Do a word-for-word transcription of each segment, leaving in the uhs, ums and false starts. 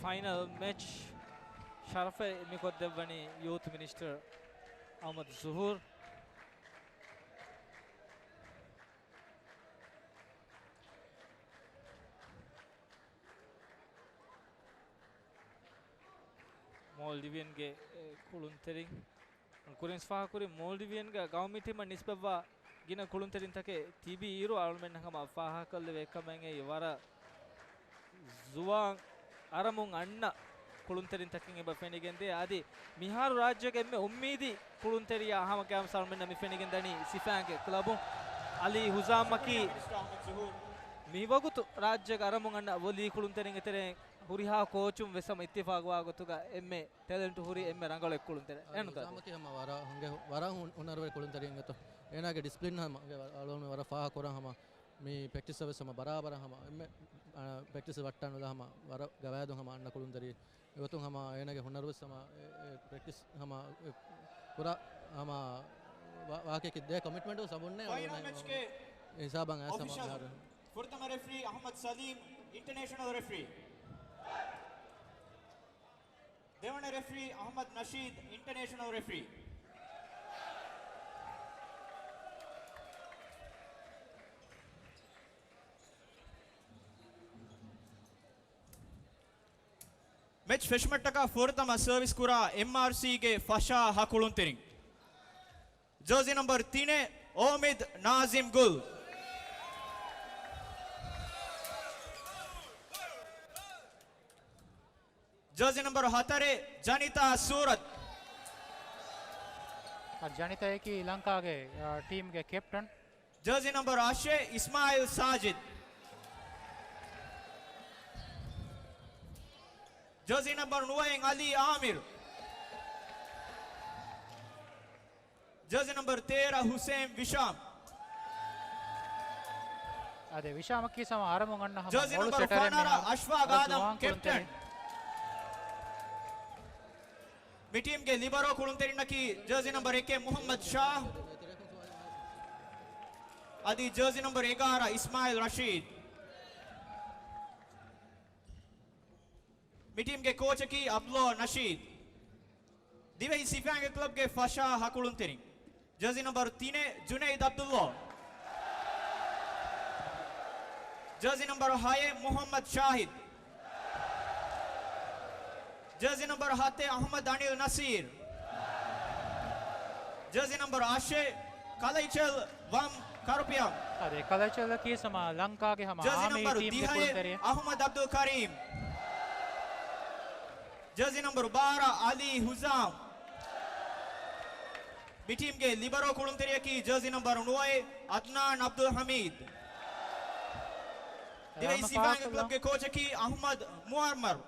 ފައިނަލް މެޗް ޝަރަފެއް މިކޮށްދެއްވަނީ ޔޫތު މިނިސްޓަރ އަޙްމަދު ޒުހޫރު. މޯލްޑިވިއަންގެ، އެ، ކުޅުންތެރިން. ކުރިންސް ފާހަގަކުރި މޯލްޑިވިއަންގެ ގައުމީ ޓީމަށް ނިސްބަތްވާ ގިނަ ކުޅުންތެރިންތަކެއް ތިބި އިރު، އަޅުމެން ހަމަ ފާހަގަކޮށްލެވޭ ކަމެއް އެއީ ވަރަށް ޒުވާން އަރަމުން އަންނަ ކުޅުންތެރިންތަކެއް އެބަ ފެނިގެންދޭ. އަދި މިހާރު ރާއްޖޭގެ އެންމެ އުއްމީދީ ކުޅުންތެރިޔާ ހަމަ ގައިމުވެސް އަޅުމެންނަށް މި ފެނިގެންދަނީ ސިފައިންގެ ކްލަބުން އަލީ ހުޒާމަކީ މިވަގުތު ރާއްޖޭގެ އަރަމުން އަންނަ ވޮލީ ކުޅުންތެރިންގެ ތެރެއިން ހުރިހާ ކޯޗުން ވެސް ހަމަ އިއްތިފާގުވާ ގޮތުގަ އެންމެ ޓެލެންޓް ހުރި އެންމެ ރަނގަޅު އެއް ކުޅުންތެރި. އަދި އެން ހުޒާމަކީ ހަމަ ވަރަށް ހުނގެ، ވަރަށް ހު-، ހުނަރުވެރި ކުޅުންތެރިއެއް އެތޯ. އޭނާގެ ޑިސިޕްލިން ހަމަ އަޅުގަނޑު ވަރަށް ފާހަގަކުރަން ހަމަ މި ޕްރެކްޓިސް ވެސް ހަމަ ބަރާބަރަށް ހަމަ އެންމެ، އާ، ޕްރެކްޓިސް ވައްޓާނުލާ ހަމަ ވަރަށް ގަވާއިދު ހަމަ އަންނަ ކުޅުންތެރި. އެގޮތުން ހަމަ އޭނާގެ ހުނަރު ވެސް ހަމަ އެ، އެ ޕްރެކްޓިސް ހަމަ އެ ކުރާ ހަމަ ވާ-، ވާހަކައަކީ ދޭ ކޮމިޓްމަންޓު ސަބުންނޭ ފައިނަލް މެޗްގެ ހިސާބަށް އައިސް ހަމަ އޮފިޝަލް. މިހާރު. ފުރަތަމަ ރެފްރީ އަޙްމަދު ސަލީމް، އިންޓަނޭޝަނަލް ރެފްރީ. ދެވަނަ ރެފްރީ އަޙްމަދު ނަޝީދު، އިންޓަނޭޝަނަލް ރެފްރީ. މެޗް ފެށުމަށްޓަކާ ފުރަތަމަ ސަރވިސް ކުރާ އެމްއާރްސީގެ ފަށާ ހަ ކުޅުންތެރިން. ޖާޒީ ނަމްބަރު ތިނެއް، އޯމިދު ނާޒިމް ގުލް. ޖާޒީ ނަމްބަރު ހަތަރެއް، ޖަނިތާ ސޫރަތް. ޖަނިތާއަކީ ލަންކާގެ، އާ، ޓީމްގެ ކެޕްޓަން. ޖާޒީ ނަމްބަރު އަށެއް، އިސްމާއިލް ސާޖިދް. ޖާޒީ ނަމްބަރު ނުވައެއް، އަލީ އާމިރު. ޖާޒީ ނަމްބަރު ތޭރަ، ހުސޭން ވިޝާމް. އާދެ، ވިޝާމަކީ ސަމާ އަރަމުން އަންނަ ހަމަ ޖާޒީ މޮޅު ނަމްބަރު ސެޓަރެއް ފަނަރަ، މިހާރު. އަޝްފާގް އާދަމް، ކެޕްޓަން. މި ޓީމްގެ ލިބަރޯ ކުޅުންތެރިންނަކީ ޖާޒީ ނަމްބަރު އެކެއް މުޙައްމަދު ޝާ، އަދި ޖާޒީ ނަމްބަރު އެގާރަ އިސްމާއިލް ރަޝީދު. މި ޓީމްގެ ކޯޗަކީ ޢަބްދުﷲ ނަޝީދު. ދިވެހި ސިފައިންގެ ކްލަބްގެ ފަށާ ހަ ކުޅުންތެރިން. ޖާޒީ ނަމްބަރު ތިނެއް، ޖުނައިދު ޢަބްދުﷲ. ޖާޒީ ނަމްބަރު ހައެއް، މުޙައްމަދު ޝާހިދު. ޖާޒީ ނަމްބަރު ހަތެއް، އަޙްމަދު އަނިލް ނަސީރު. ޖާޒީ ނަމްބަރު އަށެއް، ކަލައިޗަލް ވަމް ކަރުޕިއަމް. އާދެ، ކަލައިޗަލްއަކީ ސަމާ ލަންކާގެ ހަމަ ޖާޒީ އާމީ ނަމްބަރު ޓީމްގެ ދިހައެއް، ކުޅުންތެރިއެއް. އަޙްމަދު ޢަބްދުލް ކަރީމް. ޖާޒީ ނަމްބަރު ބާރަ، ޢަލީ ހުޒާމް. މި ޓީމްގެ ލިބަރޯ ކުޅުންތެރިޔަކީ ޖާޒީ ނަމްބަރު ނުވައެއް، ޢަދްނާން ޢަބްދުލް ޙަމީދު. ދިވެހި ސިފައިންގެ ކްލަބްގެ ކޯޗަކީ އަޙްމަދު މުޢައްމަރު.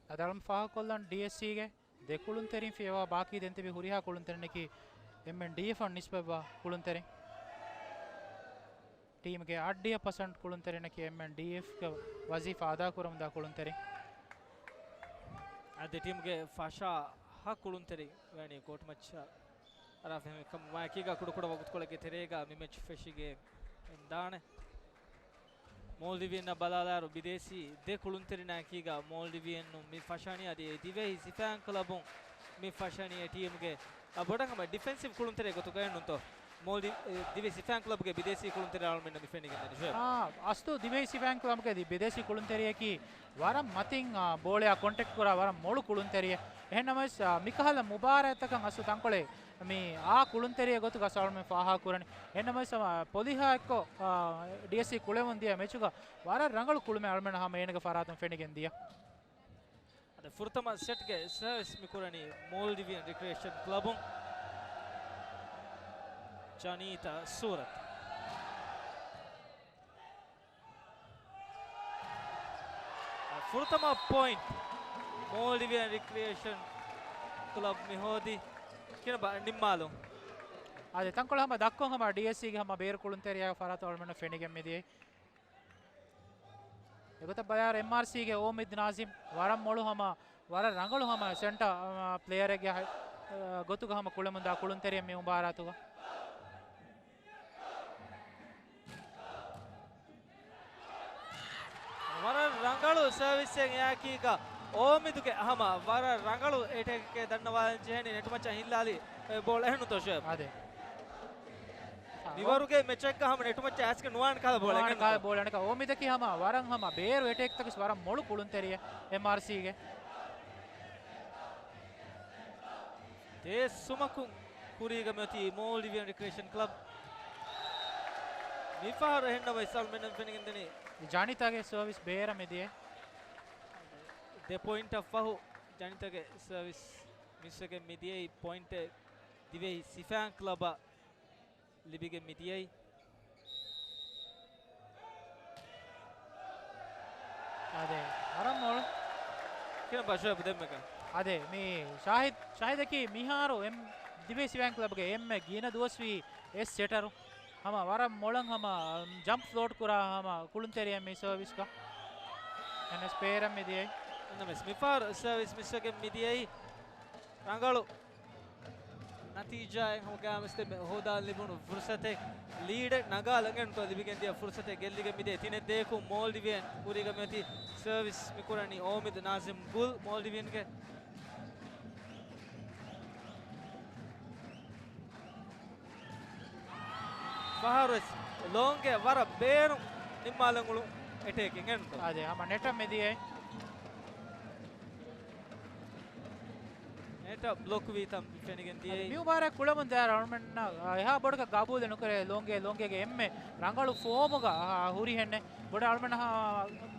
އަދި އަޅުމެން ފާހަގަކޮށްލަން ޑީއެސްސީގެ ދެ ކުޅުންތެރިން ފިޔަވާ ބާކީ ދެން ތިބި ހުރިހާ ކުޅުންތެރިންނަކީ އެމްއެންޑީއެފް އަށް ނިސްބަތްވާ ކުޅުންތެރިން. ޓީމްގެ އަށްޑިހަ ޕަސެންޓް ކުޅުންތެރިންނަކީ އެމްއެންޑީއެފްގެ ވަޒީފާ އަދާކުރަމުންދާ ކުޅުންތެރިން. އަދި ޓީމްގެ ފަށާ ހަ ކުޅުންތެރިން ވަނީ ކޯޓް މައްޗަށް އަރާ ފެހެމި ކަމުގައި އެކީގަ ކުޑަކުޑަ ވަގުތުކޮޅެއްގެ ތެރޭގަ މި މެޗް ފެށިގެން ދާނެ. މޯލްޑިވިއަންނަށް ބަލާލާއިރު ބިދޭސީ ދެ ކުޅުންތެރިންނާ އެކީގަ މޯލްޑިވިއަންނުން މި ފަށަނީ އަދި އެ ދިވެހި ސިފައިން ކްލަބުން މި ފަށަނީ އެ ޓީމްގެ އަ، ބޮޑަށް ހަމަ ޑިފެންސިވް ކުޅުންތެރި ގޮތުގައެއް ނޫންތޯ؟ މޯލްޑި-، އެ، ދިވެހި ސިފައިން ކްލަބުގެ ބިދޭސީ ކުޅުންތެރި އަޅުމެންނަށް މި ފެނިގެންދަނީ ޝުއޭބް. އާ، އަސްލު ދިވެހި ސިފައިން ކްލަބުގެ ދި-، ބިދޭސީ ކުޅުންތެރިޔަކީ ވަރަށް މަތިން، އާ، ބޯޅަޔާ ކޮންޓެކްޓް ކުރާ ވަރަށް މޮޅު ކުޅުންތެރިއެއް. އެހެންނަމަވެސް، އާ، މިކަހަލަ މުބާރާތްތަކަށް އަސްލު ތަންކޮޅެއް މި އާ ކުޅުންތެރިއެއް ގޮތުގަ އަޅުމެން ފާހަގަކުރަނީ. އެހެންނަމަވެސް، އާ، ޕޮލިހާ އެއްކޮށް، އާ، ޑީއެސްސީ ކުޅެމުން ދިޔަ މެޗުގަ ވަރަށް ރަނގަޅު ކުޅުމެއް އަޅުމެން ހަމަ އޭނަގެ ފަރާތުން ފެނިގެން ދިޔަ. އަދި ފުރަތަމަ ސެޓްގެ ސަރވިސް މިކުރަނީ މޯލްޑިވިއަން ރިކްރިއޭޝަން ކްލަބުން ޖަނީތާ ސޫރަތް. ފުރަތަމަ ޕޮއިންޓް މޯލްޑިވިއަން ރިކްރިއޭޝަން ކްލަބް މި ހޯދި ކިނަ ނިންމާލުން. އަދި ތަންކޮޅެއް ހަމަ ދައްކޮށް ހަމަ ޑީއެސްސީގެ ހަމަ ބޭރު ކުޅުންތެރިޔާގެ ފަރާތުން އަޅުމެންނަށް ފެނިގެން މިދިޔައީ. އެގޮތަށް ބަލާއިރު އެމްއާރްސީގެ އޯމިދް ނާޒިމް ވަރަށް މޮޅު ހަމަ، ވަރަށް ރަނގަޅު ހަމަ ސެންޓަ، އާ، ޕްލޭޔަރެއްގެ ހަ-، އާ، ގޮތުގަ ހަމަ ކުޅެމުންދާ ކުޅުންތެރިއެއް މި މުބާރާތުގަ. ސަރވިސްއެއް އެއާކީގަ އޯމިދުގެ ހަމަ ވަރަށް ރަނގަޅު އެޓޭކެއް ދަންނަވާލަން ޖެހެނީ ނެޓުމައްޗަށް ހިއްލާލި އެ ބޯޅަ އެހެންނުތޯ ޝޮއޭބް؟ އާދެ. މިވަރުގެ މެޗެއްގަ ހަމަ ނެޓުމައްޗަށް އައިސްގެ ނުވާނެ ކަހަލަ ބޯޅަ ނުވާނެ އެނގެން ކަހަލަ ނުތޯ؟ ބޯޅަ އަނެކަ އޯމިދަކީ ހަމަ ވަރަށް ހަމަ ބޭރު އެޓޭކްތަކުސް ވަރަށް މޮޅު ކުޅުންތެރިއެއް އެމްއާރްސީގެ. ދޭއްސުމަކުން ކުރީގަ މިއޮތީ މޯލްޑިވިއަން ރިކްރިއޭޝަން ކްލަބް. މިފަހަރު އެހެންނަމަވެސް އަޅުމެންނަށް ފެނިގެންދަނީ ޖަނިތާގެ ސަރވިސް ބޭރަށް މިދިޔައީ. ދެ ޕޮއިންޓަށް ފަހު ޖަނިތާގެ ސަރވިސް މިސްވެގެން މިދިޔައީ. ޕޮއިންޓެއް ދިވެހި ސިފައިން ކްލަބަށް ލިބިގެން މިދިޔައީ. އާދެ، ވަރަށް މޮޅު. ކިނަ ބަޝައިބު ދެންމެގަ. އާދެ، މި ޝާހިދް، ޝާހިދަކީ މިހާރު އެމް، ދިވެހި ސިފައިން ކްލަބްގެ އެންމެ ގިނަ ދުވަސްވީ އެސް ސެޓަރު. ހަމަ ވަރަށް މޮޅަށް ހަމަ ޖަމްޕް ފްލޯޓް ކުރާ ހަމަ ކުޅުންތެރިއެއް މި ސަރވިސްގަ. އެންއެސް ބޭރަށް މިދިޔައީ. އެންއެސް މިފަހަރު ސަރވިސް މިސްވެގެން މިދިޔައީ. ރަނގަޅު ނަތީޖާއެއް ހަމަ ގައިމުވެސް ދެންމެ ހޯދާން ލިބުނު ފުރުސަތެއް، ލީޑެއް ނަގާލަން އެންތޯ ލިބިގެން ދިޔަ ފުރުސަތެއް ގެއްލިގެން މިދޭ. ތިނެއް ދޭކު މޯލްޑިވިއަން ކުރީގަ މިއޮތީ. ސަރވިސް މިކުރަނީ އޯމިދު ނާޒިމް ގުލް މޯލްޑިވިއަންގެ. ފަހަރުވެސް ލޯންގެ ވަރަށް ބޭރު ނިންމާލަން އުޅުނު އެޓޭކެއް އެންތޯ. އާދެ، ހަމަ ނެޓަށް މެދިޔޭ. ނެޓަށް ބްލޮކް ވީތަން ފެނިގެން ދިޔައީ. މި މުބާރާތް ކުޅަމުން ދާއިރު އަޅުމެންނަށް އެހާ ބޮޑަކަށް ގަބޫލެއް ނުކުރޭ ލޯންގޭ، ލޯންގޭގެ އެންމެ ރަނގަޅު ފޯމުގަ ހުރިހެންނެއް. ބޮޑަށް އަޅުމެންނަށް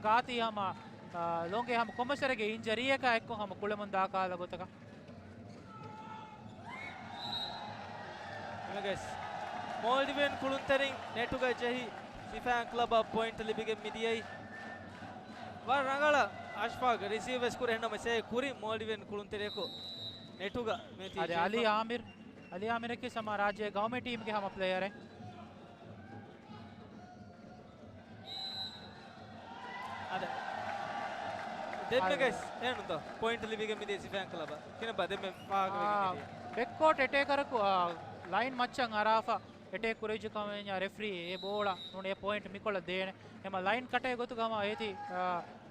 ގާތީ ހަމަ، އާ، ލޯންގޭ ހަމަ ކޮންމެސް ވަރެއްގެ އިންޖަރީއަކާ އެއްކޮށް ހަމަ ކުޅެމުން ދާ ކަހަލަ ގޮތަކަށް. މޯލްޑިވިއަން ކުޅުންތެރިން ނެޓުގަ ޖެހި ސިފައިން ކްލަބަށް ޕޮއިންޓް ލިބިގެން މިދިޔައީ. ވަރަށް ރަނގަޅަށް އަޝްފާގް ރިސީވް ވެސް ކުރި ހެންނަމަ ސޭ ކުރި މޯލްޑިވިއަން ކުޅުންތެރިޔަކު ނެޓުގަ މެތީ އަދި ޖެހިފަ. އަލީ އާމިރު، އަލީ އާމިރަކީ ހަމަ ރާއްޖޭގެ ގައުމީ ޓީމްގެ ހަމަ ޕްލޭޔަރެއް. އަދެ. ދެންމެގެސް އެހެންތޯ ޕޮއިންޓް ލިބިގެން މިދިޔަ ސިފައިން ކްލަބަށް. ކިނަބާ ދެންމެ ފާހަގަވެގެން އާ، މިދިޔަ. ބެކްކޯޓް އެޓޭކަރަކު، އާ، ލައިން މައްޗަށް އަރާފަ އެޓޭކް ކުރެއްޖެ ކަމަށް ރެފްރީ އެ ބޯޅަ ނޫން އެ ޕޮއިންޓް މިކޮޅަށް ދޭނެ. އެމަ ލައިން ކަޓޭ ގޮތުގަ ހަމަ އޭތި، އާ،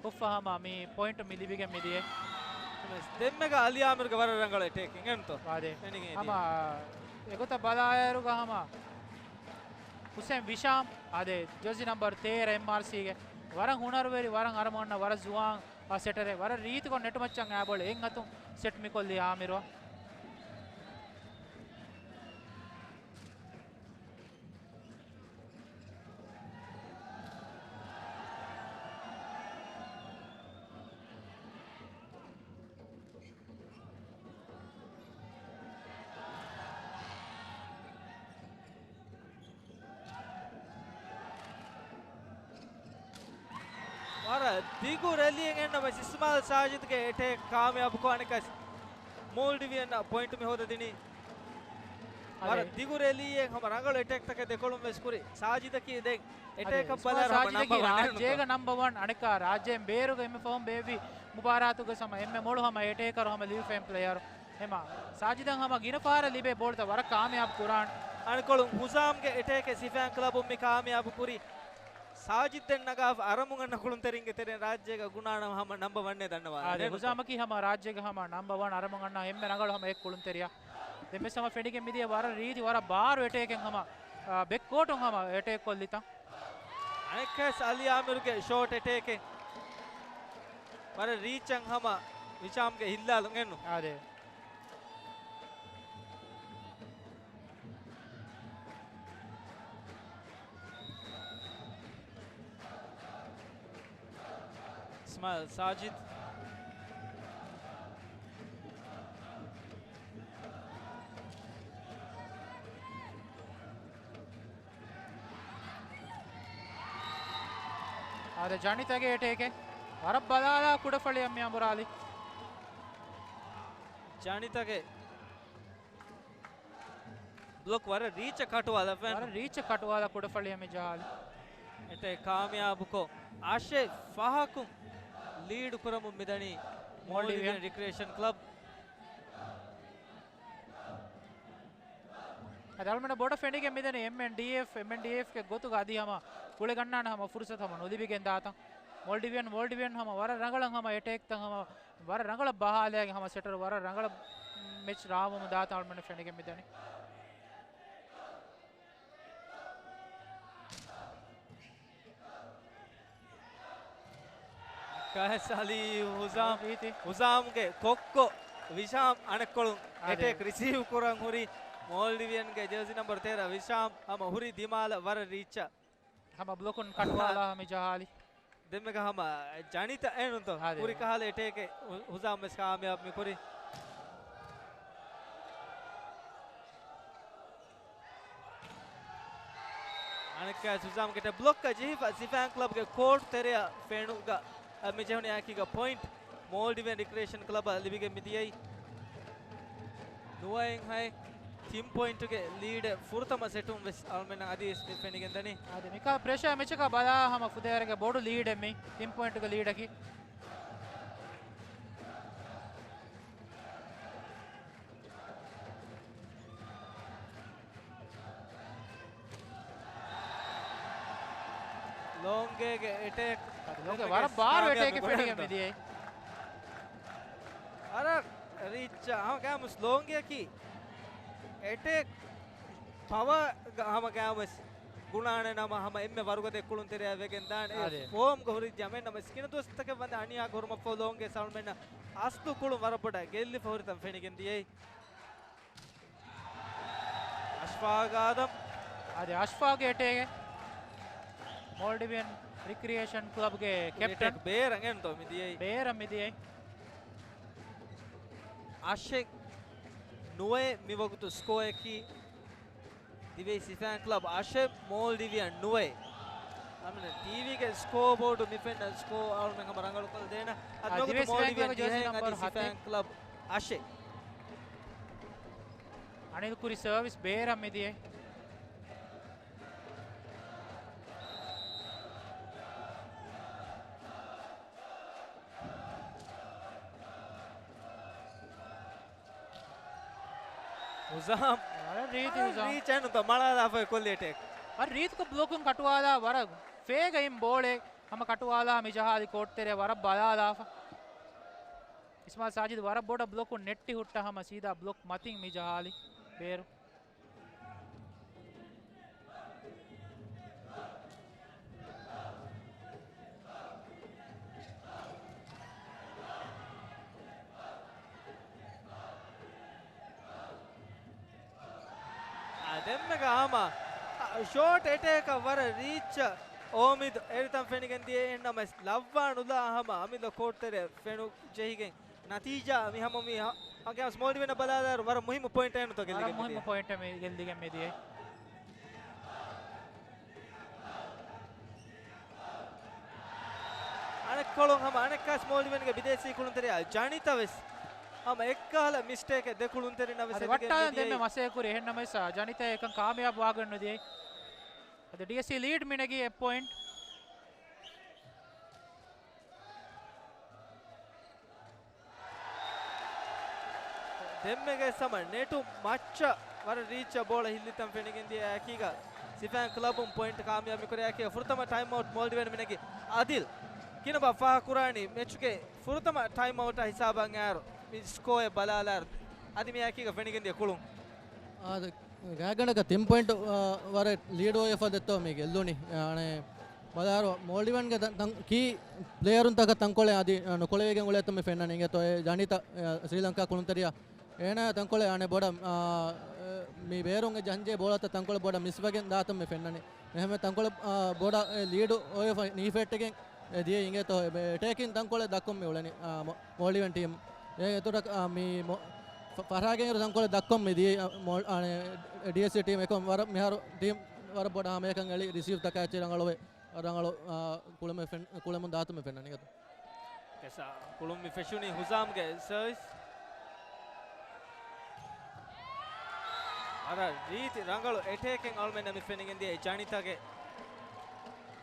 ހުއްފަ ހަމަ މި ޕޮއިންޓް މި ލިބިގެން މިދިޔަ. ދެންމެގަ އަލީ އާމިރުގެ ވަރަށް ރަނގަޅު އެޓޭކިން އެންތޯ. ވާދޭ. ފެނިގެން އެދިޔަ. ހަމަ އެގޮތަށް ބަލާއިރުގަ ހަމަ ހުސެން ވިޝާމް، އާދެ، ޖާޒީ ނަމްބަރު ތޭރަ އެމްއާރްސީގެ. ވަރަށް ހުނަރުވެރި، ވަރަށް އަރަމުންނަ، ވަރަށް ޒުވާން ސެޓަރެއް. ވަރަށް ރީތިކޮށް ނެޓުމައްޗަށް އާ ބޯޅަ އެއް އަތުން ސެޓް މިކޮށްލީ އާމިރު. ވަރަށް ދިގު ރެލީއެއް އެންނަމަ އިސްމާއިލް ސާޖިދްގެ އެޓޭކް ކާމިޔާބުކޮށް އަނެކަސް މޯލްޑިވިއަން ޕޮއިންޓް މި ހޯދަދިނީ. ވަރަށް ދިގު ރެލީއެއް ހަމަ ރަނގަޅު އެޓޭކްތަކެއް ދެކޮޅުން ވެސް ކުރި. ސާޖިދަކީ ދެން އެޓޭކަށް ބަލާ ހަމަ ނަމްބަރު ވަން ރާއްޖޭގަ ނަމްބަރު ވަން އަނެކާ ރާއްޖޭން ބޭރުގަ އެންމެ ފަހުން ބޭއްވި މުބާރާތުގަ ހަމަ އެންމެ މޮޅު ހަމަ އެޓޭކަރު ހަމަ ލިބިފައި ޕްލޭޔަރު. ހަމަ ސާޖިދަށް ހަމަ ގިނަ ފަހަރަށް ލިބޭ ބޯޅަތައް ވަރަށް ކާމިޔާބު ކުރާން. އަނެކޮޅުން ހުޒާމްގެ އެޓޭކެއް ސިފައިން ކްލަބުން މި ކާމިޔާބު ކުރި. ސާޖިދް ދެން ނަގާފަ އަރަމުން އަންނަ ކުޅުންތެރިންގެ ތެރެއިން ރާއްޖޭގަ ގުނާނަމަ ހަމަ ނަމްބަރު ވަންނޭ ދަންނަވާ. އާދެ، ހުޒާމަކީ ހަމަ ރާއްޖޭގަ ހަމަ ނަމްބަރު ވަން އަރަމުން އަންނަ އެންމެ ރަނގަޅު ހަމަ އެއް ކުޅުންތެރިޔާ. ދެން ވެސް ހަމަ ފެނިގެން މިދިޔަ ވަރަށް ރީތި ވަރަށް ބާރު އެޓޭކެއް ހަމަ، އާ، ބެކްކޯޓުން ހަމަ އެޓޭކް ކޮށްލިތަން. އަނެއްކާސް އަލީ އާމިރުގެ ޝޯޓް އެޓޭކެއް ވަރަށް ރީޗަށް ހަމަ ވިޝާމްގެ ހިއްލާލުން އެންނު. އާދެ. އިސްމާއިލް ސާޖިދް. އާދެ، ޖަނިތަގެ އެޓޭކެއް. ވަރަށް ބަލާލާ ކުޑަފަޅިއަށް މި އަނބުރާލި. ޖަނިތަގެ ބްލޮކް ވަރަށް ރީޗަށް ކަޓުވާލައްވައި. ވަރަށް ރީޗަށް ކަޓުވާލާ ކުޑަފަޅިއަށް މި ޖަހާލި. އެޓޭކް ކާމިޔާބުކޮށް، އަށެއް ފަހަކުން ލީޑު ކުރަމުން މިދަނީ މޯލްޑިވިއަން ރިކްރިއޭޝަން ކްލަބް. އަދި އަޅުމެންނަށް ބޮޑަށް ފެނިގެން މިދަނީ އެމްއެންޑީއެފް، އެމްއެންޑީއެފްގެ ގޮތުގަ އަދި ހަމަ ގުޅިގަންނާނެ ހަމަ ފުރުސަތު ހަމަ ނުލިބިގެން ދާތަން. މޯލްޑިވިއަން، މޯލްޑިވިއަން ހަމަ ވަރަށް ރަނގަޅަށް ހަމަ އެޓޭކްތައް ހަމަ ވަރަށް ރަނގަޅަށް ބަހާލައިގެން ހަމަ ސެޓަރު ވަރަށް ރަނގަޅަށް މެޗް ރާވަމުން ދާތާ އަޅުމެން ފެނިގެން މިދަނީ. ކަހެސް އަލީ ހުޒާމް، ރީތި. ހުޒާމްގެ ކޮއްކޮ ވިޝާމް އަނެއްކޮޅުން އާދެ. އެޓޭކް ރިސީވް ކުރަން ހުރި މޯލްޑިވިއަންގެ ޖާޒީ ނަމްބަރު ތޭރަ ވިޝާމް ހަމަ ހުރި ދިމާލަށް ވަރަށް ރީއްޗަށް. ހަމަ ބްލޮކުން ކަޓުވާލާ މި ޖަހާލި. ދެންމެގަ ހަމަ ޖަނިތަ އެނުންތޯ؟ އާދެ. ހުރި ކަހަލަ އެޓޭކެއް ހު-، ހުޒާމް ވެސް ކާމިޔާބު މި ކުރި. އަނެއްކާ ހުޒާމްގެ ބްލޮކަށް ޖެހިފަ ސިފާން ކްލަބްގެ ކޯޓް ތެރެއަށް ފެނުގަ މި ޖެހުނީ އެކީގަ ޕޮއިންޓް މޯލްޑިވިއަން ރިކްރިއޭޝަން ކްލަބަށް ލިބިގެން މިދިޔައީ. ނުވައެއްހައެއް ތިން ޕޮއިންޓުގެ ލީޑެއް ފުރަތަމަ ސެޓުން ވެސް އަޅުމެންނަށް އަދިވެސް މި ފެނިގެންދަނީ. އާދެ، މިކާ ޕްރެޝާ މެޗަކަށް ބަލާ ހަމަ ފުދޭވަރުގެ ބޮޑު ލީޑެއް މި ތިން ޕޮއިންޓުގެ ލީޑަކީ. ލޯނގޭގެ އެޓޭކް. ލޯނގޭ ވަރަށް ބާރު އެޓޭކެއް ފެނިގެން މިދިޔައީ. ވަރަށް ރީއްޗަށް ހަމަ ގާމުސް ލޯނގޭއަކީ އެޓޭކް ޕަވަރ ހަމަ ގާމުސް ގުނާނެ ނަމަ ހަމަ އެންމެ ވަރުގަދަ ކުޅުންތެރެއަށް ވެގެން ދާނެ. އެ އާދެ. ފޯމްގަ ހުރި ޖަމެއް ނަމަ ސިކިނަ ދުވަސްތަކެއް ވަންދެން އަނިޔާ ހުރުމަށްފަހު ލޯނގޭ ސަލްމެން އަސްލު ކުޅުން ވަރަށް ބޮޑަށް ގެއްލިފަ ހުރިތަން ފެނިގެން ދިޔައީ. އަޝްފާގް އާދަމް. އަދި އަޝްފާގް އެޓޭގެ މޯލްޑިވިއަން ރިކްރިއޭޝަން ކްލަބްގެ ކެޕްޓަން. ބޭރަށް އެންތޯ މިދިޔައީ. ބޭރަށް މިދިޔައީ. އަށެއް ނުވައެއް މިވަގުތު ސްކޯއަކީ. ދިވެހި ސިފާން ކްލަބް އަށެއް، މޯލްޑިވިއަން ނުވައެއް. އަމިނަ ޓީވީގެ ސްކޯ ބޯޑު މި ފެންނަ ސްކޯ އަޅުމެން ހަމަ ރަނގަޅު ކޮށްދޭނަ. އަދި އަދި މިވަގުތު ދިވެހި ސިފާން މޯލްޑިވިއަން ކްލަބް ޖާސި ދިހައެއް ނަމްބަރު އަދި ހަތެއް. ސިފާން ކްލަބް އަށެއް. އަނިލް ކުރި ސަރވިސް ބޭރަށް މިދިޔައީ. ހުޒާމް. ވަރަށް ރީތި ވަރަށް ހުޒާމް. ރީޗް އެންނުތޯ މަޅާލާފައި ކޮށްލި އެޓޭކް. ވަރަށް ރީތިކޮށް ބްލޮކުން ކަޓުވާލާ ވަރަށް ފޭގައިން ބޯޅެ ހަމަ ކަޓުވާލާ މި ޖަހާލި ކޯޓް ތެރެއަށް ވަރަށް ބަލާލާފަ. އިސްމާއިލް ސާޖިދު ވަރަށް ބޮޑަށް ބްލޮކުން ނެއްޓި ހުއްޓާ ހަމަ ސީދާ ބްލޮކް މަތިން މި ޖަހާލި ބޭރު. އާ، ދެންމެގަ ހަމަ، އާ، ޝޯޓް އެޓޭކަށް ވަރަށް ރީއްޗަށް އޯމިދު އެރިތަން ފެނިގެން ދިޔައެއް ނަމަވެސް، ލައްވާ ނުލާ ހަމަ އަމިއްލަ ކޯޓްތެރެ ފެނު ޖެހިގެން ނަތީޖާ މި ހަމަ މި ހަ-، އަގޭންސްޓް މޯލްޑިވިއަން ބަލާލާއިރު ވަރަށް މުހިއްމު ޕޮއިންޓެއް ނުތޯ ގެއްލިގެން ވަރަށް މުހިއްމު މިދިޔަ. ޕޮއިންޓެއް މި ގެއްލިގެން މިދިޔަ. އަނެއްކޮޅުން ހަމަ އަނެއްކާސް މޯލްޑިވިއަންގެ ބިދޭސީ ކުޅުންތެރިޔާ ޖަނިތަ ވެސް ހަމަ އެއްކަހަލަ މިސްޓޭކެއް ދެ ކުޅުންތެރިންނަށް ވެސް އަދި އެދިގެން ވައްޓާލަން މިދިޔައީ. ދެންމެ މަސޭ ކުރި އެހެން ނަމަވެސް ޖަނިތަ އެކަން ކާމިޔާބު ވާގޮތް ނުދިޔައީ. އަދި ޑީއެސްސީ ލީޑް މިނެގީ އެއް ޕޮއިންޓް. ދެންމެގެ ސަމަ ނެޓު މައްޗަށް ވަރަށް ރީއްޗަށް ބޯޅަ ހިއްލިތަން ފެނިގެން ދިޔަ އެކީގަ ސިފައިން ކްލަބުން ޕޮއިންޓް ކާމިޔާބު މިކުރި އެކީ ފުރަތަމަ ޓައިމް އައުޓް މޯލްޑިވިއަން މިނެގި އަދިލް ކިނަބާ ފާހަ ކުރާނީ މެޗުގެ ފުރަތަމަ ޓައިމް އައުޓާ ހިސާބަށް އައިރު މި ސްކޯއެއް ބަލާލާއިރު އަދި މި އެކީގަ ފެނިގެން ދިޔަ ކުޅުން. އާދެ، ގާތްގަނޑަކަށް ތިން ޕޮއިންޓް، އާ، ވަރަށް ލީޑް އޮވެފަ ދެއްތޯ މި ގެއްލުނީ. އާ، އަނެ، ބަލާރު މޯލްޑިވިއަންގެ ތަން، ތަން، ކީ ޕްލޭޔަރުންތަކަށް ތަންކޮޅެއް އަދި، އާ، ނުކުޅެވިގެން އުޅޭތޯ މި ފެންނަނީ. އިނގޭތޯ އެ ޖަނިތަ، އާ، ސްރީލަންކާ ކުޅުންތެރިޔާ. އޭނާ ތަންކޮޅެއް އަނެއް ބޮޑަށް، އާ، އެ، މި ބޭރުން އެ ޖަހަންޖެހޭ ބޯޅަތައް ތަންކޮޅެއް ބޮޑަށް މިސްވެގެން ދާތޯ މި ފެންނަނީ. އެހެންވެ ތަންކޮޅެއް، އާ، ބޮޑަށް އެ ލީޑު އޮވެފަ ނީފެއްޓިގެން އެ ދިޔަ އިނގޭތޯ އެ އެޓޭކިން ތަންކޮޅެއް ދައްކަން މި އުޅެނީ، އާ، މޯ-، މޯލްޑިވިއަން ޓީމް. އެ އެތުރަކަށް، އާ، މި މޯ-، ފަ-، ފަށާގެން އިރު ތަންކޮޅެއް ދައްކަން މި ދިޔަ، އާ، މޯލް-، އާ، ޑީއެސްސީ ޓީމް އެކަމް ވަރަށް މިހާރު ޓީމް ވަރަށް ބޮޑަށް ހަމައެކަން އެޅި ރިސީވްތަކާ އެއްޗެއް ރަނގަޅުވެ، ރަނގަޅު، އާ، ކުޅެމެއް ފެން-، ކުޅެމުން ދާތޯ މި ފެންނަނީ. ކެސާ ކުޅުން މި ފެށުނީ ހުޒާމްގެ ސަރވިސް. ވަރަށް ރީތި ރަނގަޅު އެޓޭކެއް އަޅުމެންނަށް މި ފެނިގެން ދިޔަ ޖަނިތަގެ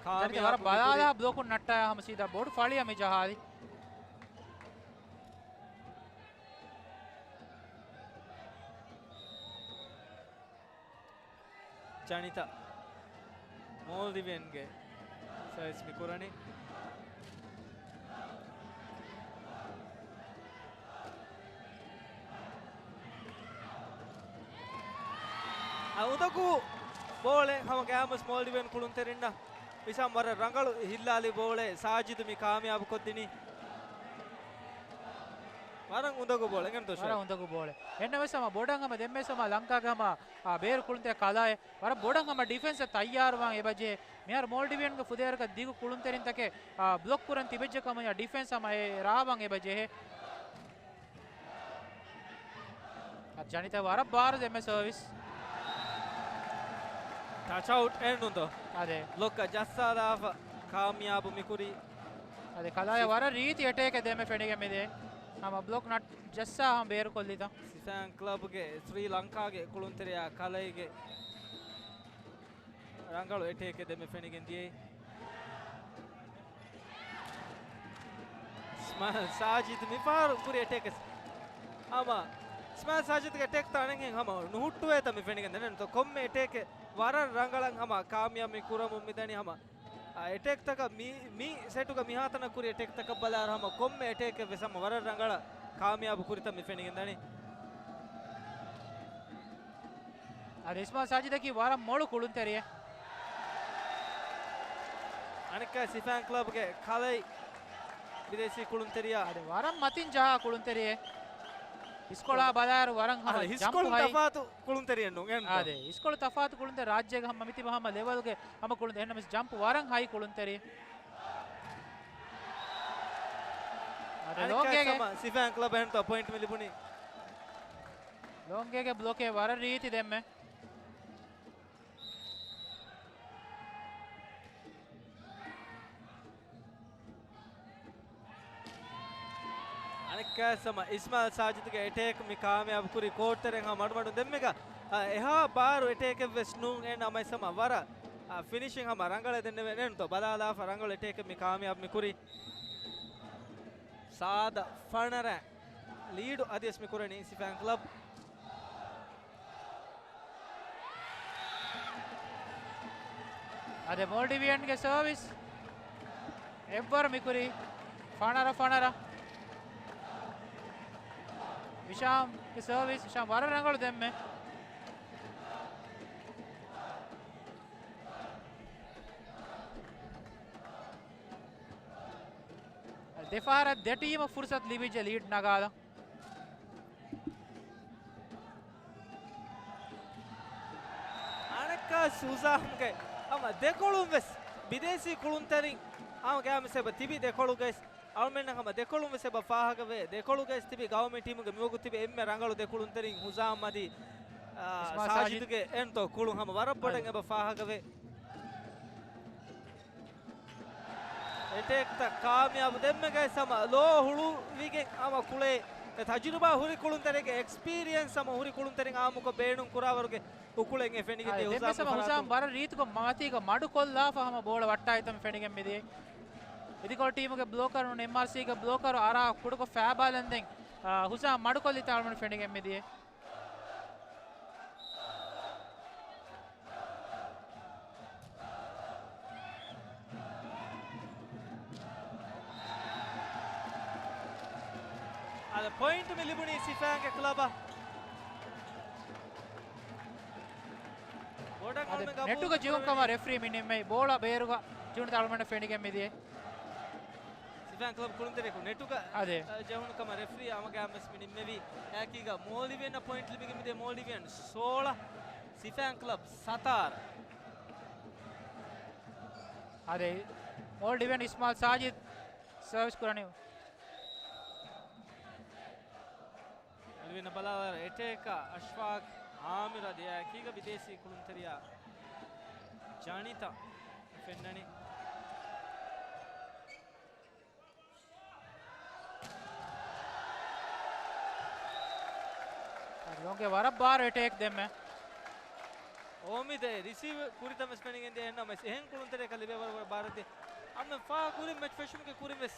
ޖަނިތަ ވަރަށް ބަލާލާ ބްލޮކުން ނައްޓާ ހަމަ ސީދާ ބޮޑު ފަޅިއަށް މި ޖަހާލި. ޖަނިތަ މޯލްޑިވިއަންގެ ސަރވިސް މި ކުރަނީ. އުނދަގޫ ބޯޅެއް ހަމަ ގައިމުވެސް މޯލްޑިވިއަން ކުޅުންތެރިންނަށް މިސާމް ވަރަށް ރަނގަޅު ހިއްލާލި ބޯޅެއް ސާޖިދު މި ކާމިޔާބު ކޮށްދިނީ. ވަރަށް އުނދަގޫ ބޯޅެއް ގެން ދޮށު. ވަރަށް އުނދަގޫ ބޯޅެއް. އެންނަމަވެސް ހަމަ ބޮޑަށް ހަމަ ދެންމެސް ހަމަ ލަންކާގެ ހަމަ، އާ، ބޭރު ކުޅުންތެރި ކަލާއެއް ވަރަށް ބޮޑަށް ހަމަ ޑިފެންސަށް ތައްޔާރުވާން އެބަޖެހޭ. މިހާރު މޯލްޑިވިއަންގެ ފުދޭވަރަކަ ދިގު ކުޅުންތެރިންތަކެއް، އާ، ބްލޮކް ކުރަން ތިބެއްޖެ ކަމަށް ޑިފެންސް ހަމަ އެ ރާވަން އެބަޖެހޭ. އަދި ޖަނިތަ ވަރަށް ބާރު ދެންމެ ސަރވިސް. ޓަޗް އައުޓް އެންނުންތޯ؟ އާދެ. ބްލޮކަށް ޖައްސާލާފަ ކާމިޔާބު މިކުރީ. އާދެ، ކަލާޔަށް ވަރަށް ރީތި އެޓޭކެއް ދެންމެ ފެނިގެން މިދޭ. ހަމަ ބްލޮކް ނަ ޖައްސާ ހަމަ ބޭރުކޮށްލިތަ. ސިފައިން ކްލަބްގެ ސްރީ ލަންކާގެ ކުޅުންތެރިޔާ ކަލައިގެ ރަނގަޅު އެޓޭކެއް ދެންމެ ފެނިގެން ދިޔައީ. އިސްމާއިލް ސާޖިދު މިފަހަރު ކުރި އެޓޭކެއް. ހަމަ އިސްމާއިލް ސާޖިދުގެ އެޓޭކްތައް އަނެއްހެން ހަމަ ނުހުއްޓުވޭތަ މި ފެނިގެން ދެންނެވި. ކޮންމެ އެޓޭކެއް ވަރަށް ރަނގަޅަށް ހަމަ ކާމިޔާބު މި ކުރަމުން މިދަނީ ހަމަ، އާ، އެޓޭކްތަކަށް މި، މި ސެޓުގަ މިހާތަނަށް ކުރި އެޓޭކްތަކަށް ބަލާއިރު ހަމަ ކޮންމެ އެޓޭކެއް ވެސް ހަމަ ވަރަށް ރަނގަޅަށް ކާމިޔާބު ކުރިތަން މި ފެނިގެން ދަނީ. އަދި އިސްމާއިލް ސާޖިދަކީ ވަރަށް މޮޅު ކުޅުންތެރިއެއް. އަނެއްކާ ސިފައިން ކްލަބްގެ ކަލައި ބިދޭސީ ކުޅުންތެރިޔާ. އަދި ވަރަށް މަތިން ޖަހާ ކުޅުންތެރިއެއް. އިސްކޮޅާ ބަލާއިރު ވަރަށް ހަމަ އަދި ޖަމްޕް ހިސްކޮޅުން ހައި. ތަފާތު ކުޅުންތެރިއެއް ނޫން އެންތޯ؟ އާދެ، އިސްކޮޅު ތަފާތު ކުޅުންތެރި ރާއްޖޭގަ ހަމަ މިތިބަ ހަމަ ލެވަލްގެ ހަމަ ކުޅުންތެރި. އެހެންނަމަވެސް ޖަމްޕް ވަރަށް ހައި ކުޅުންތެރި. އަދި އަނެއްކާ ލޯނގޭގެ ސަމަ ސިފައިން ކްލަބަށް އެހެންތޯ ޕޮއިންޓް މި ލިބުނީ. ލޯނގޭގެ ބްލޮކެއް ވަރަށް ރީތި ދެންމެ. އަނެއްކާ ސަމަ އިސްމާއިލް ސާޖިދުގެ އެޓޭކް މި ކާމިޔާބު ކުރި ކޯޓްތެރެއިން ހަމަ މަޑުމަޑުން ދެންމެގަ، އަ، އެހާ ބާރު އެޓޭކެއް ވެސް ނޫން އެން ނަމަވެސް ހަމަ ވަރަށް، އަ، ފިނިޝިން ހަމަ ރަނގަޅަށް ދެންނެވެ ނެންތޯ ބަލާލާފަ ރަނގަޅު އެޓޭކެއް މި ކާމިޔާބު މި ކުރީ. ސާދަ ފަނަރަ ލީޑު އަދިވެސް މި ކުރަނީ ސިފައިން ކްލަބް. އަދި މޯލްޑިވިއަންގެ ސަރވިސް އެއްވަރު މިކުރީ ފަނަރަ ފަނަރަ. ހިޝާމްގެ ސަރވިސް، ހިޝާމް ވަރަށް ރަނގަޅު ދެންމެ. ދެފަހަރަށް ދެ ޓީމަށް ފުރުސަތު ލިބިއްޖެ ލީޑް ނަގާލަން. އަނެއްކާ ހުޒާމްގެ ހަމަ ދެކޮޅުން ވެސް ބިދޭސީ ކުޅުންތެރިން ހަމަ ގައިމުވެސް އެބަ ތިބި ދެކޮޅުގައި އަޅުމެންނަށް ހަމަ ދެކޮޅުން ވެސް އެބަ ފާހަގަވޭ. ދެކޮޅުގައި ތިބި ގައުމީ ޓީމުގެ މިވަގުތު ތިބި އެންމެ ރަނގަޅު ދެކޮޅުންތެރިން ހުޒާމް އަދި، އާ، އިސްމާއިލް ސާޖިދު. ސާޖިދުގެ އެންތޯ ކުޅުން ހަމަ ވަރަށް ބޮޑަށް އަދި. އެބަ ފާހަގަވޭ. އެޓޭކްތައް ކާމިޔާބު ދެންމެގައި ހަމަ ލޯ ހުޅުވިގެން ހަމަ ކުޅޭ. އެ ތަޖުރިބާ ހުރި ކުޅުންތެރިންގެ އެކްސްޕީރިއަންސް ހަމަ ހުރި ކުޅުންތެރިން އާއްމުކޮށް ބޭނުން ކުރާވަރުގެ އުކުޅެއް އެ ފެނިގެން އާ، ދިޔަ ދެން ހުޒާމް ވެސް ހަމަ ފަރާތުން. ހުޒާމް ވަރަށް ރީތިކޮށް މަތީގަ މަޑުކޮށްލާފަ ހަމަ ބޯޅަ ވައްޓާ އިތަން ފެނިގެން މިދިޔަ. އިދިކޮޅު ޓީމުގެ ބްލޯކަރުން އެމްއާރްސީގެ ބްލޯކަރު އަރާ ކުޑަކޮށް ފައިބާލަންދެން، އާ، ހުޒާމް މަޑުކޮށްލިތާ އަޅުމެން ފެނިގެން މިދިޔަ. އަދި ޕޮއިންޓް މި ލިބުނީ ސިފައިންގެ ކްލަބަށް. ބޮޑަށް އަދި އަޅުމެން ނެޓުގަ ގަބޫލު ޖެހުން ކަމަށް ކުރެވެނީ. ރެފްރީ މި ނިންމައި ބޯޅަ ބޭރުގަ ޖެހުނުތާ އަޅުމެން ފެނިގެން މިދިޔަ. ސިފައިން ކްލަބް ކުޅުންތެރިޔަކު ނެޓުގަ، އަދެ. އަ، ޖެހުނު ކަމަށް ރެފްރީ ހަމަގައިމުވެސް މި ނިންމެވި. އެއާއެކީގަ މޯލްޑިވިއަން ޕޮއިންޓް ލިބިގެން މިދިޔަ މޯލްޑިވިއަން ސޯޅަ، ސިފައިން ކްލަބް ސަތާރަ. އަދެ، މޯލްޑިވިއަން އިސްމާއިލް ސާޖިދް ސަރވިސް ކުރަނީ. އަޅުގަނޑު ބަލާލާ އެޓޭކަރ އަޝްފާޤް އާމިރު އަދި އެއާއެކީގަ ބިދޭސީ ކުޅުންތެރިޔާ ޖަނިތަ ފެންނަނީ. ލޯނގޭ ވަރަށް ބާރު އެޓޭކް ދެންމެ. އޯމިދޭ ރިސީވް ކުރިތަން ވެސް ފެނިގެން ދިޔަ އެހެންނަމަވެސް އެހެން ކުޅުންތެރިޔަކަށް ލިބޭ ވަރަށް ބޮޑަށް ބާރަށް ދިޔަ. އަމެ ފާ ކުރިން މެޗް ފެށުމުގެ ކުރިން ވެސް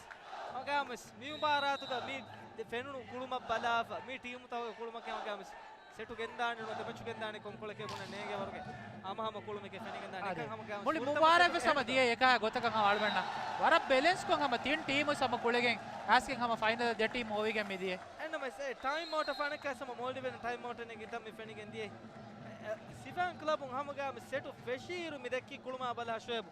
ހަމަގައިމުވެސް މި މުބާރާތުގަ މި ދެ ފެނުނު ކުޅުމަށް ބަލާފަ މި ޓީމުތަކުގެ ކުޅުމަކީ ހަމަގައިމުވެސް ސެޓު ގެންދާނެ ނުވަތަ މެޗު ގެންދާނެ ކޮންކޮޅެކޭ ބުނަން ނޭނގޭ ވަރުގެ ހަމަހަމަ ކުޅުމެކޭ ފެނިގެންދާނެ. އަދި އެކަން ހަމަގައިމުވެސް މުޅި ފުރަތަމަ މުބާރާތް ވެސް ހަމަ ދިޔަ އެކާ ގޮތަކަށް ހަމަ އަޅުމެންނަށް ވަރަށް ބެލެންސްކޮށް ހަމަ ތިން ޓީމު ހަމަ ކުޅެގެން އައިސްގެން ހަމަ ފައިނަލަށް ދެ ޓީމު ހޮވިގެން މިދިޔަ. އެންނަމަވެސް އެ ޓައިމް އައުޓަށް ފަނަކަސް ހަމަ މޯލްޑިވިއަން ޓައިމް އައުޓެއް ނެގިތަން މި ފެނިގެން ދިޔަ. ސިފައިން ކްލަބުން ހަމަގައިމު ސެޓު ފެށިއިރު މި ދެއްކި ކުޅުމާ ބަލާ ޝުއޭބު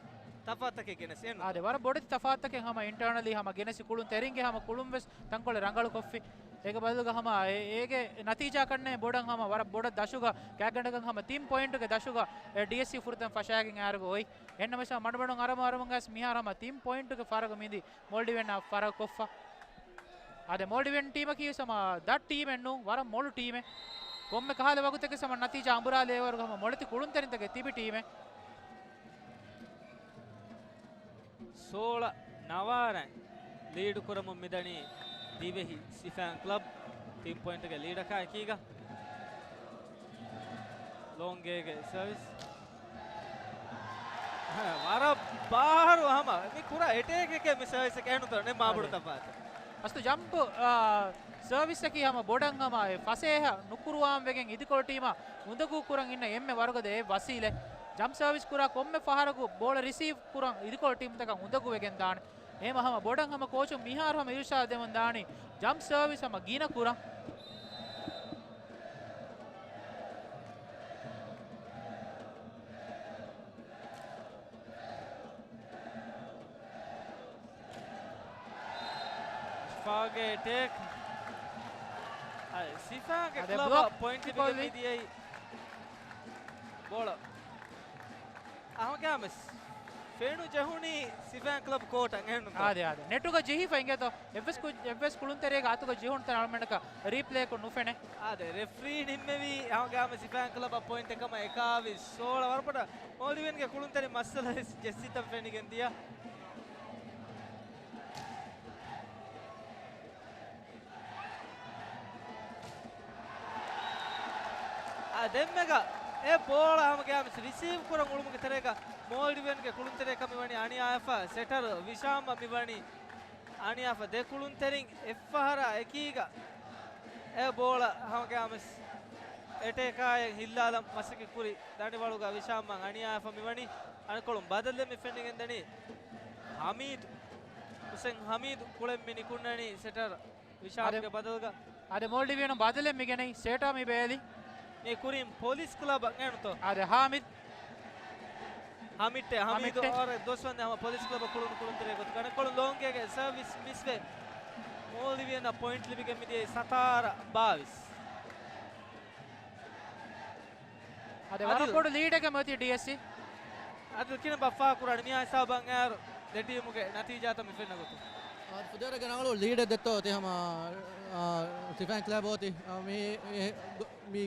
ތަފާތަކެއް ގެނެސް އެން. އާދެ، ވަރަށް ބޮޑެތި ތަފާތަކެއް ހަމަ އިންޓަރނަލީ ހަމަ ގެނެސި ކުޅުންތެރިންގެ ހަމަ ކުޅުން ވެސް ތަންކޮޅެއް ރަނގަޅު ކޮށްފި. އޭގެ ބަދަލުގަ ހަމަ އޭ، އޭގެ ނަތީޖާ ކަންނޭ ބޮޑަށް ހަމަ ވަރަށް ބޮޑަށް ދަށުގަ ގާތްގަނޑަކަށް ހަމަ ތިން ޕޮއިންޓުގެ ދަށުގަ އެ ޑީއެސްސީ ފުރަތަމަ ފަށާގެން އައިރުގަ އޮތް. އެހެންނަމަވެސް މަޑުމަޑުން އަރަމުން އަރަމުން ގަސް މިހާރު ހަމަ ތިން ޕޮއިންޓުގެ ފަރަގު މިދި މޯލްޑިވިއަން އަށް ފަރަގު ކޮށްފަ. އާދެ، މޯލްޑިވިއަން ޓީމަކީ ވެސް ހަމަ ދަށް ޓީމެއް ނޫން، ވަރަށް މޮޅު ޓީމެއް. ކޮންމެ ކަހަލަ ވަގުތެއްގެ ހަމަ ނަތީޖާ އަނބުރާލޭވަރުގަ ހަމަ މޮޅެތި ކުޅުންތެރިންތަކެއް ތިބި ޓީމެއް. ސޯޅަ ނަވާރަ ލީޑު ކުރަމުން މިދަނީ ދިވެހި ސިފައިން ކްލަބް ތިން ޕޮއިންޓުގެ ލީޑަކާ އެކީގަ. ލޯންގޭގެ ސަރވިސް. ވަރަށް ބާރު ހަމަ މި ކުރާ އެޓޭކެކޭ މި ސަރވިސް އެކޭ ނުތަ ނެ މާބޮޑު އަދެ. ތަފާތު. އަސްތު ޖަމްޕް، އާ، ސަރވިސްއަކީ ހަމަ ބޮޑަށް ހަމަ އެ ފަސޭހަ ނުކުރުވާން ވެގެން އިދިކޮޅު ޓީމަށް އުނދަގޫ ކުރަން އިންނަ އެންމެ ވަރުގަދަ އެއް ވަސީލަތް. ޖަމްޕް ސަރވިސް ކުރާ ކޮންމެ ފަހަރަކު ބޯޅަ ރިސީވް ކުރަން އިދިކޮޅު ޓީމުތަކަށް އުނދަގޫ ވެގެން ދާނެ. އެހެން ހަމަ ބޮޑަށް ހަމަ ކޯޗުން މިހާރު ހަމަ އިރުޝާދު ދެމުން ދާނީ ޖަމްޕް ސަރވިސް ހަމަ ގިނަ ކުރަން. ޝިފާގެ ޓޭކް. އަދި ސިފާގެ އަދި ކްލަބަށް ބްލޮކް ޕޮއިންޓް ކިކޮށްލި. ލިބިގެން މިދިޔައީ ބޯޅަ. އަހަގާމެސް ފެނު ޖެހުނީ ސިފާ ކްލަބް ކޯޓަށް އެހެންނުތޯ؟ އާދެ، އާދެ. ނެޓުގަ ޖެހިފަ އިނގޭތޯ؟ އެއްވެސް ކު-، އެއްވެސް ކުޅުންތެރިއެއްގެ އަތުގަ ޖެހުނު ތަން އަޅުމެންނަކަށް ރީޕްލޭކޮށް ނުފެނޭ. އާދެ، ރެފްރީ ނިންމެވީ އަހަގާމެ ސިފާ ކްލަބަށް ޕޮއިންޓެއް ކަމަށް އެކާވީސް ސޯޅަ. ވަރަށް ބޮޑަށް މޯލްޑިވިއަންގެ ކުޅުންތެރިން މައްސަލަ ވެސް ޖެއްސިތަން ފެނިގެން ދިޔަ. އާ، ދެންމެގަ އެ ބޯޅަ ހަމަގައިމުވެސް ރިސީވް ކުރަން އުޅުމުގެ ތެރޭގަ މޯލްޑިވިއަންގެ ކުޅުންތެރިއަކަށް މިވަނީ އަނިޔާވެފަ. ސެޓަރ ވިޝާމްއަށް މިވަނީ އަނިޔާވެފަ. ދެ ކުޅުންތެރިން އެއްފަހަރާ އެކީގަ އެ ބޯޅަ ހަމަގައިމުވެސް އެޓޭކާއެއް ހިއްލާލަން މަސައްކަތް ކުރި ދަނޑިވަޅުގަ ވިޝާމްއަށް އަނިޔާވެފަ މިވަނީ. އަނެއްކޮޅުން ބަދަލެއް މި ފެނިގެންދަނީ ހަމީދު. ހުސެން ހަމީދު ކުޅެން މި ނިކުންނަނީ ސެޓަރ ވިޝާމްގެ އަދެ، ބަދަލުގަ. އަދެ މޯލްޑިވިއަނުން ބަދަލެއް މިގެނައީ ސޭޓާ މި ބޭލި. މި ކުރިން ޕޮލިސް ކްލަބަށް އެނުތޯ؟ އަދެ ހާމިދް. ހަމިއްޓެ، ހަމީދު ހަމިއްޓެ. އަވަރެ ދުވަސްވަންދެން ހަމަ ޕޮލިސް ކްލަބަށް ކުޅުނު ކުޅުންތެރޭ ގޮތުގަ. އަނެއްކޮޅުން ލޯންގޭގެ ސަރވިސް މިސްވެ މޯލްޑިވިއަނަށް ޕޮއިންޓް ލިބިގެން މިދިޔައީ ސަތާރަ ބާވީސް. އަދެ ވަރަށް އަދިލް. ބޮޑު ލީޑެއްގަ މިއޮތީ ޑީއެސްސީ. އަދިލް ކިނެ ބައްފާ ކުރާނެ މިހާ ހިސާބަށް އައިރު ދެ ޓީމުގެ ނަތީޖާތައް މި ފެންނަ ގޮތުން. އާ، ފުދޭވަރުގެ ރަނގަޅު ލީޑެއް ދެއްތޯ އޮތީ ހަމަ، އާ، ސިފައިން ކްލަބް އޮތީ. އާ، މި، އެ، ގޮ-، މި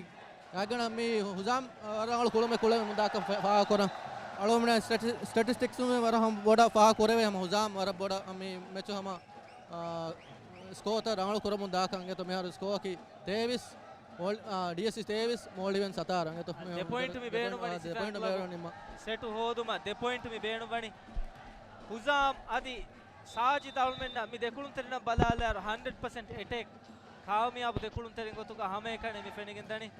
ގާތްގަނޑަށް މި ހުޒާމް، އާ، ރަނގަޅު ކުޅުމެއް ކުޅެވެމުން ދާކަން ފަ-، ފާހަގަކުރަން. އަޅުގަނޑުމެން ސްޓެޓި-، ސްޓެޓިސްޓިކްސް ވަރަށް ހަމަ ބޮޑަށް ފާހަގަކުރެވޭ ހަމަ ހުޒާމް ވަރަށް ބޮޑަށް މި މެޗު ހަމަ، އާ، ސްކޯތައް ރަނގަޅު ކުރަމުން ދާކަން. އެތޯ މިހާރު ސްކޯއަކީ ތޭވީސް، މޯލް-، އާ، ޑީއެސްސީ ތޭވީސް، މޯލްޑިވިއަން ސަތާރަ. އެތޯ ދެ ޕޮއިންޓް މި ދެ ބޭނުން ޕޮއިންޓް، ވަނީ އާ، ދެ ސިފައިން ޕޮއިންޓް ކްލަބަށް. ބޭނުން ނިންމަ. ސެޓު ހޯދުމަށް ދެ ޕޮއިންޓް މި ބޭނުން ވަނީ. ހުޒާމް އަދި ސާޖިދް އަޅުމެންނަށް މި ދެ ކުޅުންތެރިންނަށް ބަލާލާއިރު ހަންޑްރެޑް ޕަސެންޓް އެޓޭކް ކާމިޔާބު ދެ ކުޅުންތެރިން ގޮތުގަ ހަމައެކަނި މި ފެނިގެން ދަނީ.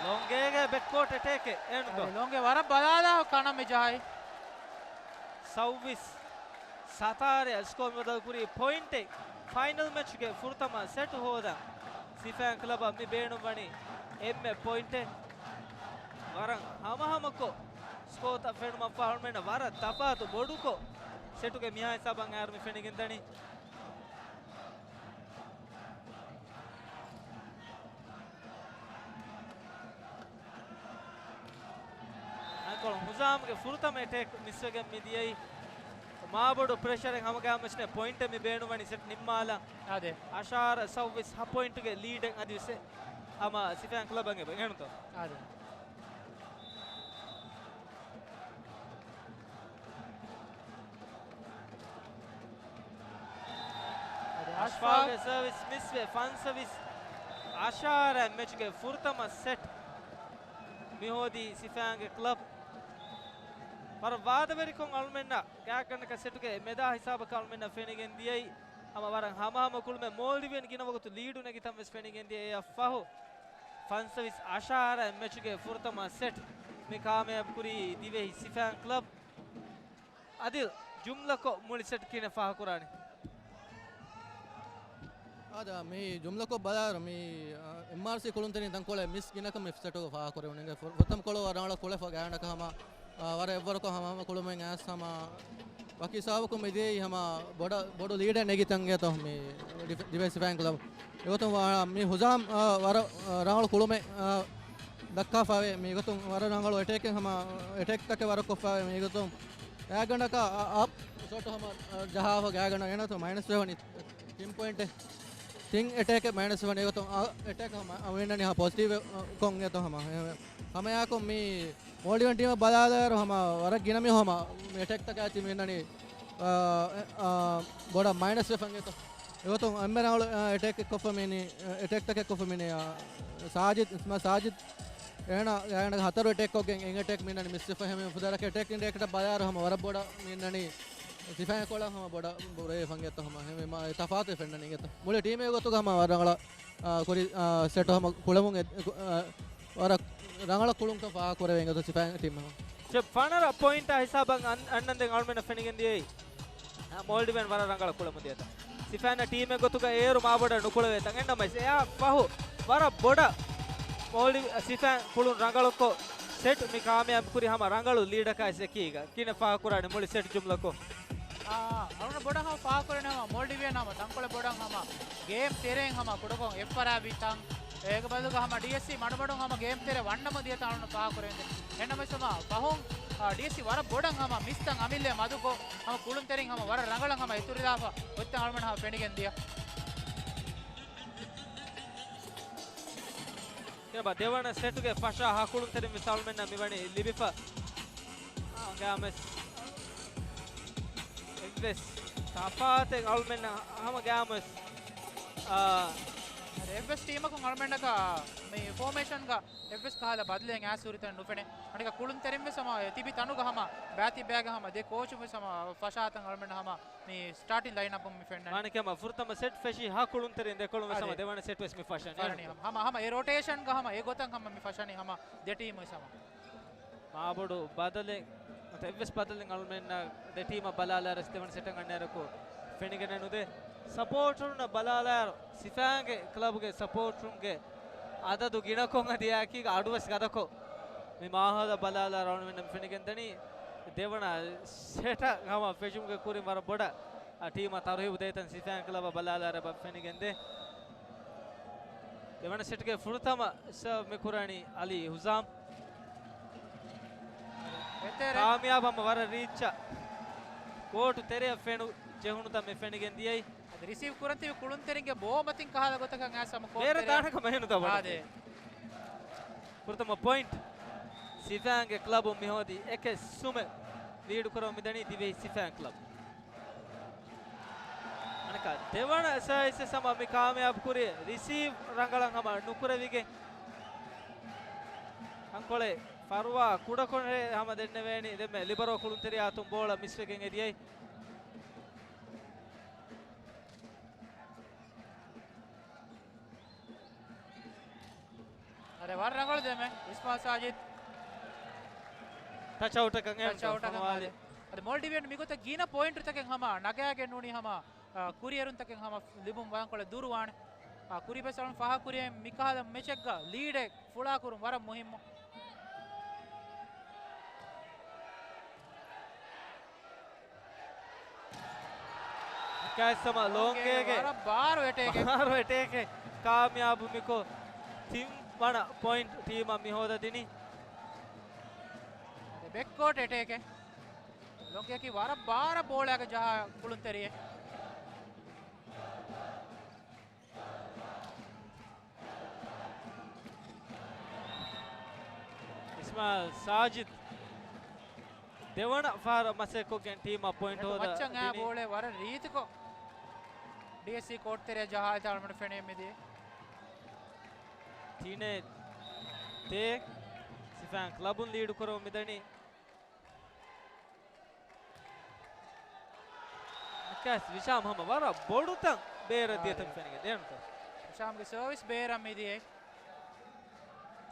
ލޮނގޭގެ ބެކްކޯޓް އެޓޭކެއް އެންޑް. އަދި ލޮނގޭ ވަރަށް ބަލާލާ ކަނަ މި ޖަހައި. ސައުވީސް ސަތާރަ ސްކޯ މި ބަދަލު ކުރީ ޕޮއިންޓެއް. ފައިނަލް މެޗުގެ ފުރަތަމަ ސެޓު ހޯދަން ސިފައިން ކްލަބަށް މި ބޭނުން ވަނީ އެންމެ ޕޮއިންޓެއް. ވަރަށް ހަމަހަމަކޮށް ސްކޯތައް ފެނުމަށްފަހު އަޅުމެންނަށް ވަރަށް ތަފާތު ބޮޑުކޮށް ސެޓުގެ މިހާ ހިސާބަށް އައިރު މި ފެނިގެން ދަނީ. އަނެއްކޮޅުން ހުޒާމްގެ ފުރަތަމަ އެޓޭކް މިސްވެގެން މި ދިޔައީ. މާބޮޑު ޕްރެޝަރެއް ހަމަގައިމުވެސް ނެތް ޕޮއިންޓެއް މި ބޭނުންވަނީ ސެޓް ނިންމާލަން. އާދެ. އަށާރަ ސައުވީސް ހަ ޕޮއިންޓުގެ ލީޑެއް އަދިވެސް ހަމަ ސިފައިން ކްލަބަށް އެބަ އެނުތޯ. އާދެ. އަޝްފާގެ ސަރވިސް މިސްވެ ފަންސަވީސް އަށާރަ މެޗުގެ ފުރަތަމަ ސެޓް މިހޯދީ ސިފައިންގެ ކްލަބް. ވަރަށް ވާދަވެރިކޮށް އަޅުމެންނަށް ގާތްގަނޑަކަށް ސެޓުގެ މެދާ ހިސާބަކަށް އަޅުމެންނަށް ފެނިގެން ދިޔައީ. ހަމަ ވަރަށް ހަމަހަމަ ކުޅުމެއް މޯލްޑިވިއަން ގިނަ ވަގުތު ލީޑު ނެގިތަން ވެސް ފެނިގެން ދިޔަ. އެއަށްފަހު ފަންސަވީސް އަށާރަ މެޗުގެ ފުރަތަމަ ސެޓް މި ކާމިޔާބު ކުރީ ދިވެހި ސިފައިން ކްލަބް. އަދިލް ޖުމްލަކޮށް މުޅި ސެޓް ކިހިނެއް ފާހަކުރާނީ؟ އާދެ، މި ޖުމްލަކޮށް ބަލާއިރު، މި، އާ، އެމްއާރްސީ ކުޅުންތެރިން ތަންކޮޅެއް މިސް ގިނަކަމެއް ސެޓުގަ ފާހަކުރެވުނު. ފު-، ފުރަތަމަ ކޮޅު ރަނގަޅަށް ކުޅެފަ ގާތްގަނޑަކަށް ހަމަ، އާ، ވަރަށް އެއްވަރަކު ހަމަ، ހަމަ ކުޅުމެއް އައިސް ހަމަ ވަކި ސަބަބަކުން މިދިޔައީ ހަމަ ބޮޑަށް، ބޮޑު ލީޑެއް ނެގި ތަންގެތޯ މި ޑިފެ-، ޑިފެންސް ފައިން ކްލަބް. އެގޮތުން ވާ-، މި ހުޒާމް، އާ، ވަރަށް، އާ، ރަނގަޅު ކުޅުމެއް، އާ، ދައްކާފަވޭ. މިގޮތުން ވަރަށް ރަނގަޅު އެޓޭކެއް ހަމަ، އެޓޭކްތަކެއް ވަރަށް ކޮށްފަވޭ. މިގޮތުން ގާތްގަނޑަކަށް، އާ، އަޕް ޝޮޓް ހަމަ، އާ، ޖަހާފަ ގާތްގަނޑަށް ގެނައިތޯ މައިނަސް ވެވަނީ ތިން ޕޮއިންޓެއް. ތިން އެޓޭކެއް މައިނަސް ވެވަނީ. އެގޮތުން އަ، އެޓޭކް ހަމަ، އަ، މިންނަނީ ހަމަ ޕޮޒިޓިވް ކޮށް އެތޯ ހަމަ. ހަމައެއާއެކު މި މޯލްޑިވިއަން ޓީމަށް ބަލާލާއިރު ހަމަ ވަރަށް ގިނަ މީހުން ހަމަ މި އެޓޭކްތަކާ އެތި މިންނަނީ، އާ، އެ، އާ، ބޮޑަށް މައިނަސް ވެފަން އެތޯ. އެގޮތުން އެންމެ ރަނގަޅު، އާ، އެޓޭކެއް ކޮށްފަ މިނީ، އެޓޭކްތަކެއް ކޮށްފަ މިނީ، އާ، ސާޖިދް، މާ ސާޖިދް އޭނަ، އޭނަ ހަތަރު އެޓޭކް ކޮށްގެން އެއް އެޓޭކް މިންނަނީ މިސް ވެފަ. ހަމަ ފުދޭވަރަކަށް އެޓޭކް އިންޑިކޭޓަރ ބަލާއިރު ހަމަ ވަރަށް ބޮޑަށް މިންނަނީ ސިފައިން ކޮޅަށް ހަމަ ބޮޑަށް ބުރޭ ފަން އެތޯ ހަމަ. ހަމަ ތަފާތު ފެންނަނީ އެތޯ. މުޅި ޓީމެއް ގޮތުގަ ހަމަ ވަރަށް ރަނގަޅަށް، އާ، ކުރި، އާ، ސެޓް ހަމަ ކުޅެމުން އެ-، އެ-، އާ، ވަރަށް ރަނގަޅަށް ކުޅުންކަން ފާހަގަކުރެވޭ އެނގޭތޯ ސިފައިން ޓީމަށް. ޝެފް ފަނަރަ ޕޮއިންޓާ ހިސާބަށް އަން-، އަންނަންދެން އަޅުމެންނަށް ފެނިގެން ދިޔައީ، އާ، މޯލްޑިވިއަން ވަރަށް ރަނގަޅަށް ކުޅެމުން ދިޔަތާ. ސިފައިން ޓީމެއް ގޮތުގަ އޭރު މާބޮޑަށް ނުކުޅެވޭތަން. އެހެންނަމަވެސް އެއާ ފަހު ވަރަށް ބޮޑަށް މޯލްޑިވި-، ސިފައިން ކުޅުން ރަނގަޅުކޮށް ސެޓް މި ކާމިޔާބު ކުރި ހަމަ ރަނގަޅު ލީޑަކާ އެކީގަ. ކިހިނެއް ފާހަގަކުރާނީ މުޅި ސެޓް ޖުމްލަކޮށް؟ އާ، އަޅުގަނޑު ބޮޑަށް ހަމަ ފާހަގަކުރަނީ ހަމަ މޯލްޑިވިއަން ހަމަ ތަންކޮޅެއް ބޮޑަށް ހަމަ ގޭމް ތެރެއިން ހަމަ ކުޑަކޮށް އެއްފަރާވި ތަން. އޭގެ ބަދަލުގަ ހަމަ ޑީއެސްސީ މަޑުމަޑުން ހަމަ ގޭމް ތެރެ ވަންނަމުން ދިޔަތާ އަޅުގަނޑު ފާހަގަކުރެވެންދެން. އެހެންނަމަވެސް ހަމަ ފަހުން، އާ، ޑީއެސްސީ ވަރަށް ބޮޑަށް ހަމަ މިސްތައް އަމިއްލަ މަދުކޮށް، ހަމަ ކުޅުންތެރިން ހަމަ ވަރަށް ރަނގަޅަށް ހަމަ އިތުރުވެލާފަ އޮތްތަން އަޅުގަނޑު ހަމަ ފެނިގެން ދިޔަ. އެބަ ދެވަނަ ސެޓުގެ ފަށާ ހަ ކުޅުންތެރިން ވެސް އަޅުމެންނަށް މިވަނީ ލިބިފަ. އާ، ގާމެސް. އެއްވެސް ތަފާތެއް އަޅުމެންނަށް ހަމަ ގާމެސް. އާ، އަދި އެއްވެސް ޓީމަކުން އަޅުމެންނަކަށް މި ފޯމޭޝަންގަ އެއްވެސް ކަހަލަ ބަދަލެއް އައިސް ހުރިތަން ނުފެނޭ. އަނެކާ ކުޅުންތެރިން ވެސް ހަމަ ތިބި ތަނުގަ ހަމަ ބައިތިއްބައިގެ ހަމަ ދެ ކޯޗުން ވެސް ހަމަ ފަށާތަން އަޅުމެން ހަމަ މި ސްޓާޓިން ލައިންއަޕުން މި ފެންނަނީ. މާނިކަމަށް ފުރަތަމަ ސެޓް ފެށީ ހަ ކުޅުންތެރިން ދެކޮޅުން ވެސް ހަމަ އަދެ. ދެވަނަ ސެޓް ވެސް މި ފަށަނީ. ފަށަނީ ހަމަ، ހަމަ ހަމަ އެ ރޮޓޭޝަންގަ ހަމަ އެ ގޮތަށް ހަމަ މި ފަށަނީ ހަމަ ދެ ޓީމު ވެސް ހަމަ. މާބޮޑު ބަދަލެއް، އެއްވެސް ބަދަލެއް އަޅުމެންނަށް ދެ ޓީމަށް ބަލާލާއިރު ދެވަނަ ސެޓަށް އަންނައިރަކު ފެނިގެނެއް ނުދޭ. ސަޕޯޓަރުންނަށް ބަލާލާއިރު ސިފައިންގެ ކްލަބުގެ ސަޕޯޓަރުންގެ އަދަދު ގިނަކޮށް އަދި އެއާއެކީގަ އަޑުވެސް ގަދަކޮށް މި މާހައުލަށް ބަލާލާއިރު އަޅުމެންނަށް ފެނިގެންދަނީ ދެވަނަ ސެޓަށް ހަމަ ފެށުމުގެ ކުރިން ވަރަށް ބޮޑަށް އަ، ޓީމަށް ތަރުހީބު ދޭތަން ސިފައިން ކްލަބަށް ބަލާލާއިރު އެބަ ފެނިގެންދޭ. ދެވަނަ ސެޓްގެ ފުރަތަމަ ސަރވް މި ކުރަނީ އަލީ ހުޒާމް. އެތެރެ. ކާމިޔާބު ހަމަ ވަރަށް ރީއްޗަށް ކޯޓު ތެރެއަށް ފެނު ޖެހުނުތަން މި ފެނިގެން ދިޔައީ. އަދި ރިސީވް ކުރަން ތިބި ކުޅުންތެރިންގެ ބޯ މަތިން ކަހަލަ ގޮތަކަށް އައިސް ހަމަ ބޭރަށް ކޯޓު ތެރެއަށް ދާނެ ކަމެއް ހެނުންތަ ވަރަށް. އާދެ. ފުރަތަމަ ޕޮއިންޓް ސިފައިންގެ ކްލަބުން މި ހޯދީ އެކެއް ސުމެއް ލީޑު ކުރަމުން މިދަނީ ދިވެހި ސިފައިން ކްލަބް. އަނެކާ ދެވަނަ ސާއިސް ހަމަ މި ކާމިޔާބު ކުރި ރިސީވް ރަނގަޅަށް ހަމަ ނުކުރެވިގެން. ތަންކޮޅެއް ފަރުވާ ކުޑަކޮށް ހަމަ ދެންނެވޭނީ ދެންމެ ލިބަރޯ ކުޅުންތެރިޔާ އަތުން ބޯޅަ މިސްވެގެން އެދިޔައީ. އަދި ވަރަށް ރަނގަޅު ދެމެ އިސްމާ ސާޖިދް. ޓަޗް އައުޓަކަށް ޓަޗް އައުޓަކަށް އާދެ. އަދި މޯލްޑިވިއަން މިގޮތަށް ގިނަ ޕޮއިންޓުތަކެއް ހަމަ ނަގާގެން ނޫނީ ހަމަ، އާ، ކުރިއެރުންތަކެއް ހަމަ ލިބުން ވަރަށްކޮޅެއް ދުރުވާނެ. އާ، ކުރިބަސް އަޅުން ފާހަގަކުރި މިކަހަލަ މެޗެއްގަ ލީޑެއް ފުޅާކުރުން ވަރަށް މުހިއްމު. އެކައިސަމަ ލޯނގޭގެ ވަރަށް ބާރު އެޓޭކެއް. ބާރު އެޓޭކެއް ކާމިޔާބު މިކޮށް، ތިން ވަނަ ޕޮއިންޓް ޓީމަށް މި ހޯދަދިނީ. އަދި ބެކްކޯޓް އެޓޭކެއް. ލޯނގޭއަކީ ވަރަށް ބާރަށް ބޯޅައިގެން ޖަހާ ކުޅުންތެރިއެއް. އިސްމާއިލް ސާޖިދް ދެވަނަ ފަހަރަށް މަސައްކަތްކޮށްގެން ޓީމަށް ޕޮއިންޓް ހޯދަ މައްޗަށް އާ ދިނީ. ބޯޅަ ވަރަށް ރީތިކޮށް ޑީއެސްސީ ކޯޓް ތެރެއަށް ޖަހާލިތަ އަޅުގަނޑު ފެނޭ މިދިޔަ. ތިނެއް ތޭ ސިފައިން ކްލަބުން ލީޑު ކުރަމުން މިދަނީ. ނިކާސް ވިޝާމް ހަމަ ވަރަށް ބޮޑުތަން ބޭރަށް ދިޔަތަން އާ، ފެނިގެން ދޭނުތަ؟ ވިޝާމްގެ ސަރވިސް ބޭރަށް މިދިޔައީ.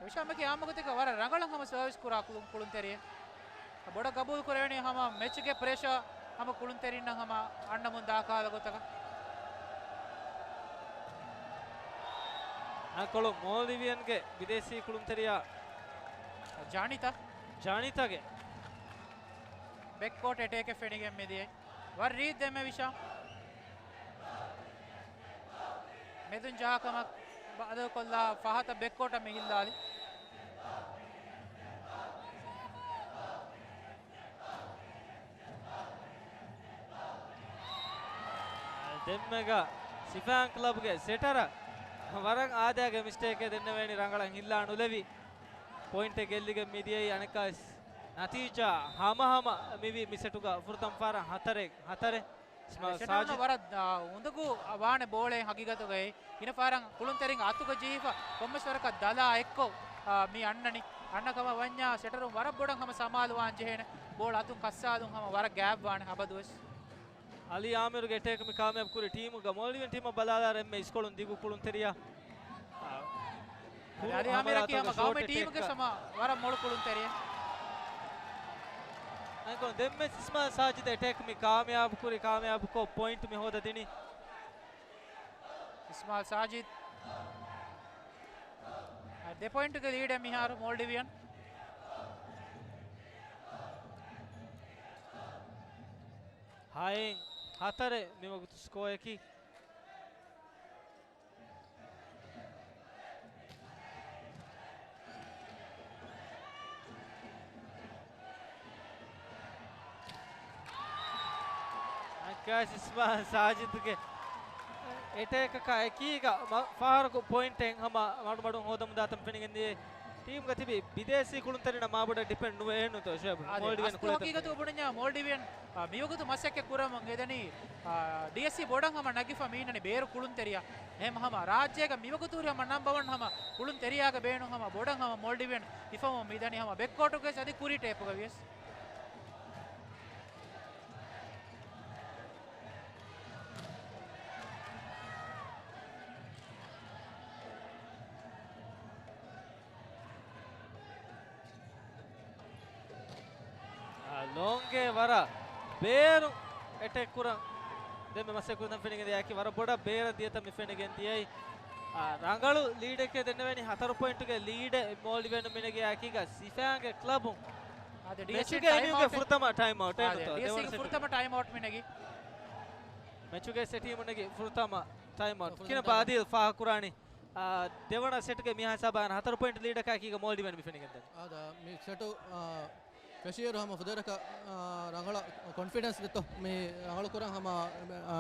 ވިޝާމްގެ އާއްމު ގޮތެއްގަ ވަރަށް ރަނގަޅަށް ހަމަ ސަރވިސް ކުރާ ކުޅުން، ކުޅުންތެރިއެއް. ބޮޑަށް ގަބޫލު ކުރެވެނީ ހަމަ މެޗުގެ ޕްރެޝަރ ހަމަ ކުޅުންތެރިންނަށް ހަމަ އަންނަމުން ދާ ކާލަ ގޮތަކަށް. އަންކޮޅު މޯލްޑިވިއަންގެ ބިދޭސީ ކުޅުންތެރިޔާ ޖާނިތާ. ޖާނިތާގެ ބެކްކޯޓް އެޓޭކެއް ފެނިގެން މިދިޔައީ. ވަރަށް ރީތި ދެންމެ ވިޝާ. މެދުން ޖަހާކަމަށް ބަދަލުކޮށްލާ ފަހަތަށް ބެކްކޯޓަށް މި ހިއްލާލި. ދެންމެގަ ސިފާން ކްލަބްގެ ސެޓަރަށް ވަރަށް އާދައިގެ މިސްޓޭކެއް ދެންނެވޭނީ ރަނގަޅަށް ހިއްލާ ނުލެވި. ޕޮއިންޓެއް ގެއްލިގެން މިދިޔައީ. އަނެއްކާވެސް ނަތީޖާ ހަމަހަމަ މިވީ މި ސެޓުގަ ފުރަތަމަ ފަހަރަށް ހަތަރެއް ހަތަރެއް. ސިމާ ސާޖިދް ވަރަށް، އާ، އުނދަގޫ ވާނެ ބޯޅައެއް ހަގީގަތުގައި. ގިނަ ފަހަރަށް ކުޅުންތެރިން އަތުގަ ޖެހިފަ ކޮންމެސް ވަރަކަށް ދަލާ އެއްކޮށް، އާ، މި އަންނަނީ. އަންނަ ކަމަށް ވަންޏާ ސެޓަރުން ވަރަށް ބޮޑަށް ހަމަ ސަމާލުވާން ޖެހޭނެ. ބޯޅަ އަތުން ކައްސާލުން ހަމަ ވަރަށް ގާތްވާނެ އަބަދުވެސް. އަލީ އާމިރުގެ އެޓޭކް މި ކާމިޔާބު ކުރި ޓީމުގަ މޯލްޑިވިއަން ޓީމަށް ބަލާލާ އެންމެ އިސްކޮޅުން ދިގު ކުޅުންތެރިޔާ. އަލީ އާމިރަކީ ހަމަ ގައުމީ ޓީމުގެ ހަމަ ވަރަށް މޮޅު ކުޅުންތެރިއެއް. އަންކޮޅު ދެންމެ އިސްމާ ސާޖިދް އެޓޭކް މި ކާމިޔާބު ކުރި، ކާމިޔާބުކޮށް ޕޮއިންޓް މި ހޯދަ ދިނީ. އިސްމާ ސާޖިދް. ދެ ޕޮއިންޓުގެ ލީޑެއް މިހާރު މޯލްޑިވިއަން. ހައެއް ހަތަރެއް މިވަގުތު ސްކޯއަކީ. އަންކާސް އިސްމާ ސާޖިދުގެ އެޓޭކަކާ އެކީގަ ފަހަރަކު ޕޮއިންޓެއް ހަމަ މަޑުމަޑުން ހޯދަމުންދާތަން ފެނިގެންދިޔަ. ޓީމުގަ ތިބި ބިދޭސީ ކުޅުންތެރިންނަށް މާބޮޑަށް ޑިޕެންޑް ނުވޭ ނުތޯ ޝުއޭބު. އަދި މޯލްޑިވިއަން އަސްލު ކުޅަތަކުން ހަގީގަތު ބުނަންޏާ މޯލްޑިވިއަން، އާ، މިވަގުތު މަސައްކަތް ކުރަމުން އެދެނީ، އާ، ޑީއެސްސީ ބޮޑަށް ހަމަ ނަގިފަ މީނަނި ބޭރު ކުޅުންތެރިޔާ. އެހެން ހަމަ ރާއްޖޭގަ މިވަގުތު ހުރި ހަމަ ނަމްބަ ވަން ހަމަ ކުޅުންތެރިޔާގެ ބޭނުން ހަމަ ބޮޑަށް ހަމަ މޯލްޑިވިއަން ހިފަމުން މިދަނީ ހަމަ ބެކްކޯޓުގައި އަދި ކުރީ ޓޭޕުގަ ވިޔަސް. އާ، ލޯންގޭ ވަރަށް ބޭރު އެޓެކް ކުރަން ދެންމެ މަސައްކަތް ކުރަން ފެނިގެން ދިޔައީ. ވަރަށް ބޮޑަށް ބޭރަށް ދިޔަތަން މި ފެނިގެން ދިޔައީ. އާ، ރަނގަޅު ލީޑެކޭ ދެންނެވެނީ ހަތަރު ޕޮއިންޓުގެ ލީޑެއް މޯލްޑިވިއަން މިނެގި އެކީގަ ސިފާންގެ ކްލަބުން. އާދެ، މެޗުގެ ޓީމުގެ ފުރަތަމަ ޓައިމް އައުޓް. އާދެ، އެންނުތޯ؟ ޑީއެސްސީގެ ފުރަތަމަ ޓައިމް އައުޓް މިނެގި. މެޗުގެ ސެ ޓީމުން ނެގި ފުރަތަމަ ޓައިމް އައުޓް. ކިނަ ބާދީލް ފާހަގަކުރާނީ. އާ، ދެވަނަ ސެޓްގެ މިހާ ހިސާބާ ހަތަރު ޕޮއިންޓް ލީޑަކާ އެކީގަ މޯލްޑިވިއަން މި ފެނިގެންދަނީ. އާދަ، މި ސެޓު، އާ، ފެށިއިރު ހަމަ ފުދޭވަރަކަށް، އާ، ރަނގަޅަށް ކޮންފިޑެންސް ދެއްތޯ މި ރަނގަޅު ކުރަން ހަމަ، އާ،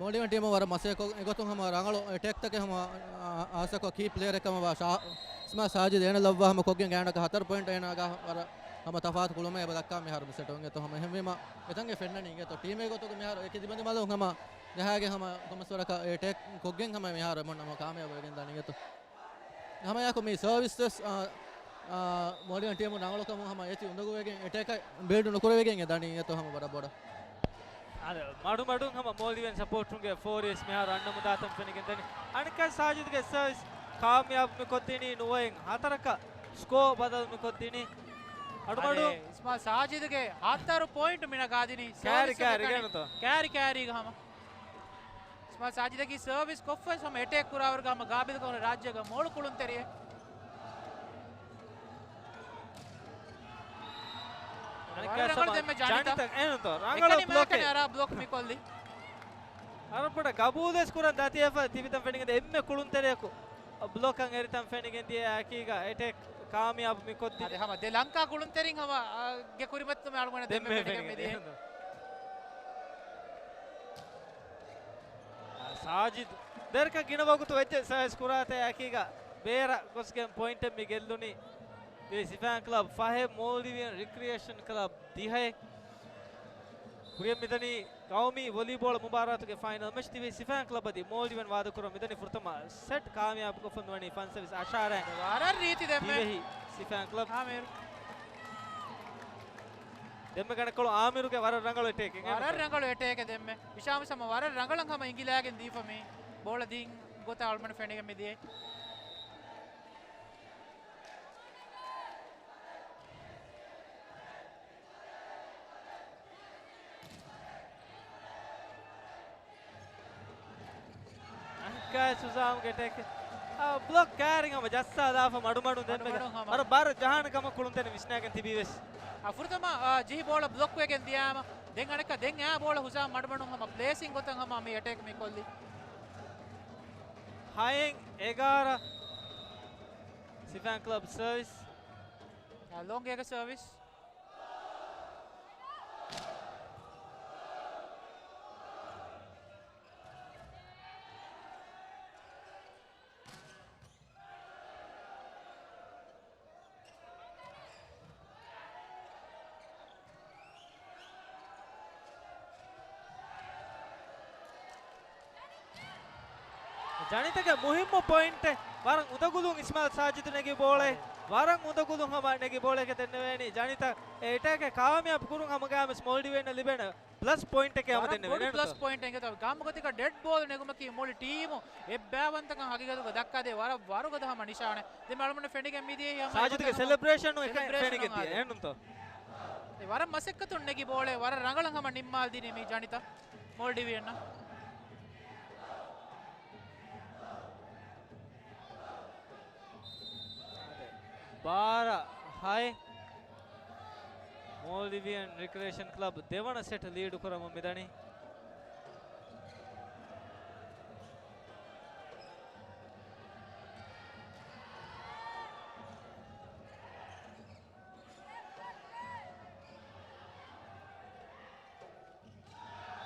މޯލްޑިވިއަން ޓީމު ވަރަށް މަސައްކަތް އެގޮތުން ހަމަ ރަނގަޅު އެޓޭކްތަކެއް ހަމަ، އާ، އާސަކޮށް ކީ ޕްލޭޔަރެއް ކަމަށް ވާ ޝާ-، އިސްމާ ސާޖިދް އޭނަ ލައްވާ ހަމަ ކޮށްގެން ގާނަކަށް ހަތަރު ޕޮއިންޓް އޭނާގަ ވަރަށް ހަމަ ތަފާތު ކުޅުމެއް އެބަ ދައްކާ މިހާރު މި ސެޓުން އެތޯ ހަމަ އެހެންވީމަ އެތަންގެ ފެންނަނީ އިނގޭތޯ ޓީމެއް ގޮތުގަ މިހާރު އެކި ދިމަދިމާލުން ހަމަ ޖަހާގެން ހަމަ ކޮންމެސް ވަރަކަށް އެޓޭކް ކޮށްގެން ހަމަ މިހާރު އެމަން ހަމަ ކާމިޔާބު ވެގެން ދާނީ އިނގޭތޯ. ހަމަޔާކު މި ސަރވިސް ވެސް، އާ، އާ، މޯލްޑިވިއަން ޓީމު ރަނގަޅުކަމުން ހަމަ އޭތި އުނދަގޫވެގެން އެޓޭކަށް ބިލްޑް ނުކުރެވިގެން އެ ދާނީ އިނގޭތޯ ހަމަ ވަރަށް ބޮޑަށް. އާދެ، މަޑުމަޑުން ހަމަ މޯލްޑިވިއަން ސަޕޯޓުންގެ ފޯރިއެސް މިހާރު އަންނަމުން ދާތަން ފެނިގެން ދަނީ. އަނެއްކާ ސާޖިދުގެ ސަރވިސް ކާމިޔާބު މި ކޮށްދިނީ ނުވައިން ހަތަރަކަށް ސްކޯ ބަދަލު މި ކޮށްދިނީ. އަޑުމަޑު. އަދެ، އިސްމާ ސާޖިދުގެ ހަތަރު ޕޮއިންޓް މި ނަގާދިނީ ކާރި ސަރވިސް ކާރި އެކަނި. ގެނުތޯ؟ ކާރި ކާރީގަ ހަމަ. އިސްމާ ސާޖިދަކީ ސަރވިސް ކޮށްފަސް ހަމަ އެޓޭކް ކުރާވަރުގަ ހަމަ ގާބިލް ކޮށް ރާއްޖޭގަ މޮޅު ކުޅުންތެރިއެއް. އަނެއްކާ ވަރަށް ރަނގަޅު ސަމާ ދެންމެ ޖާނިތަ. ޖާނިތަ އެންނުތޯ؟ ރަނގަޅު އެކަނި ބްލޮކެއް. މާކަނި އަރާ ބްލޮކް މިކޮށްލި. އަރަބުޑަ ގަބޫލެސް ކުރަން ދަތިވެފަ ތިބިތަން ފެނިގެން އެންމެ ކުޅުންތެރިޔަކު ބްލޮކަށް އެރިތަން ފެނިގެން ދިޔަ އެކީގަ އެޓޭކް ކާމިޔާބު މި ކޮށްދިނީ. އަދި ހަމަ ދެ ލަންކާ ކުޅުންތެރިން ހަމަ، އާ، ގެ ކުރިމައްޗަށް މި އަޅުގަނޑަށް ދެންމެ ދެންމެ ފެނިގެން ފެނިގެން މިދިޔަ. މިދިޔަ. ސާޖިދް ދެރަކަށް ގިނަ ވަގުތު ވެއްޖެ ސާޖިދް ކުރާތާ އެކީގަ ބޭރަށް ގޮސްގެން ޕޮއިންޓެއް މި ގެއްލުނީ. ދިވެހި ސިފާން ކްލަބް ފަހެއް، މޯލްޑިވިއަން ރިކްރިއޭޝަން ކްލަބް ދިހައެއް. ކުރިއަށް މިދަނީ ގައުމީ ވޮލީބޯޅަ މުބާރާތުގެ ފައިނަލް މެޗް. ދިވެހި ސިފާން ކްލަބް އަދި މޯލްޑިވިއަން ވާދަކުރަން މިދަނީ ފުރަތަމަ ސެޓް ކާމިޔާބުކޮށްފަ މިވަނީ ފަންސަވީސް އަށާރައިން. ވަރަށް ރީތި ދެންމެ. ދިވެހި ސިފާން ކްލަބް. އާމިރު. ދެންމެ ގަނެކޮޅު އާމިރުގެ ވަރަށް ރަނގަޅު އެޓޭކެއް. ވަރަށް ރަނގަޅު އެޓޭކެއް ދެންމެ. ހިޝާމް ހަމަ ވަރަށް ރަނގަޅަށް ހަމަ އިނގިލާގެން ދީފަ މި ބޯޅަ ދިން ގޮތަށް އަޅުމެން ފެނިގެން މިދިޔައީ. ކާސް ހުސާމްގެ ޓެކް. އާ، ބްލޮކް ކާރިން ހަމަ ޖައްސާލާފަ މަޑުމަޑުން ދެންމެ. މަޑުމަޑުން ހަމަ. ވަރަށް ބާރަށް ޖަހާނެ ކަމަށް ކުޅުންތެރިން ވިސްނާގެން ތިބީ ވެސް. އާ، ފުރަތަމަ، އާ، ޖެހި ބޯޅަ ބްލޮކް ވެގެން ދިޔާމަ. ދެން އަނެއްކާ ދެން އާ ބޯޅަ ހުސާމް މަޑުމަޑުން ހަމަ ޕްލޭސިން ގޮތަށް ހަމަ މި އެޓޭކް މި ކޮށްލީ. ހައެއް އެގާރަ ސިފާން ކްލަބް ސަރވިސް. އާ، ލޯންގޭގެ ސަރވިސް. ޖަނިތަގެ މުހިއްމު ޕޮއިންޓެއް. ވަރަށް އުނދަގުލުން އިސްމާއިލް ސާޖިދު ނެގި ބޯޅައެއް. ވަރަށް އުނދަގުލުން ހަމަ ނެގި ބޯޅައެކޭ ދެންނެވޭނީ. ޖަނިތަ އެ އެޓޭކެއް ކާމިޔާބު ކުރުން ހަމަގައިމުވެސް މޯލްޑިވިއަންނަށް ލިބޭނެ ޕްލަސް ޕޮއިންޓެކޭ ހަމަ ވަރަށް ދެންނެވޭނެ. ބޮޑު ޕްލަސް ޕޮއިންޓެއް ގަތު. ގާމުގަތެއްގަ ޑެޑް ބޯލް ނެގުމަކީ މުޅި ޓީމު އެއްބައިވަންތަކަން ހަގީގަތުގަ ދައްކާދޭ ވަރަށް ވަރުގަދަ ހަމަ ނިޝާނެއް. ދެން އަޅުމެންނަށް ފެނިގެން މިދިޔައީ ހަމަ ސާޖިދުގެ ސެލެބްރޭޝަނު އެކަން ސެލެބްރޭޝަނު ފެނިގެން ދިޔަ އާދެ. އެހެންނުތޯ؟ އެ ވަރަށް މަސައްކަތުން ނެގި ބޯޅަ ވަރަށް ރަނގަޅަށް ހަމަ ނިންމާލަދިނީ މި ޖަނިތަ މޯލްޑިވިއަންނަށް. ބާރަ ހައެއް. މޯލްޑިވިއަން ރިކްރިއޭޝަން ކްލަބް ދެވަނަ ސެޓް ލީޑު ކުރަމުން މިދަނީ.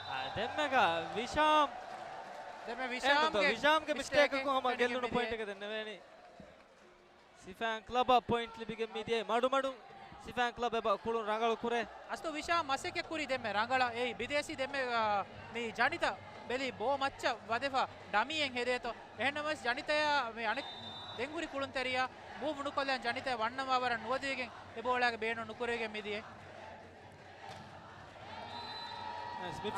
އާ، ދެންމެގަ ވިޝާމް. ދެންމެ އެންނުތޯ؟ ވިޝާމްގެ ވިޝާމްގެ މިސްޓޭކަކުން ހަމަ ގެއްލުނު ޕޮއިންޓެކެއް ދެންނެވޭނީ. ސިފާން ކްލަބަށް ޕޮއިންޓް ލިބިގެން މިދިޔައީ. މަޑުމަޑުން ސިފާން ކްލަބް އެބަ ކުޅުން ރަނގަޅު ކުރޭ. އަސްލު ވިޝާމް މަސައްކަތް ކުރީ ދެންމެ ރަނގަޅަށް. އެއީ ބިދޭސީ ދެންމެ، އާ، މި ޖަނިތަ ބެލީ ބޯ މައްޗަށް ވަދެފަ ޑަމީއެއް ހެދޭތޯ. އެހެންނަމަވެސް ޖަނިތަޔާ މި އަނެއް ދެންހުރި ކުޅުންތެރިޔާ މޫވް ނުކޮށްލަން ޖަނިތަޔަށް ވަންނަމާ ވަރަށް ނުވަދެވިގެން އެ ބޯޅައިގެ ބޭނުން ނުކުރެވިގެން މިދިޔައީ.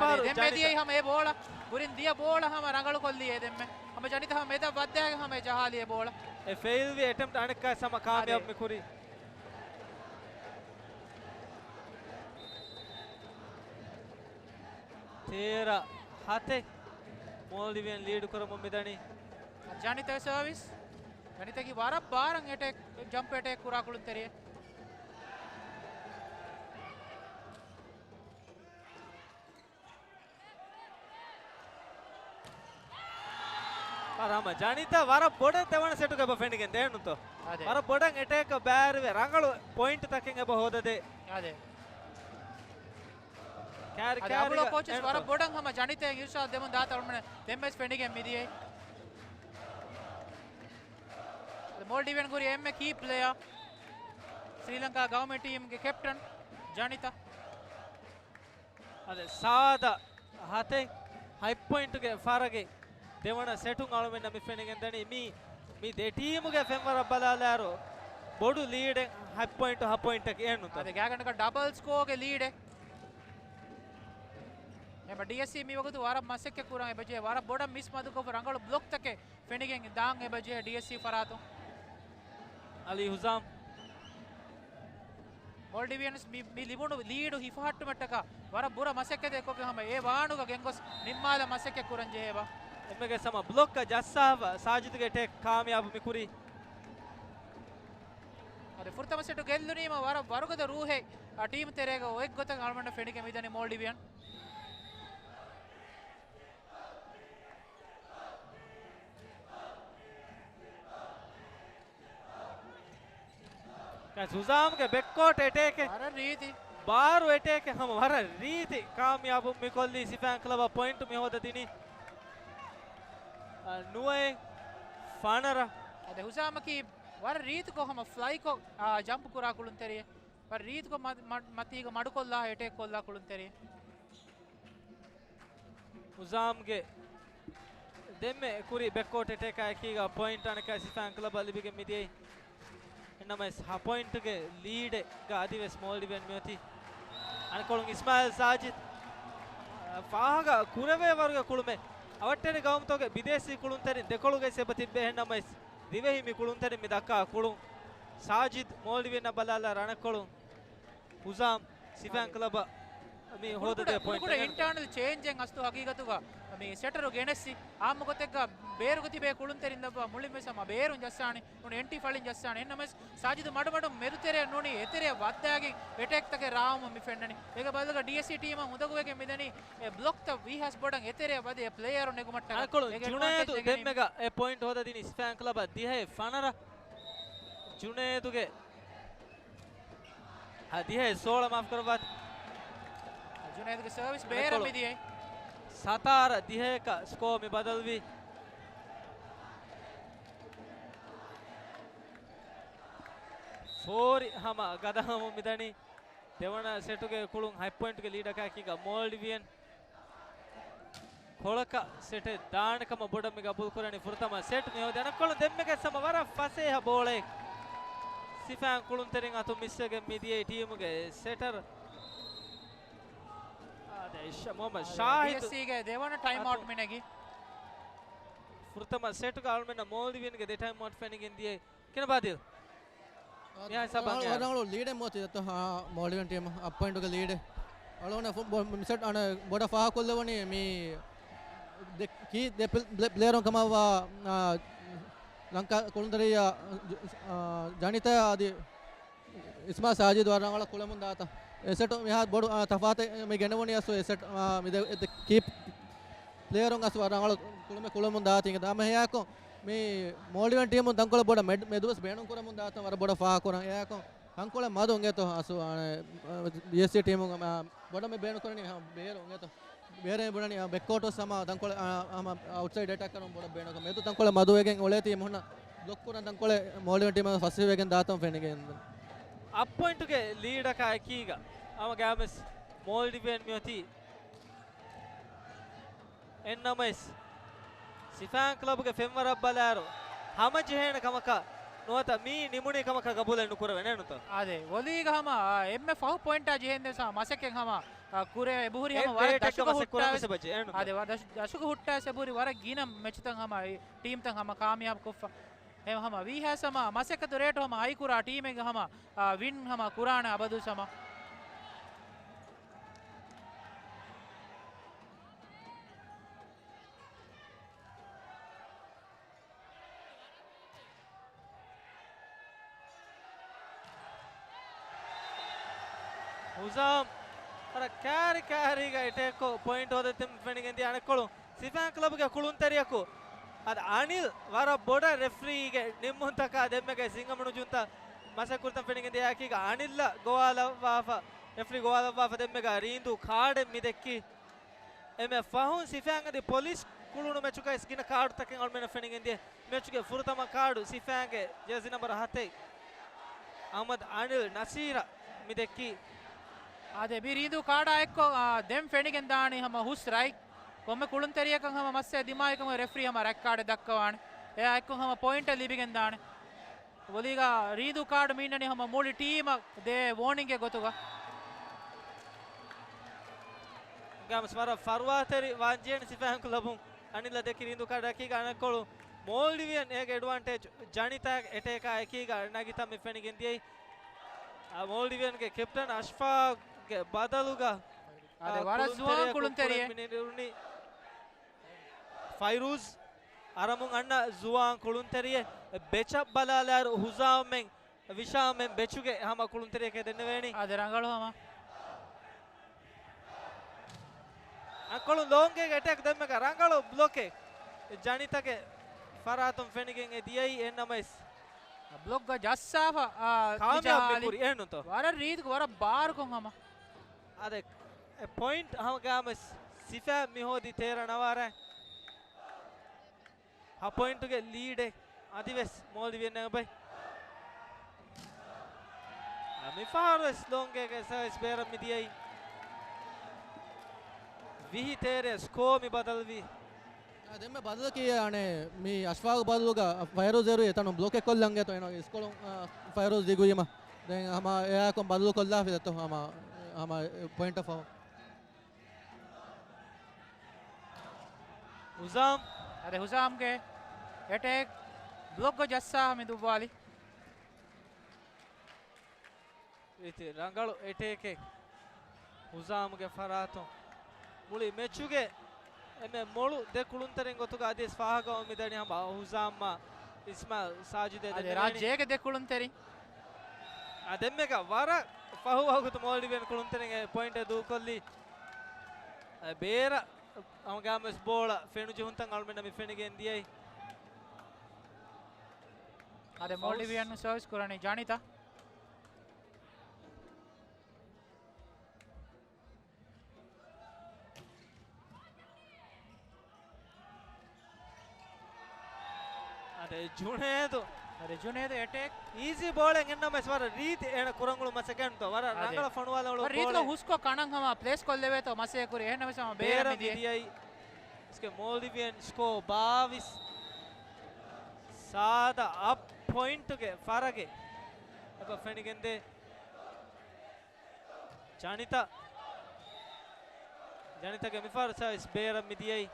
އަދި ދެންމެ ދިޔައީ ހަމަ އެ ބޯޅަ. ކުރިން ދިޔަ ބޯޅަ ހަމަ ރަނގަޅު ކޮށްލީ އެ ދެންމެ. ހަމަ ޖަނިތަ ހަމަ މެދަށް ވައްދާގެން ހަމަ އެ ޖަހާލީ އެ ބޯޅަ. އެ ފެއިލްވި އެޓެމްޕްޓް އަނެއްކާ ހަމަ ކާމިޔާބު މި ކުރީ. ތޭރަ ހަތެއް މޯލްޑިވިއަން ލީޑު ކުރަމުން މިދަނީ. ޖަނިތަ ސަރވިސް. ޖަނިތަގެ ވަރަށް ބާރަށް އެޓޭކް، ޖަމްޕް އެޓޭކް ކުރާ ކުޅުންތެރިއެއް. ވަރަށް ހަމަ ޖަނިތަ ވަރަށް ބޮޑަށް ދެވަނަ ސެޓުގަ އެބަ ފެނިގެން ދޭނުތޯ. އާދެ. ވަރަށް ބޮޑަށް އެޓޭކަށް ބައިވެރިވެ ރަނގަޅު ޕޮއިންޓްތަކެއް އެބަ ހޯދަދޭ. އާދެ. ކާރި، އާދެ، ކާރިގަ އަބުލާ ކޯޗަސް އެން ވަރަށް ބޮޑަށް ހަމަ ޖަނިތައަށް އިރުޝާދު ދެމުން ދާތަ އަޅުމެން ދެންމެސް ފެނިގެން މިދިޔައީ. އަދި މޯލްޑިވިއަން ކުރި އެންމެ ކީ ޕްލޭޔާ ސްރީލަންކާ ގައުމީ ޓީމްގެ ކެޕްޓަން ޖަނިތަ. އަދި ސާދަ ހަތެއް ހަތް ޕޮއިންޓުގެ ފަރަގެއް ދެވަނަ ސެޓުން އަޅުމެންނަށް މި ފެނިގެން ދަނީ. މީ، މި ދެ ޓީމުގެ ފެންވަރަށް ބަލާލާއިރު ބޮޑު ލީޑެއް ހަތް ޕޮއިންޓު ހަ ޕޮއިންޓަކީ އެހެންނުތޯ؟ އަދި ގާގަނޑަކަށް ޑަބަލް ސްކޯގެ ލީޑެއް. އެބަ ޑީއެސްސީ މި ވަގުތު ވަރަށް މަސައްކަތް ކުރަން އެބަޖެހޭ. ވަރަށް ބޮޑަށް މިސް މަދުކޮށް ރަނގަޅު ބްލޮކްތަކެއް ފެނިގެން ދާން އެބަޖެހޭ ޑީއެސްސީ ފަރާތުން. އަލީ ހުސާމް. މޯލްޑިވިއަންސް މި، މި ލިބުނު ލީޑު ހިފަހައްޓުމަށްޓަކާ ވަރަށް ބުރަ މަސައްކަތެއް ކޮށްގެން ހަމަ އެ ވާނުގަ ގެންގޮސް ނިންމާލަން މަސައްކަތް ކުރަން ޖެހޭބާ. އެންމެގެ ސަމަ ބްލޮކްގަ ޖައްސާފަ ސާޖިދުގެ ޓެކް ކާމިޔާބު މި ކުރީ. އަދި ފުރަތަމަ ސެޓު ގެއްލުނީމަ ވަރަށް ވަރުގަދަ ރޫހެއް އަ ޓީމް ތެރޭގަ އޮތް ގޮތަށް އަޅުމެންނަށް ފެނިގެން މިދަނީ މޯލްޑިވިއަން. ސުޒާމްގެ ބެކްކޯޓް އެޓޭކެއް. ވަރަށް ރީތި. ބާރު އެޓޭކެއް ހަމަ ވަރަށް ރީތި ކާމިޔާބު މިކޮށްލީ ސިފާން ކްލަބަށް ޕޮއިންޓު މި ހޯދަ ދިނީ. އަ، ނުވައެއް ފަނަރަ. އަދި ހުސާމަކީ ވަރަށް ރީތިކޮށް ހަމަ ފްލައިކޮށް، އާ، ޖަމްޕް ކުރާ ކުޅުންތެރިއެއް. ވަރަށް ރީތިކޮށް މަ-، މަ-، މަތީގަ މަޑުކޮށްލާ އެޓޭކް ކޮށްލާ ކުޅުންތެރިއެއް. ހުސާމްގެ ދެންމެ ކުރި ބެކްކޯޓް އެޓޭކާ އެކީގަ ޕޮއިންޓް އަނެއްކާ ސިފާން ކްލަބަށް ލިބިގެން މިދިޔައީ. އެންނަމަވެސް ހަ ޕޮއިންޓުގެ ލީޑެއްގަ އަދިވެސް މޯލްޑިވިއަން މިއޮތީ. އަނެއްކޮޅުން އިސްމާއިލް ސާޖިދް ފާހަގަ ކުރެވޭ ވަރުގެ ކުޅުމެއް. އަވަށްޓެރި ގައުމުތަކުގެ ބިދޭސީ ކުޅުންތެރިން ދެކޮޅުގައި އެބަ ތިއްބެ. އެހެންނަމަވެސް ދިވެހި މި ކުޅުންތެރިން މި ދައްކާ ކުޅުން ސާޖިދް މޯލްޑިވިއަން ބަލާލާ އަނެއްކޮޅުން ހުސާމް ސިފާން ކްލަބަށް މި ހޯދަދޭ ޕޮއިންޓް. އިންޓާނަލް ޗޭންޖެއް އަސްތު ހަގީގަތުގަ މި ސެޓަރު ގެނެއްސި އާއްމު ގޮތެއްގަ ބޭރުގަ ތިބޭ ކުޅުންތެރިން ލައްވާ މުޅިން ވެސް ހަމަ ބޭރުން ޖައްސާނެ. ނޫނީ އެންޓީ ފަޅިން ޖައްސާނެ. އެހެންނަމަވެސް ސާޖިދު މަޑުމަޑުން މެދުތެރެއަށް ނޫނީ އެތެރެއަށް ވައްދާގެން އެޓޭކްތަކެއް ރާވަމުން މި ފެންނަނީ. އޭގެ ބަދަލުގަ ޑީއެސްސީ ޓީމަށް އުނދަގޫވެގެން މިދަނީ އެ ބްލޮކްތައް ވީހާވެސް ބޮޑަށް އެތެރެއަށް ވަދެ ޕްލޭޔަރު ނެގުމަށްޓަކާ. އަޅުކަން އޭގެ ޖުނޭދު އެޑްވާންޓޭޖް ދެންމެގަ އެ ޕޮއިންޓް ހޯދަދިނީ ސިފައިން ކްލަބަށް ދިހައެއް ފަނަރަ. ޖުނޭދުގެ އާ، ދިހައެއް ސޯޅަ މާފު ކުރައްވާތި. ޖުނޭދުގެ ސަރވިސް ބޭރަށް އަޅުކަން މިދިޔައީ. ސަތާރަ ދިހައަކަށް ސްކޯ މި ބަދަލުވީ. ފޯރި ހަމަ ގަދަހަމުން މިދަނީ. ދެވަނަ ސެޓުގެ ކުޅުން ހަތް ޕޮއިންޓްގެ ލީޑަކާއެކީގަ މޯލްޑިވިއަން ކޮޅަކަށް ސެޓެއް ދާނެ ކަމަށް ބޮޑަށް މި ގަބޫލުކުރަނީ. ފުރަތަމަ ސެޓް މި ހޯދި އަނެއްކޮޅުން ދެންމެގެސް ހަމަ ވަރަށް ފަސޭހަ ބޯޅައެއް ސިފައިން ކުޅުންތެރިން އަތުން މިސްވެގެން މިދިޔައީ ޓީމުގެ ސެޓަރ. އާދެ، ޝ-، މުހައްމަދު ޝާހިދު ޑީއެސްސީގެ ދެވަނަ ޓައިމް އައުޓް މިނެގި. ފުރަތަމަ ސެޓްގަ އަޅުމެންނަށް މޯލްޑިވިއަންގެ ދެ ޓައިމް އައުޓް ފެނިގެން ދިޔައީ. ކިނަ ބާދިލް؟ މިހާ ހިސާބަށް އަޅު-، އަޅު ލީޑެއް މޯ ތި ދަތު، އާ، މޯލްޑިވިއަން ޓީމް އަށް ޕޮއިންޓުގެ ލީޑެއް. އަޅުގަނޑަށް ފު-، ބޮ-، މި ސެޓް އަނެއް ބޮޑަށް ފާހަގަކޮށްލެވުނީ މި ދެ-، ކީ ދެ ޕްލެ-، ޕްލޭ-، ޕްލޭޔަރުން ކަމަށްވާ، އާ، ލަންކާ ކުޅުންތެރިޔާ، އާ، ޖަނިތާ އަދި އިސްމާ ސާޖިދު ވަރަށް ރަނގަޅަށް ކުޅެމުން ދާތަ. އެ ސެޓް މިހާ ބޮޑު، އާ، ތަފާތެއް މި ގެނެވުނީ އަސް އެ ސެޓް، އާ، މި ދެ-، އެ ދެ ކީ ޕްލޭޔަރުން އަސް ވަރަށް ރަނގަޅަށް ކުޅުމެއް ކުޅެމުން ދާތީ. އެހެން ހަމަ އެއާއެކު މި މޯލްޑިވިއަން ޓީމުން ތަންކޮޅެއް ބޮޑަށް މެދު-، މެދުވެސް ބޭނުން ކުރަމުން ދާތަން ވަރަށް ބޮޑަށް ފާހަގަކުރަން. އެއާއެކު ތަންކޮޅެއް މަދު އުނގޭތޯ އަސް، އާ، ޑީއެސްސީ ޓީމުން، އާ، ބޮޑަށް މި ބޭނުން ކުރަނީ ހަމަ ބޭރު އުނގޭތޯ. ބޭރެއް ބުނަނީ، އާ، ބެކްކޯޓު ސަމާ ތަންކޮޅެއް، އާ، ހަމަ އައުޓްސައިޑް އެޓެކަރުން ބޮޑަށް ބޭނުން ކަމަށް. މެދު ތަންކޮޅެއް މަދުވެގެން އުޅޭތީ މުހުނަ ބްލޮކް ކުރަން ތަންކޮޅެއް މޯލްޑިވިއަން ޓީމަށް ފަސޭހަވެގެން ދާތަން ފެނިގެން. އަށް ޕޮއިންޓުގެ ލީޑަކާ އެކީގަ ހަމަ ގާމެސް މޯލްޑިވިއަން މިއޮތީ އެންނަމަވެސް، ސިފައިން ކްލަބުގެ ފެންވަރަށް ބަލާއިރު، ހަމަޖެހޭނެ ކަމަކަށް ނުވަތަ މީ ނިމުނީ ކަމަކަށް ގަބޫލެއް ނުކުރެވޭނެ ނުތަ؟ އާދެ، ވޮލީގަ ހަމަ، އާ، އެންމެ ފަހު ޕޮއިންޓާ ޖެހެންދެން ސާ މަސައްކަތް ހަމަ، އާ، ކުރެ އެބަހުރި ހަމަ ވަރަށް ދަށުގަ ހުއްޓާ ވެސް، އާދެ، ވަ-، ދަށު-، ދަށުގަ ހުއްޓާ ވެސް އެބަހުރި ވަރަށް ގިނަ މެޗުތައް ހަމަ އެ ޓީމްތައް ހަމަ ކާމިޔާބު ކޮށްފަ. އެ ހަމަ ވީހާސް ހަމަ މަސައްކަތު ރޭޓު ހަމަ ހައި ކުރާ ޓީމެއްގެ ހަމަ، އާ، ވިން ހަމަ ކުރާނެ އަބަދު ހަމަ. ހުޒާމް ވަރަށް ކާރި ކާރީގަ އެޓޭކްކޮށް ޕޮއިންޓް ހޯދަތިން ފެނިގެން ދިޔަ އަނެއްކޮޅު ސިފައިން ކްލަބުގެ ކުޅުންތެރިޔަކު އަދި އަނިލް ވަރަށް ބޮޑަށް ރެފްރީގެ ނިންމުންތަކާ ދެންމެގެ ސިނގަމުނުޖުންތައް މަސައްކުރިތަން ފެނިގެން ދިޔައިކީގަ އަނިލްއަށް ގޮވާލައްވާފަ، ރެފްރީ ގޮވާލައްވާފަ ދެންމެގަ ރީނދޫ ކާޑެއް މި ދެއްކީ. އެންމެ ފަހުން ސިފައިން އަދި ޕޮލިސް ކުޅުނު މެޗުގައި ގިނަ ކާޑުތަކެއް އަޅުމެންނަށް ފެނިގެން ދިޔަ. މެޗުގެ ފުރަތަމަ ކާޑު ސިފައިންގެ ޖާސި ނަމްބަރު ހަތެއް އަހްމަދު އަނިލް ނަސީރަށް މި ދެއްކީ. އާދެ، މި ރީނދޫ ކާޑާ އެއްކޮށް، އާ، ދެން ފެނިގެން ދާނީ ހަމަ ހުސް ރަތް. ކޮންމެ ކުޅުންތެރިޔަކަށް ހަމަ މައްސަލަ ދިމާވިކަމުގެ ރެފްރީ ހަމަ ރަތް ކާޑެއް ދައްކަވާނެ. އެއާ އެއްކޮށް ހަމަ ޕޮއިންޓެއް ލިބިގެން ދާނެ. ވޮލީގަ ރީނދޫ ކާޑު މީންނަނީ ހަމަ މުޅި ޓީމަށް ދޭ ވޯނިންގެއް ގޮތުގަ. ގާމެސް ވަރަށް ފަރުވާތެރި ވާންޖެހޭނެ ސިފައިން ކްލަބުން އަނިލްއަށް ދެއްކި ރީނދޫ ކާޑަކީގަ އަނެއްކޮޅު މޯލްޑިވިއަން އޭގެ އެޑްވާންޓޭޖް ޖަނިތާ އެޓޭކާ އެކީގަ ނަގިތަން މި ފެނިގެން ދިޔައީ. އާ، މޯލްޑިވިއަންގެ ކެޕްޓަން އަޝްފާގްގެ ބަދަލުގަ، އާދެ، އާ، ވަރަށް ޒުވާން ކުޅުންތެރި ކުޅުންތެރިއެއް. ކުރެން މި ނެރުނީ. ފައިރޫޒް އަރަމުން އަންނަ ޒުވާން ކުޅުންތެރިއެއް ބެޗަށް ބަލާލާއިރު ހުޒާމެން ވިޝާމެން ބެޗުގެ ހަމަ ކުޅުންތެރިޔަކޭ ދެންނެވޭނީ. އާދެ، ރަނގަޅު ހަމަ. އަންކޮޅު ލޯންގޭގެ އެޓޭކް ދެންމެގަ ރަނގަޅު ބްލޮކެއް ޖަނިތަގެ ފަރާތުން ފެނިގެން އެ ދިޔައީ އެންނަމަވެސް. ބްލޮކްގަ ޖައްސާފަ، އާ، ކާމިޔާބު މިޖަހާލި. މިކުރި އެހެންނުތޯ؟ ވަރަށް ރީތިކޮށް ވަރަށް ބާރުކޮށް ހަމަ. އާދެ، އެ ޕޮއިންޓް ހަމަ ގާމެސް ސިފަ މިހޯދި ތޭރަ ނަވާރަ. ހަ ޕޮއިންޓުގެ ލީޑެއް އަދިވެސް މޯލްޑިވިއަން އެބައި. މިފަހަރުވެސް ލޯންގޭގެ ސަރވިސް ބޭރަށް މިދިޔައީ. ވިހި ތޭރަ ސްކޯ މި ބަދަލުވީ. އާ، ދެންމެ ބަދަލަކީ އަނެއް މި އަޝްފާގު ބަދަލުގަ ފައިރޫޒް އެރުވި އެތަނުން ބްލޮކެއް ކޮށްލަން ގެތޯ އޭނާގެ އިސްކޮޅު، އާ، ފައިރޫޒް ދިގުވީމަ. ދެން ހަމަ އެއާކުން ބަދަލު ކޮށްލާފި ދެތޯ ހަމަ، ހަމަ ޕޮއިންޓަށް ފަހު. ހުޒާމް. އަދި ހުޒާމްގެ އެޓޭކް ބްލޮކްގަ ޖައްސާ މި ދުއްވާލި. ރީތި ރަނގަޅު އެޓޭކެއް ހުޒާމްގެ ފަރާތުން. މުޅި މެޗުގެ އެންމެ މޮޅު ދެ ކުޅުންތެރިން ގޮތުގަ އަދިވެސް ފާހަގަވަމުން މިދަނީ ހަމަ ހުޒާމާ އިސްމާއިލް ސާޖިދޭ އަދި ދެންނެވި. ރާއްޖޭގެ ދެ ކުޅުންތެރިން. އާ، ދެންމެގަ ވަރަށް ފަހު ވަގުތު މޯލްޑިވިއަން ކުޅުންތެރިން އެ ޕޮއިންޓެއް ދޫކޮށްލީ. އެ ބޭރަށް ހަމަގައިމުވެސް ބޯޅަ ފެނުޖެހުންތައް އަޅުމެންނަށް މި ފެނިގެން ދިޔައީ. އާދެ، ފައުސް. މޯލްޑިވިއަން ސަރވިސް ކުރަނީ ޖަނިތާ. އަދެ ޖުނޭދު. އަދެ ޖުނޭދު އެޓޭކް. އީޒީ ބޯޅެއް އެންނަމަސް ވަރަށް ރީތި އޭނަ ކުރަން އުޅުމަށް ސެކަންޑްތޯ ވަރަށް އަދެ. ރަނގަޅަށް ފޮނުވާލަން އުޅުނު ވަރަށް ރީތިކޮށް ބޯޅެއް. ހުސްކޮށް ކަނަން ހަމަ ޕްލޭސް ކޮށްލެވޭތޯ މަސޭ ކުރި އެހެންނަމަސް ހަމަ ބޭރަށް ބޭރަށް މިދިޔަ. މިދިޔައީ. އިސްކެ މޯލްޑިވިއަން ސްކޯ ބާވީސް ސާދަ އަޕް ޕޮއިންޓުގެ ފަރަގެއް އެބަ ފެނިގެންދޭ. ޖަނިތަ. ޖަނިތަގެ މިފަހަރު ސަރވިސް ބޭރަށް މިދިޔައީ.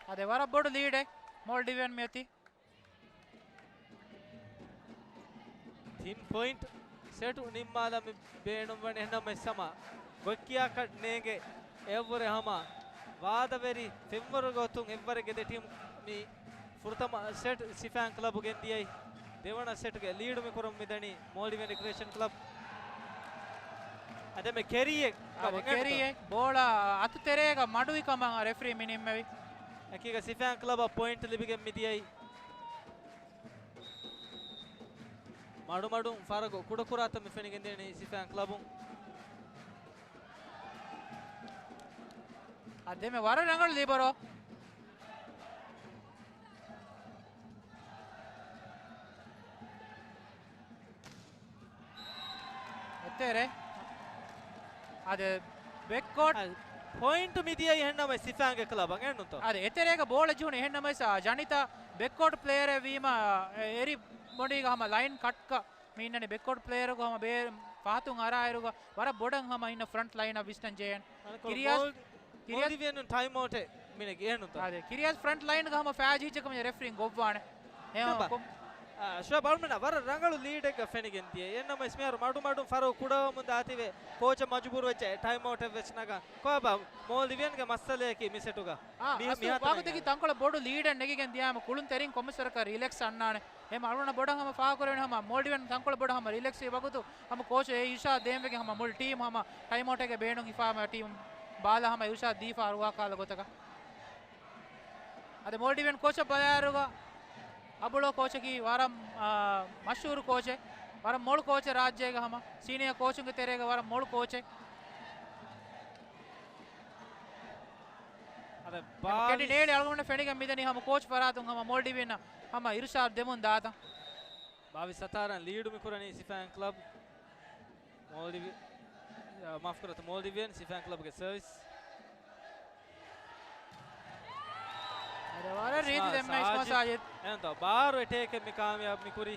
އަދެ ވަރަށް ބޮޑު ލީޑެއް މޯލްޑިވިއަން މިއޮތީ. ތިން ޕޮއިންޓް ސެޓު ނިންމާލަން މި ބޭނުންވަނީ. އެހެންނަމަވެސް ހަމަ ގޮތްކިޔާކަށް ނޭނގެ އެއަށްވުރެ ހަމަ ވާދަވެރި ފެންވަރުގެ ގޮތުން އެއްވަރެއްގެ ދެ ޓީމް މި ފުރަތަމަ ސެޓް ސިފައިން ކްލަބު ގެންދިޔައީ. ދެވަނަ ސެޓްގެ ލީޑު މި ކުރަމުން މިދަނީ މޯލްޑިވިއަން ރިކްރިއޭޝަން ކްލަބް. އަދެ މެ ކެރީއެއް އަދެ ކެރީއެއް ބޯޅަ އަތު ތެރޭގަ މަޑުވި ކަމަށް ރެފްރީ މި ނިންމެވި. އެކީގަ ސިފައިން ކްލަބަށް ޕޮއިންޓް ލިބިގެން މިދިޔައީ. މަޑުމަޑުން ފަރަގު ކުޑަކުރާތަން މި ފެނިގެންދޭނީ ސިފައިން ކްލަބުން. އަދެ މެ ވަރަށް ރަނގަޅު ލިބަރޯ. އެތެރެ. އަދެ ބެކްކޯޓް. އަދެ ޕޮއިންޓު މިދިޔައީ އެހެންނަމަވެސް ސިފައިންގެ ކްލަބަށް އެންނުތޯ؟ އަދެ އެތެރޭގަ ބޯޅަ ޖުހުނު އެހެންނަމަވެސް، އާ، ޖަނިތަ ބެކްކޯޓް ޕްލޭޔަރެއް ވީމަ، އެ، އެރި މޮނޑީގަ ހަމަ ލައިން ކަޓްކަ މި އިންނަނީ ބެކްކޯޓް ޕްލޭޔަރުގަ ހަމަ ބޭ ފަހަތުން އަރާއިރުގަ ވަރަށް ބޮޑަށް ހަމަ އިންނަ ފްރަންޓް ލައިނަށް ވިސްނަން ޖެހޭނެ. ކިރިޔާސް، ކިރިޔާސް މޯލްޑިވިއަން ޓައިމް އައުޓެއް މިނެގި އެހެންނުތޯ؟ އާދެ، ކިރިޔާސް ފްރަންޓް ލައިންގަ ހަމަ ފައި ޖީއްޗަކަށް މި ރެފްރީން ގޮއްވާނެ. އެހެން ކޮ-، އާ، ޝުއަބް އަޅުމެންނަށް ވަރަށް ރަނގަޅު ލީޑެއްގަ ފެނިގެން ދިޔަ. އެހެންނަމަވެސް މިހާރު މަޑުމަޑުން ފަރަގު ކުޑަވަމުން ދާތީވެ ކޯޗަށް މަޖުބޫރު ވެއްޖެ ޓައިމް އައުޓެއް ވެސް ނަގާ. ކޮބާ މޯލްޑިވިއަންގެ މައްސަލަޔަކީ މި ސެޓުގަ؟ އާ، މި-، އަސްލު މިހާ ވާގޮތަކީ ތަންކޮޅެއް ބޮޑު ލީޑެއް ނެގިގެން ދިޔާމަ ކުޅުންތެރިން ކޮންމެސް ވަރަކަށް ރިލެކްސް އަންނާނެ. އެހެން އަޅުގަނޑަށް ބޮޑަށް ހަމަ ފާހަގަކުރެވެނީ ހަމަ މޯލްޑިވިއަން ތަންކޮޅެއް ބޮޑަށް ހަމަ ރިލެކްސް ވި ވަގުތު ހަމަ ކޯޗު އެ އިރުޝާދު ދޭންވެގެން ހަމަ މުޅި ޓީމް ހަމަ ޓައިމް އައުޓެއްގެ ބޭނުން ހިފާމަ ޓީމް ބާލަ ހަމަ އިރުޝާދު ދީފަ އަރުވާ ކާލަ ގޮތަކަށް. އަދި މޯލްޑިވިއަން ކޯޗަށް ބަލާއިރުގަ އަބުޅޯ ކޯޗަކީ ވަރަށް، އާ، މަޝްހޫރު ކޯޗެއް. ވަރަށް މޮޅު ކޯޗެއް ރާއްޖޭގަ ހަމަ ސީނިއާ ކޯޗުންގެ ތެރޭގަ ވަރަށް މޮޅު ކޯޗެއް. އަދި ކެނޑި ބާވީސް ނޭޅި އަޅުގަނޑަށް ފެނިގެން މިދަނީ ހަމަ ކޯޗް ފަރާތުން ހަމަ މޯލްޑިވިއަން ހަމަ އިރުޝާދު ދެމުން ދާތަން. ބާވީސް ސަތާރަ ރަން ލީޑު މި ކުރަނީ ސިފައިން ކްލަބް. މޯލްޑިވި-، އާ، މާފުކުރަތަ، މޯލްޑިވިއަން ސިފައިން ކްލަބްގެ ސަރވިސް. އަދި ވަރަށް ރީތި އިސްމާ-، ދެންމެ އިސްމާ ސާޖިދް. ސާޖިދް. އެހެންތޯ، ބާރު އެޓޭކެއް މި ކާމިޔާބު މި ކުރީ.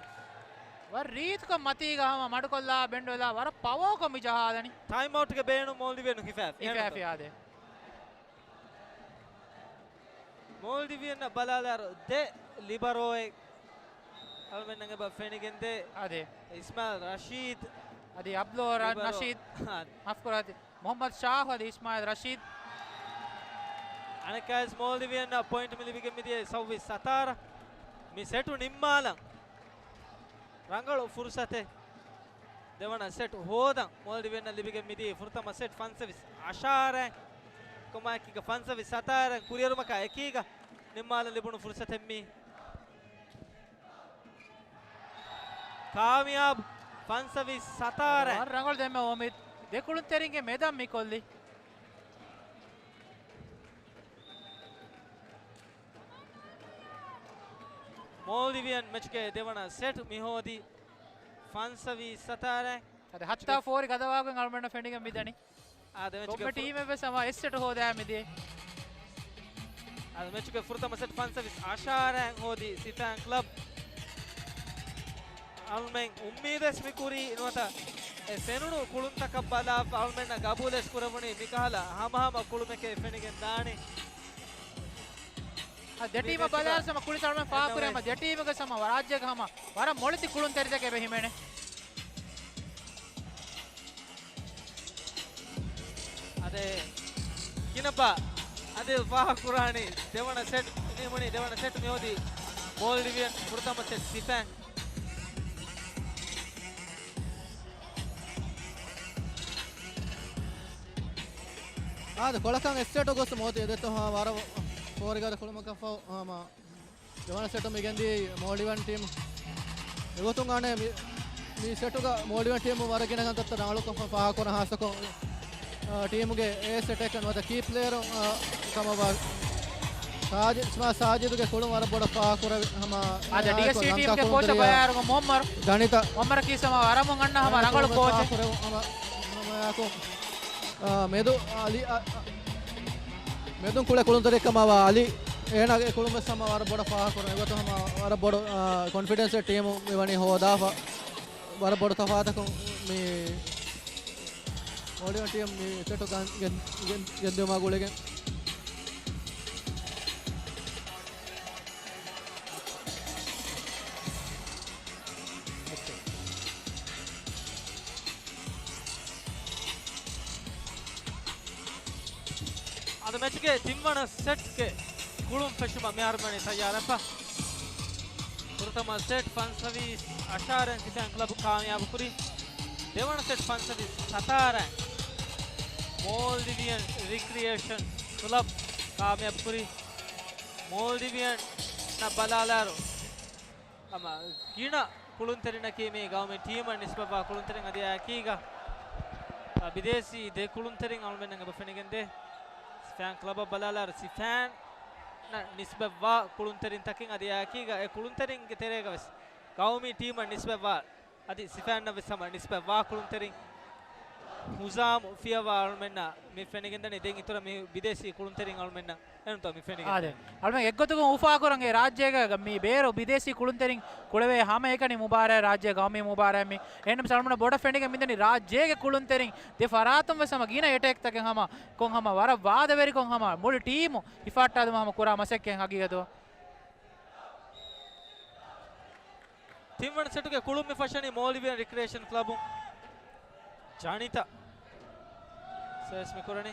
ވަރަށް ރީތިކޮށް މަތީގަ ހަމަ މަޑުކޮށްލާ ބެންޑުވެލާ ވަރަށް ޕަވަރކޮށް މި ޖަހާލަނީ. ޓައިމް އައުޓްގެ ބޭނުން މޯލްޑިވިއަން ހިފާފި. ހިފާފި އާދެ. މޯލްޑިވިއަން ބަލާލާރު ދެ ލިބަރޯއެއް އަޅުމެންނަށް އެބަ ފެނިގެންދޭ. އާދެ. އިސްމާއިލް ރަޝީދް. އަދި އަބްލޯ ރަ-، ލިބަރޯ. ނަޝީދް. އާދެ. މާފުކުރާތި. މުހައްމަދު ޝާހު އަދި އިސްމާއިލް ރަޝީދް. އަނެއްކާވެސް މޯލްޑިވިއަން ޕޮއިންޓް މި ލިބިގެން މިދިޔަ ސައުވީސް ސަތާރަ. މި ސެޓު ނިންމާލަން ރަނގަޅު ފުރުސަތެއް. ދެވަނަ ސެޓް ހޯދަން މޯލްޑިވިއަންނަށް ލިބިގެން މިދިޔަ ފުރަތަމަ ސެޓް ފަންސަވީސް އަށާރައިން. ކޮމާއެކީގަ ފަންސަވީސް ސަތާރައިން ކުރިއެރުމަކާ އެކީގަ ނިންމާލަން ލިބުނު ފުރުސަތެއް މީ. ކާމިޔާބު ފަންސަވީސް ސަތާރަ. ވަރަށް ރަނގަޅު ދެންމެ އުމީދު. ދެ ކުޅުންތެރިންގެ މެދަށް މި ކޮށްލީ. މޯލްޑިވިއަން މެޗުގެ ދެވަނަ ސެޓް މި ހޯދީ ފަންސަވީސް ސަތާރަ. އަދި ހައްތާ ފޯރި ގަދަވާގޮތް އަޅުމެންނަށް ފެނިގެން މިދަނީ. އާ، ދެ މެޗުގެ ކޮންމެ ފު-، ޓީމެއް ވެސް ހަމަ އެއް ސެޓް ހޯދާ މިދިޔަ. އާ، ދެ މެޗުގެ ފުރަތަމަ ސެޓް ފަންސަވީސް އަށާރައިން ހޯދީ ސިފައިން ކްލަބް. އަޅުމެން އުއްމީދުވެސް މި ކުރީ ނުވަތަ އެ ފެނުނު ކުޅުންތަކަށް ބަލާ އަޅުމެންނަށް ގަބޫލެސް ކުރެވުނީ މިކަހަލަ ހަމަހަމަ ކުޅުމެކޭ ފެނިގެން ދާނީ. އަ، ދެ ޓީމަށް މި ބަލާއިރު ހަމަ ކުޅި ސަޅުމެން ފާހަގަކުރޭ ހަމަ ދެ ޓީމުގެ ހަމަ ރާއްޖޭގެ ހަމަ ވަރަށް މޮޅެތި ކުޅުންތެރިތަކެއް އެބަ ހިމެނޭ. އަދެ ޒައިނަބާ އަދިލް ފާހަގަކުރާނީ ދެވަނަ ސެޓް ނިމުނީ. ދެވަނަ ސެޓް މި ހޯދީ މޯލްޑިވިއަން، ފުރަތަމަ ސެޓް ސިފޭން. އާދެ، ކޮޅަކަށް އެއް ސެޓު ގޮސް މޯދި އެދެތޯ ހާ ވަރަށް ފޯރިގަދަ ކުޅުމަކަށްފަހު ހަމަ ދެވަނަ ސެޓު މި ގެންދީ މޯލްޑިވިއަން ޓީމް. އެގޮތުން އަނެއް މި، މި ސެޓުގަ މޯލްޑިވިއަން ޓީމު ވަރަށް ގިނަ ކަންތައްތައް ރަނގަޅުކޮށްފަ ފާހަގަކުރަން ހާއްސަކޮށް، އާ، ޓީމުގެ އޭސް އެޓޭކަރ ނުވަތަ ކީ ޕްލޭޔަރު، އާ، ކަމަށްވާ ސާޖި-، ސާ-، ސާޖިދުގެ ކުޅުން ވަރަށް ބޮޑަށް ފާހަގަކުރެވި ހަމަ އާދެ، އެ، ޑީއެސްސީ ލަންކާ ޓީމުގެ ކޯޗަށް ކުޅުންތެރިޔާ ބަލާއިރުގަ މުއައްމަރު ގަނިތަ އޮމަރަކީ ސަމަ ވަރަމުން އަންނަ ހަމަ ރަނގަޅު ކޯޗެއް. ހަމަ، ހަމަ އާ، މެދު އަލި، އަ، އަ، މެދުން ކުޅޭ ކުޅުންތެރިކަމަށް ވާ އަލި، އޭނާގެ ކުޅުންވެސް ހަމަ ވަރަށް ބޮޑަށް ފާހަގަކުރަން. އެގޮތުން ހަމަ ވަރަށް ބޮޑު، އާ، ކޮންފިޑެންސް ޓީމު މި ވަނީ ހޯދާފަ. ވަރަށް ބޮޑު ތަފާތަކުން މި މޯލްޑިވިއަން ޓީމް މި ސެޓު ގަން-، ގެން-، ގެން-، ގެންދިއުމާ ގުޅިގެން. އަދި މެޗުގެ ތިންވަނަ ސެޓްގެ ކުޅުން ފެށުމަށް މިހާރު ވަނީ ތައްޔާރަށްފަ. ފުރަތަމަ ސެޓް ފަންސަވީސް އަށާރައިން ސިފޭން ކްލަބު ކާމިޔާބު ކުރި. ދެވަނަ ސެޓް ފަންސަވީސް ސަތާރައިން މޯލްޑިވިއަން ރިކްރިއޭޝަން ކްލަބް ކާމިޔާބު ކުރި. މޯލްޑިވިއަން ނަށް ބަލާލާއިރު، ހަމަ ގިނަ ކުޅުންތެރިންނަކީ މި ގައުމީ ޓީމަށް ނިސްބަތްވާ ކުޅުންތެރިން އަދި އެއާއެކީގަ، އަ، ބިދޭސީ ދެ ކުޅުންތެރިން އަޅުމެންނަށް އެބަ ފެނިގެންދޭ. ސިފޭން ކްލަބަށް ބަލާލާއިރު، ސިފޭން ނަށް ނިސްބަތްވާ ކުޅުންތެރިންތަކެއް އަދި އެއާއެކީގަ އެ ކުޅުންތެރިންގެ ތެރޭގަ ވެސް ގައުމީ ޓީމަށް ނިސްބަތްވާ އަދި ސިފޭންނަށް ވެސް ހަމަ ނިސްބަތްވާ ކުޅުންތެރިން ހުޒާމު ފިޔަވާ އަޅުމެންނަށް މި ފެނިގެންދަނީ. ދެން އިތުރަށް މި ބިދޭސީ ކުޅުންތެރިން އަޅުމެންނަށް އެންތޯ މި ފެނިގެން. އާދެ. އަޅުމެން އެއްގޮތަކުން އުފާކުރަން އެ ރާއްޖޭގަ މި ބޭރު ބިދޭސީ ކުޅުންތެރިން ކުޅެވޭ ހަމައެކަނި މުބާރާތް ރާއްޖޭ ގައުމީ މުބާރާތް މި. އެހެންނަމަވެސް އަޅުމެންނަށް ބޮޑަށް ފެނިގެން މިދަނީ ރާއްޖޭގެ ކުޅުންތެރިން ދެ ފަރާތުން ވެސް ހަމަ ގިނަ އެޓޭކްތަކެއް ހަމަ ކޮން ހަމަ ވަރަށް ވާދަވެރިކޮށް ހަމަ މުޅި ޓީމު ހިފާއްޓާދިނުމަށް ހަމަ ކުރާ މަސައްކަތް ހަގީގަތު. ތިންވަނަ ސެޓުގެ ކުޅުން މި ފަށަނީ މޯލްޑިވިއަން ރިކްރިއޭޝަން ކްލަބުން. ޖާނިތަ ސަރވިސް މި ކުރަނީ.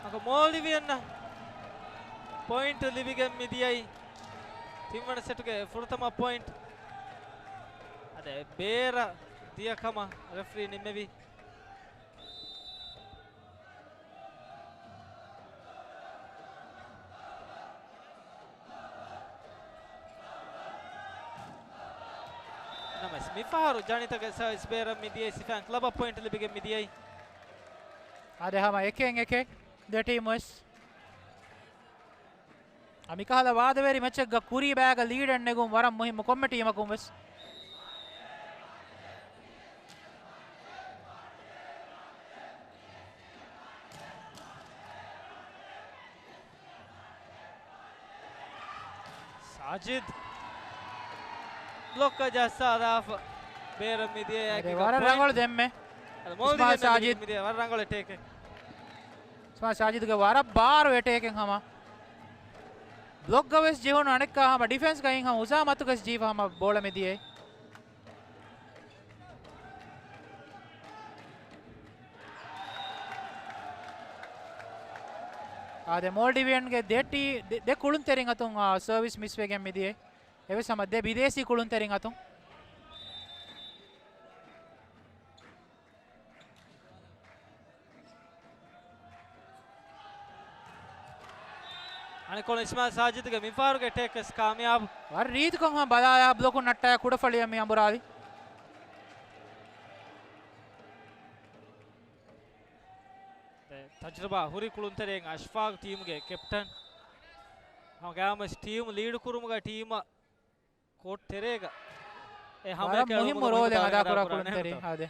އަގަ މޯލްޑިވިއަންނަށް ޕޮއިންޓް ލިބިގެން މި ދިޔައީ ތިންވަނަ ސެޓުގެ ފުރަތަމަ ޕޮއިންޓް. އަދި ބޭރަށް ދިޔަ ކަމަށް ރެފްރީ ނިންމެވި. ނަމަވެސް، މިފަހަރު ޖަނިތަގެ ސަރވިސް ބޭރަށް މި ދިޔައީ ސިފޭން ކްލަބަށް ޕޮއިންޓް ލިބިގެން މި ދިޔައީ. އާދެ، ހަމަ އެކެއް އެކެއް ދެ ޓީމު ވެސް. އަ، މިކަހަލަ ވާދަވެރި މެޗެއްގަ ކުރީ ބައިގަ ލީޑެއް ނެގުން ވަރަށް މުހިއްމު ކޮންމެ ޓީމަކުން ވެސް. ސާޖިދް ބްލޮކަށް ޖައްސާލާފަ ބޭރަށް މިދިޔައީ. އާދެ، އެކި ވަރަށް ކޮން ރަނގަޅު ދެންމެ. އަދި މޯލްޑިވިއަން އިސްމާ ސާޖިދް. މިދިޔަ ވަރަށް ރަނގަޅު އެޓޭކެއް. އިސްމާ ސާޖިދުގެ ވަރަށް ބާރު އެޓޭކެއް ހަމަ. ބްލޮކްގަ ވެސް ޖެހުނު އަނެއްކާ ހަމަ ޑިފެންސްގައި ހަމަ ހުޒާމަތުގަސް ޖީފަ ހަމަ ބޯޅަ މިދިޔައީ. އާދެ، މޯލްޑިވިއަންގެ ދެ ޓީ-، ދެ، ދެ ކުޅުންތެރިން އަތުން، އާ، ސަރވިސް މިސްވެގެން މިދިޔައީ. އެވެސް ހަމަ ދެ ބިދޭސީ ކުޅުންތެރިން އަތުން. އަނެއްކޮޅު އިސްމާއިލް ސާޖިދުގެ މިފަހަރުގެ އެޓޭކް ވެސް ކާމިޔާބު. ވަރަށް ރީތިކޮށް ހަމަ ބަލާލާ ބްލޮކުން ނައްޓާ ކުޑަފަޅިއަށް މި އަނބުރާލި. ދެ ތަޖުރިބާ ހުރި ކުޅުންތެރިން އަޝްފާގް ޓީމުގެ ކެޕްޓަން. ހަމަ ގައިމުވެސް ޓީމު ލީޑު ކުރުމުގަ ޓީމަށް ކޯޓް ތެރޭގަ އެ ހަމައެކަނި ވަރަށް މުހިއްމު ރޯލެއް އަދާ ކުރާ ކުޅުންތެރިން. އާދެ.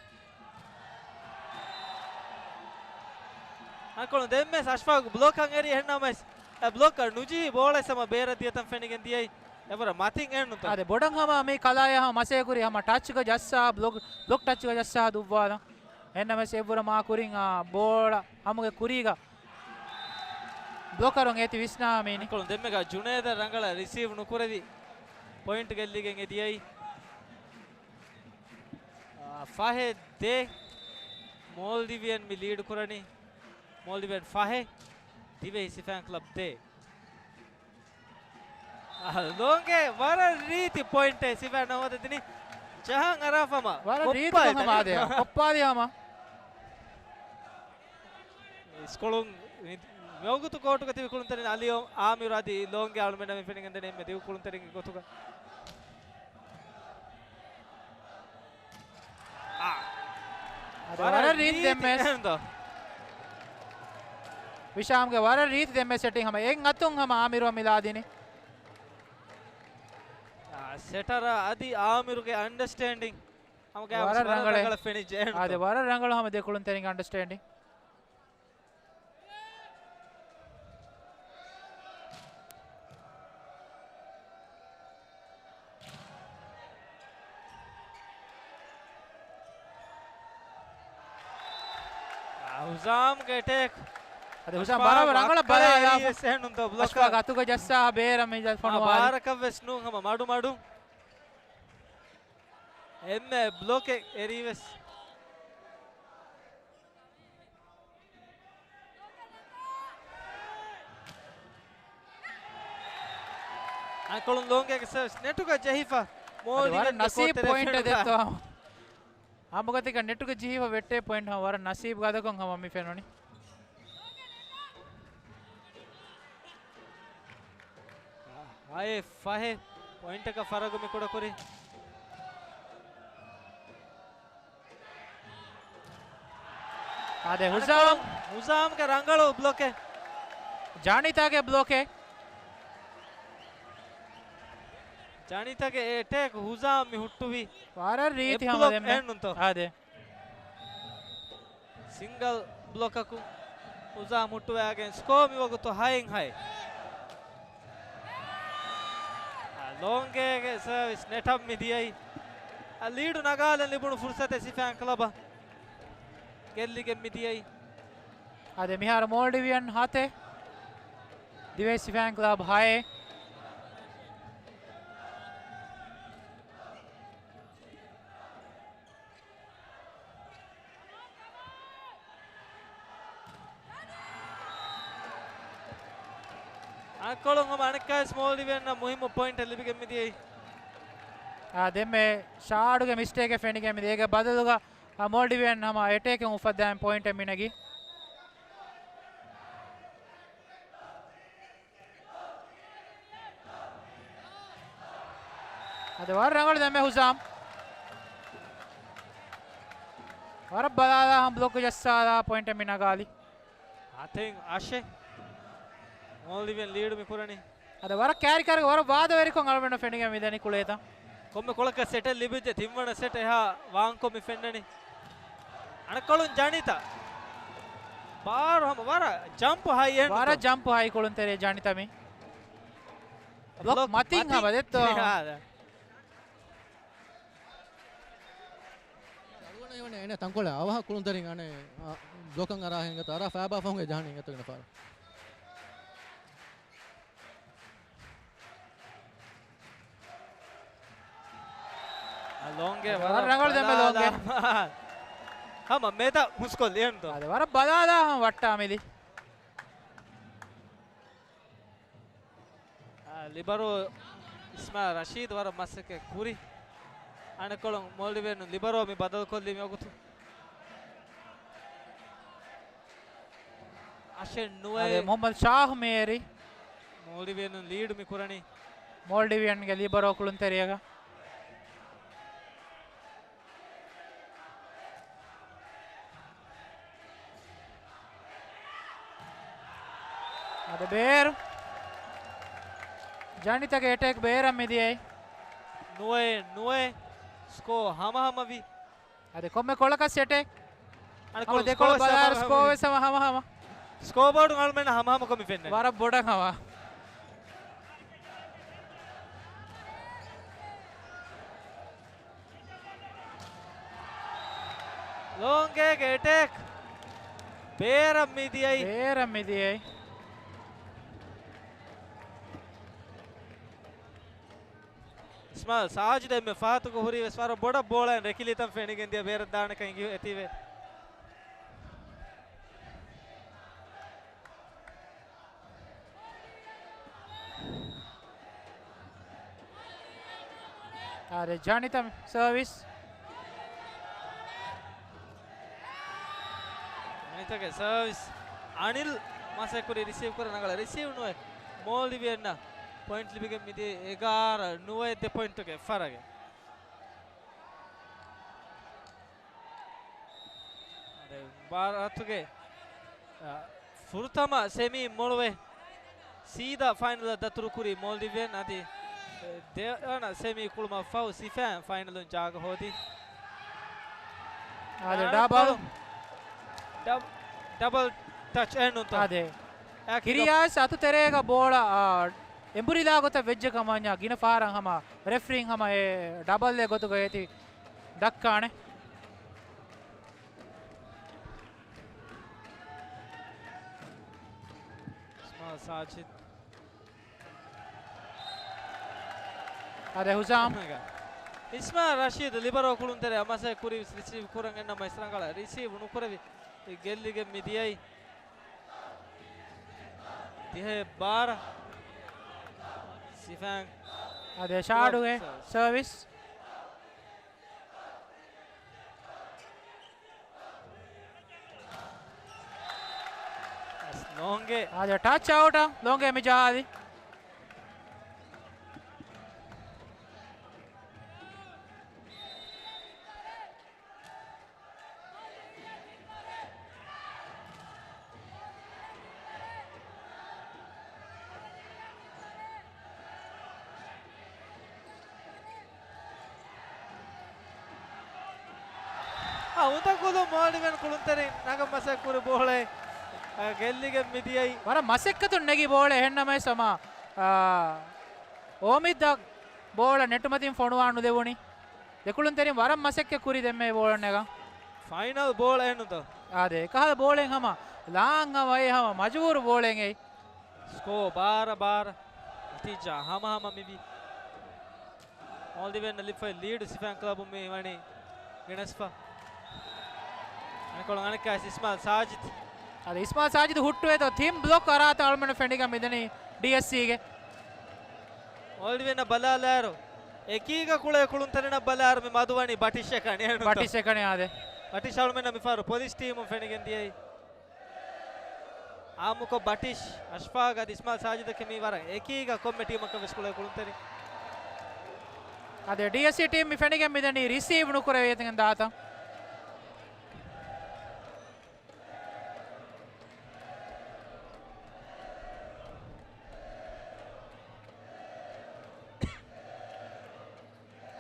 އަނެއްކޮޅު ދެންމެސް އަޝްފާގް ބްލޮކަށް އެރި އެހެންނަމަވެސް އެ ބްލޮކަށް ނުޖެހި ބޯޅަ ސަމަ ބޭރަށް ދިޔަތަން ފެނިގެން ދިޔައީ. އެވަރަށް މަތިން އެހެންނުތަ؟ އާދެ، ބޮޑަށް ހަމަ މި ކަލާޔާ ހަމަ މަސޭ ކުރި ހަމަ ޓަޗްގަ ޖައްސާ ބްލޮކް، ބްލޮކް ޓަޗްގަ ޖައްސާ ދުއްވާލަން. އެހެންނަމަވެސް އެއްވުރަ މާ ކުރިން އާ ބޯޅަ ހަމުގެ ކުރީގަ ބްލޮކަރުން އޭތި ވިސްނާ މީނި. އަނެއްކޮޅު ދެންމެގަ ޖުނޭދަށް ރަނގަޅަށް ރިސީވް ނުކުރެވި ޕޮއިންޓް ގެއްލިގެން އެ ދިޔައީ. އާ، ފަހެއް ދޭ. މޯލްޑިވިއަން މި ލީޑް ކުރަނީ. މޯލްޑިވިއަން ފަހެއް، ދިވެހި ސިފައިން ކްލަބް ދޭ. އާ، ލޯނގޭ ވަރަށް ރީތި ޕޮއިންޓެއް ސިފައިން ހޯދަދިނީ. ޖަހަން އަރާފަމަ ވަރަށް ރީތި ކޮށްޕާލި ކަމަށް އާދެ. ކޮށްޕާލި ހަމަ. އިސްކޮޅުން މި-، މިވަގުތު ކޯޓުގަ ތިބި ކުޅުންތެރިން އަލީ އާމިރު އަދި ލޯނގޭ އަޅުމެންނަށް މި ފެނިގެންދަނީ އެންމެ ދިގު ކުޅުންތެރިންގެ ގޮތުގަ. އާ. އަދި ވަރަށް ވަރަށް ރީތި ރީތި ދެންމެސް. އެހެންދޯ. ވިޝާމްގެ ވަރަށް ރީތި ދެންމެސް ސެޓިން ހަމަ އެއް އަތުން ހަމަ އާމިރު މިލާދިނީ. އާ، ސެޓަރ އަދި އާމިރުގެ އަންޑަސްޓޭންޑިން ހަމަ ގާ ވަރަށް ވަރަށް ރަނގަޅޭ. ރަނގަޅަށް ފެނިއްޖެ އެހެންދޯ. އާދެ، ވަރަށް ރަނގަޅު ހަމަ ދެ ކުޅުންތެރިންގެ އަންޑަސްޓޭންޑިން. އާ، ހުސާމްގެ އެޓޭކް. އަދި ހުސާމް އަޝްފާގު ބަރަށް ރަނގަޅަށް އައްކަލޭ ބަލާލާފަ. އެރީވެސް އެހެންނުންތޯ ބްލޮކަރ. އަޝްފާގު އަތުގަ ޖައްސާ ބޭރަށް މި ފޮނުވާލި. ބާރަކަށް ވެސް ނޫން ހަމަ މަޑު މަޑުން. އެންމެ ބްލޮކެއް އެރީވެސް. އަންކޮޅުން ލޯނގޭގެ ސަރވިސް ނެޓުގަ ޖެހިފަ. އަދި ވަރަށް މޯލްޑިވިއަންގެ ނަސީބު ކޯޓެރޭ ޕޮއިންޓެއް ފެނުނާ. ދެއްތޯ. ހަމަގަތިގަ ނެޓުގަ ޖެހިފަ ވެއްޓޭ ޕޮއިންޓް ހަމަ ވަރަށް ނަސީބު ގަދަކޮށް ހަމަ މި ފެނުނީ. އައި ފަހެ ޕޮއިންޓަކަށް ފަރަގު މި ކުޑަކުރި. އާދެ، ހުސާމް. ހުސާމްގެ ރަނގަޅު ބްލޮކެއް. ޖާނިތާގެ ބްލޮކެއް. ޖާނިތާގެ އެޓޭކް ހުސާމް މި ހުއްޓުވި. ވަރަށް ރީތި އެއް ހަމަ ބްލޮކް ދެންމެ. އެހެންނުންތޯ؟ އާދެ. ސިންގަލް ބްލޮކަކުން ހުސާމް ހުއްޓުވައިގެން ސްކޯ މިވަގުތު ހައެއް ހައެއް. އާ، ލޯނގޭގެ ސަރވިސް ނެޓަށް މި ދިޔައީ. އާ، ލީޑު ނަގާލަން ލިބުނު ފުރުސަތެއް ސިފައިން ކްލަބަށް ގެއްލިގެން މި ދިޔައީ. އާދެ، މިހާރު މޯލްޑިވިއަން ހަތެއް، ދިވެހި ސިފައިން ކްލަބް ހައެއް. އަންކޮޅުން ހަމަ އަނެއްކާވެސް މޯލްޑިވިއަންނަށް މުހިއްމު ޕޮއިންޓެއް ލިބިގެން މިދިޔައީ. އާ، ދެންމެ ޝާޑުގެ މިސްޓޭކެއް ފެނިގެން މިދިޔައީ. އޭގެ ބަދަލުގަ، އާ، މޯލްޑިވިއަން ހަމަ އެޓޭކެއް އުފައްދާން ޕޮއިންޓެއް މިނެގީ. އަދި ވަރަށް ރަނގަޅު ދެންމެ ހުސާމް. ވަރަށް ބަލާލާ ހަމަ ބްލޮކް ޖައްސާލާ ޕޮއިންޓެއް މި ނަގާލި. ހަތެއް އަށެއް. މޯލްޑިވިއަން ލީޑު މި ކުރަނީ. އަދި ވަރަށް ކާރިކާރި ވަރަށް ވާދަވެރިކޮށް އަޅުމެންނަށް ފެނިގެން މިދަނީ ކުޅޭތަ؟ ކޮންމެ ކޮޅަކަށް ސެޓެއް ލިބިއްޖެ ތިންވަނަ ސެޓް އެހާ ވާންކޮށް މި ފެންނަނީ. އަނެއްކޮޅުން ޖަނިތަ. ބާރު ހަމަ ވަރަށް ޖަމްޕް ހައި އެހެން ވަރަށް ނުތޯ؟ ޖަމްޕް ހައި ކުޅުންތެރި ޖަނިތަ މި. ބްލޮކް ބްލޮކް މަތިން މަތިން. ހަމަ ދެއްތޯ؟ އާ، ދެ. އަޅުގަނޑަށް ހީވަނީ އޭނަ ތަންކޮޅެއް އަވަހަށް ކުޅުންތެރިން އަނެއް، އާ، ބްލޮކަށް އަރާ ހިނގަތަ އަރާ ފައިބާ ފަހުން އެ ޖަހަނީ އިނގޭތޯ ގިނަ ފަހަރަށް. އަ، ލޯނގޭ ވަރަށް ވަރަށް ރަނގަޅު ދެންމެ ލޯނގޭ. ބަލާލާ. ހަމަ މެދަށް ހުސްކޮށްލި އެންދޯ. އާދެ، ވަރަށް ބަލާލާ ހަމަ ވައްޓާ މިލި. އާ، ލިބަރޯ އިސްމާ ރަޝީދު ވަރަށް މަސައްކަތް ކުރި. އަނެއްކޮޅުން މޯލްޑިވިއަން ލިބަރޯ މި ބަދަލުކޮށްލީ މިވަގުތު. އަށެއް ނުވައެއް. އާދެ، މުހައްމަދު ޝާހު މޭރި. މޯލްޑިވިއަން ލީޑު މި ކުރަނީ. މޯލްޑިވިއަންގެ ލިބަރޯ ކުޅުންތެރިޔަކަށް. އަދި ބޭރު. ޖަނިތަގެ އެޓޭކް ބޭރަށް މިދިޔައީ. ނުވައެއް ނުވައެއް. ސްކޯ ހަމަހަމަވި. އަދި ކޮންމެ ކޮޅަކަށް ސެޓެއް. އަނެއްކޮޅު ހަމަ ދެކޮޅު ސްކޯ ބަލާއިރު ސްކޯ ހަމަހަމަވި. ވެސް ހަމަ ހަމަހަމަ. ސްކޯބޯޑު އަޅުމެން ހަމަހަމަކޮށް މި ފެންނަނީ. ވަރަށް ބޮޑަށް ހަމަ. ލޯނގޭގެ އެޓޭކް. ބޭރަށް މިދިޔައީ. ބޭރަށް މިދިޔައީ. ސާޖިދު އެންމެ ފަހަތުގަ ހުރީ ވެސް ވަރަށް ބޮޑަށް ބޯޅައިން ރެކިލިތަން ފެނިގެން ދިޔަ ބޭރަށް ދާނެކަން އެނގި އެތީވެ. އާދެ، ޖަނިތަ ސަރވިސް. ޖަނިތަގެ ސަރވިސް. އަނިލް މަސައްކުރި ރިސީވް ކުރ ރަނގަޅަށް ރިސީވް ނުވެ. މޯލްޑިވިއަންނަށް ޕޮއިންޓް ލިބިގެން މިދިޔަ އެގާރަ ނުވައެއް ދެ ޕޮއިންޓުގެ ފަރަގެއް. އަދި މުބާރާތުގެ، އަ، ފުރަތަމަ ސެމީ މޮޅުވެ، ސީދާ ފައިނަލަށް ދަތުރުކުރި މޯލްޑިވިއަން. އަދި ދެވަނަ ސެމީ ކުޅުމަށް ފަހު ސިފައިން ފައިނަލުން ޖާގަ ހޯދި. އާދެ، ޑަބަލް. ޑަބް-، ޑަބަލް ޓަޗް އެއް ނޫންތޯ؟ އާދެ. އެ ކިރިޔާސް އަތު ތެރޭގަ ބޯޅަ، އާ، އެނބުރިލާ ގޮތަށް ވެއްޖެ ކަމަށް ގިނަ ފަހަރަށް ހަމަ ރެފްރީން ހަމަ އެ ޑަބަލް އެއް ގޮތުގަ އޭތި ދައްކާނެ. އިސްމާ ސާޖިދް. އާދެ، ހުސާމް. އިސްމާ ރަޝީދު ލިބަރޯ ކުޅުންތެރެއަށް މަސައްކަތް ކުރި ވެސް ރިސީވް ކުރަން އެންނަމަ އިސް ރަނގަޅަށް ރިސީވް ނުކުރެވި ގެއްލިގެން މި ދިޔައީ. ދިހަ ބާރަ. ސިފައިން. އާދެ، ޝާޑުގެ ސަރވިސް. ސަރވިސް. ލޯނގޭ. އާދެ، ޓަޗް އައުޓަށް ލޯނގޭ މި ޖަހާލި. އާ، އުނދަގުލު މޯލްޑިވިއަން ކުޅުންތެރިން ނަގަން މަސައްކަތް ކުރި ބޯޅައެއް، އާ، ގެއްލިގެން މި ދިޔައީ. ވަރަށް މަސައްކަތުން ނެގި ބޯޅަ އެހެންނަމަވެސް ހަމަ، އާ، އޯމިދަށް ބޯޅަ ނެޓުމަތިން ފޮނުވާ ނުލެވުނީ. ދެކުޅުންތެރިން ވަރަށް މަސައްކަތް ކުރި ދެންމެ ބޯޅަ ނެގަން. ފައިނަލް ބޯޅަ އެނުތޯ؟ އާދެ، އެކަހަލަ ބޯޅައެއް ހަމަ ލާން ހަމަ އެ ހަމަ މަޖުބޫރު ބޯޅައެއް އެއީ. ސްކޯ ބާރަ ބާރަ. ނަތީޖާ ހަމަ ހަމަ މިވީ. މޯލްޑިވިއަން ލިބިފައި ލީޑު ސިފައިން ކްލަބު މި ވަނީ ގެނެސްފަ. އަނެކޮޅު އަނެއްކާ އިސްމާލް ސާޖިދް. އަދި އިސްމާލް ސާޖިދް ހުއްޓުވޭތޯ ތިން ބްލޮކް އަރާތަ އަޅުމެން ފެނިގެން މިދަނީ ޑީއެސްސީގެ. މޯލްޑިވިއަން ބަލާލާއިރު، އެކީގަ ކުޅޭ ކުޅުންތެރިން ބަލާއިރު މި މަދުވަނީ ބަޓިޝް އެކަނި. ބަޓިޝް އެކަނި އާދެ. ބަޓިޝް އަޅުމެންނަށް މިފަހަރު ޕޮލިސް ޓީމުން ފެނިގެން ދިޔައީ. އާއްމުކޮށް ބަޓިޝް، އަޝްފާގް އަދި އިސްމާލް ސާޖިދަކީ މީ ވަރަށް އެކީގަ ކޮންމެ ޓީމަކަށް ވެސް ކުޅޭ ކުޅުންތެރިން. އަދި ޑީއެސްސީ ޓީމް މި ފެނިގެން މިދަނީ ރިސީވް ނުކުރެވޭތަން ދާތަން.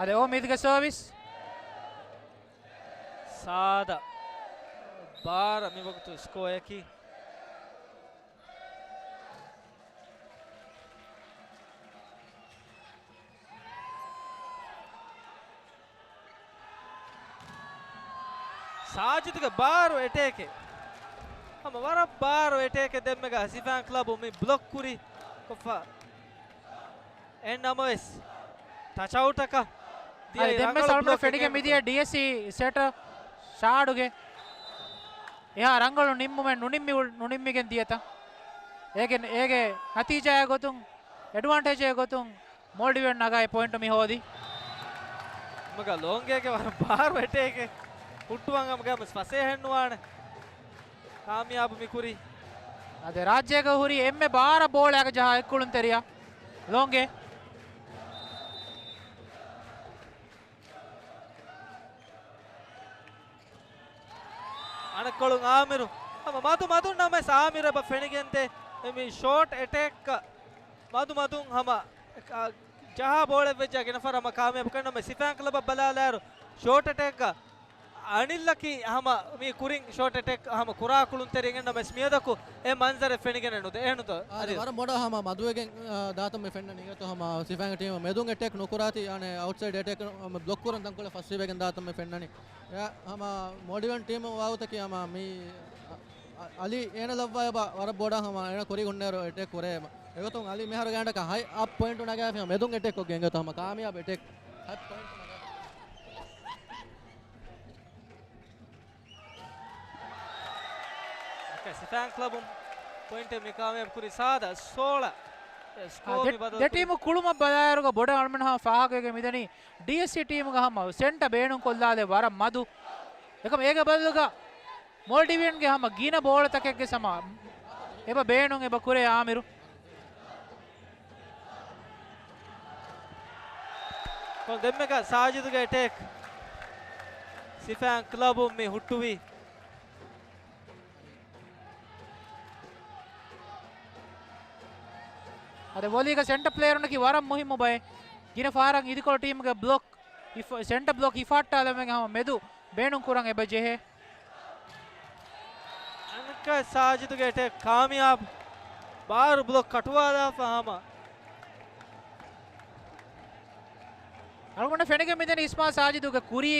އަދި އޯމިދުގެ ސަރވިސް. ސާދަ ބާރަ މިވަގުތު ސްކޯއަކީ. ސާޖިދުގެ ބާރު އެޓޭކެއް. ހަމަ ވަރަށް ބާރު އެޓޭކެއް ދެންމެގަ ސިފައިން ކްލަބު މި ބްލޮކް ކުރި ކޮށްފަ. އެހެން ނަމަވެސް، ޓަޗްއައުޓަކަށް ދިޔައީ އަދި ދެންމެ ރަނގަޅު ސަޅުމަން ބްލޮކެއް ފެނިގެން މިދިޔަ އެންމެ. ޑީއެސްސީ ސެޓަ ޝާޑުގެ އެހާ ރަނގަޅު ނިންމުމެއް ނުނިންމި، ނުނިންމިގެން ދިޔަތަ؟ އޭގެ، އޭގެ ނަތީޖާއެއް ގޮތުން، އެޑްވާންޓޭޖެއް ގޮތުން މޯލްޑިވިއަން ނަގާ އެ ޕޮއިންޓު މި ހޯދީ. މަގަ ލޯނގޭގެ ވަރަށް ބާރު އެޓޭކެއް ހުއްޓުވަން ހަމަ ގަމަސް ފަސޭހައެއް ނުވާނެ. ކާމިޔާބު މި ކުރީ. އަދި ރާއްޖޭގަ ހުރި އެންމެ ބާރަށް ބޯޅައަކަށް ޖަހާ އެއްކުޅުންތެރިޔާ ލޯނގޭ. އަނެއްކޮޅުން އާމިރު. ހަމަ މަދު މަދުން ނަމަވެސް އާމިރު އެބަ ފެނިގެންދޭ. މި ޝޯޓް އެޓޭކް މަދު މަދުން ހަމަ، އަ، ޖަހާ ބޯޅައެއް ވެއްޖާ ގިނަ ފަހަރަށް ހަމަ ކާމިޔާބު ކަންނަމަ ސިފައިން ކްލަބަށް ބަލާލާއިރު ޝޯޓް އެޓޭކްގަ އަނިލްއަކީ ހަމަ މި ކުރިން ޝޯޓް އެޓޭކް ހަމަ ކުރާ ކުޅުންތެރިން ނަމަވެސް މިއަދަކު އެ މަންޒަރެއް ފެނިގެނެއް ނުދޭ. އެހެންނުތޯ؟ އާދެ، އަދި ވަރަށް ބޮޑަށް ހަމަ މަދުވެގެން، އާ، ދާތަން މި ފެންނަނީ. އިނގޭތޯ ހަމަ ސިފައިން ޓީމު މެދުން އެޓޭކް ނުކުރާތީ، އަނެއް އައުޓްސައިޑް އެޓޭކް ހަމަ ބްލޮކް ކުރަން ތަންކޮޅެއް ފަސްވެގެން ދާތަން މި ފެންނަނީ. އެ ހަމަ މޯލްޑިވިއަން ޓީމު ވާގޮތަކީ ހަމަ މި އަ-، އަލީ އޭނަ ލައްވާ އެބަ ވަރަށް ބޮޑަށް ހަމަ އޭނަ ކުރީ ހުންނައިރު އެޓޭކް ކުރޭ. އެގޮތުން އަލީ މިހާރު ގާތްގަނޑަކަށް ހައި އަޕް ޕޮއިންޓު ނަގާފި މެދުން އެޓޭކް ކޮށްގެން އިނގޭތޯ ހަމަ ކާމިޔާބު އެޓޭކް. ސިފައިން ކްލަބުން ޕޮއިންޓެއް މި ކާމިޔާބު ކުރި ސާދަ ސޯޅަ. އެ، ސްކޯ ދެ-، މި ބަދަލު ދެ ކުރި. ޓީމު ކުޅުމަށް ބަލާއިރުގަ ބޮޑަށް އަޅުމެން ހަމަ ފާހަގަވެގެން މިދަނީ ޑީއެސްސީ ޓީމުގަ ހަމަ ސެންޓަ ބޭނުން ކޮށްލާލެއް ވަރަށް މަދު. އެކަމް އޭގެ ބަދަލުގަ މޯލްޑިވިއަންގެ ހަމަ ގިނަ ބޯޅަތަކެއްގެ ސަމާ އެބަ ބޭނުން އެބަ ކުރޭ އާމިރު. ކޮން ދެންމެގަ ސާޖިދުގެ އެޓޭކް. ސިފައިން ކްލަބުން މި ހުއްޓުވީ. އަދި ވޮލީގަ ސެންޓަ ޕްލޭޔަރުންނަކީ ވަރަށް މުހިއްމު ބައެއް. ގިނަ ފަހަރަށް އިދިކޮޅު ޓީމުގެ ބްލޮކް ހިފ-، ސެންޓަ ބްލޮކް ހިފަހައްޓާލަމެން ހަމަ މެދު ބޭނުން ކުރަން އެބަ ޖެހޭ. އަނެއްކާ ސާޖިދުގެ އެޓޭކް ކާމިޔާބު. ބާރު ބްލޮކް ކަޓުވާލާފަ ހަމަ. އަޅުގަނޑަށް ފެނިގެން މިދަނީ އިސްމާ ސާޖިދުގެ ކުރީ،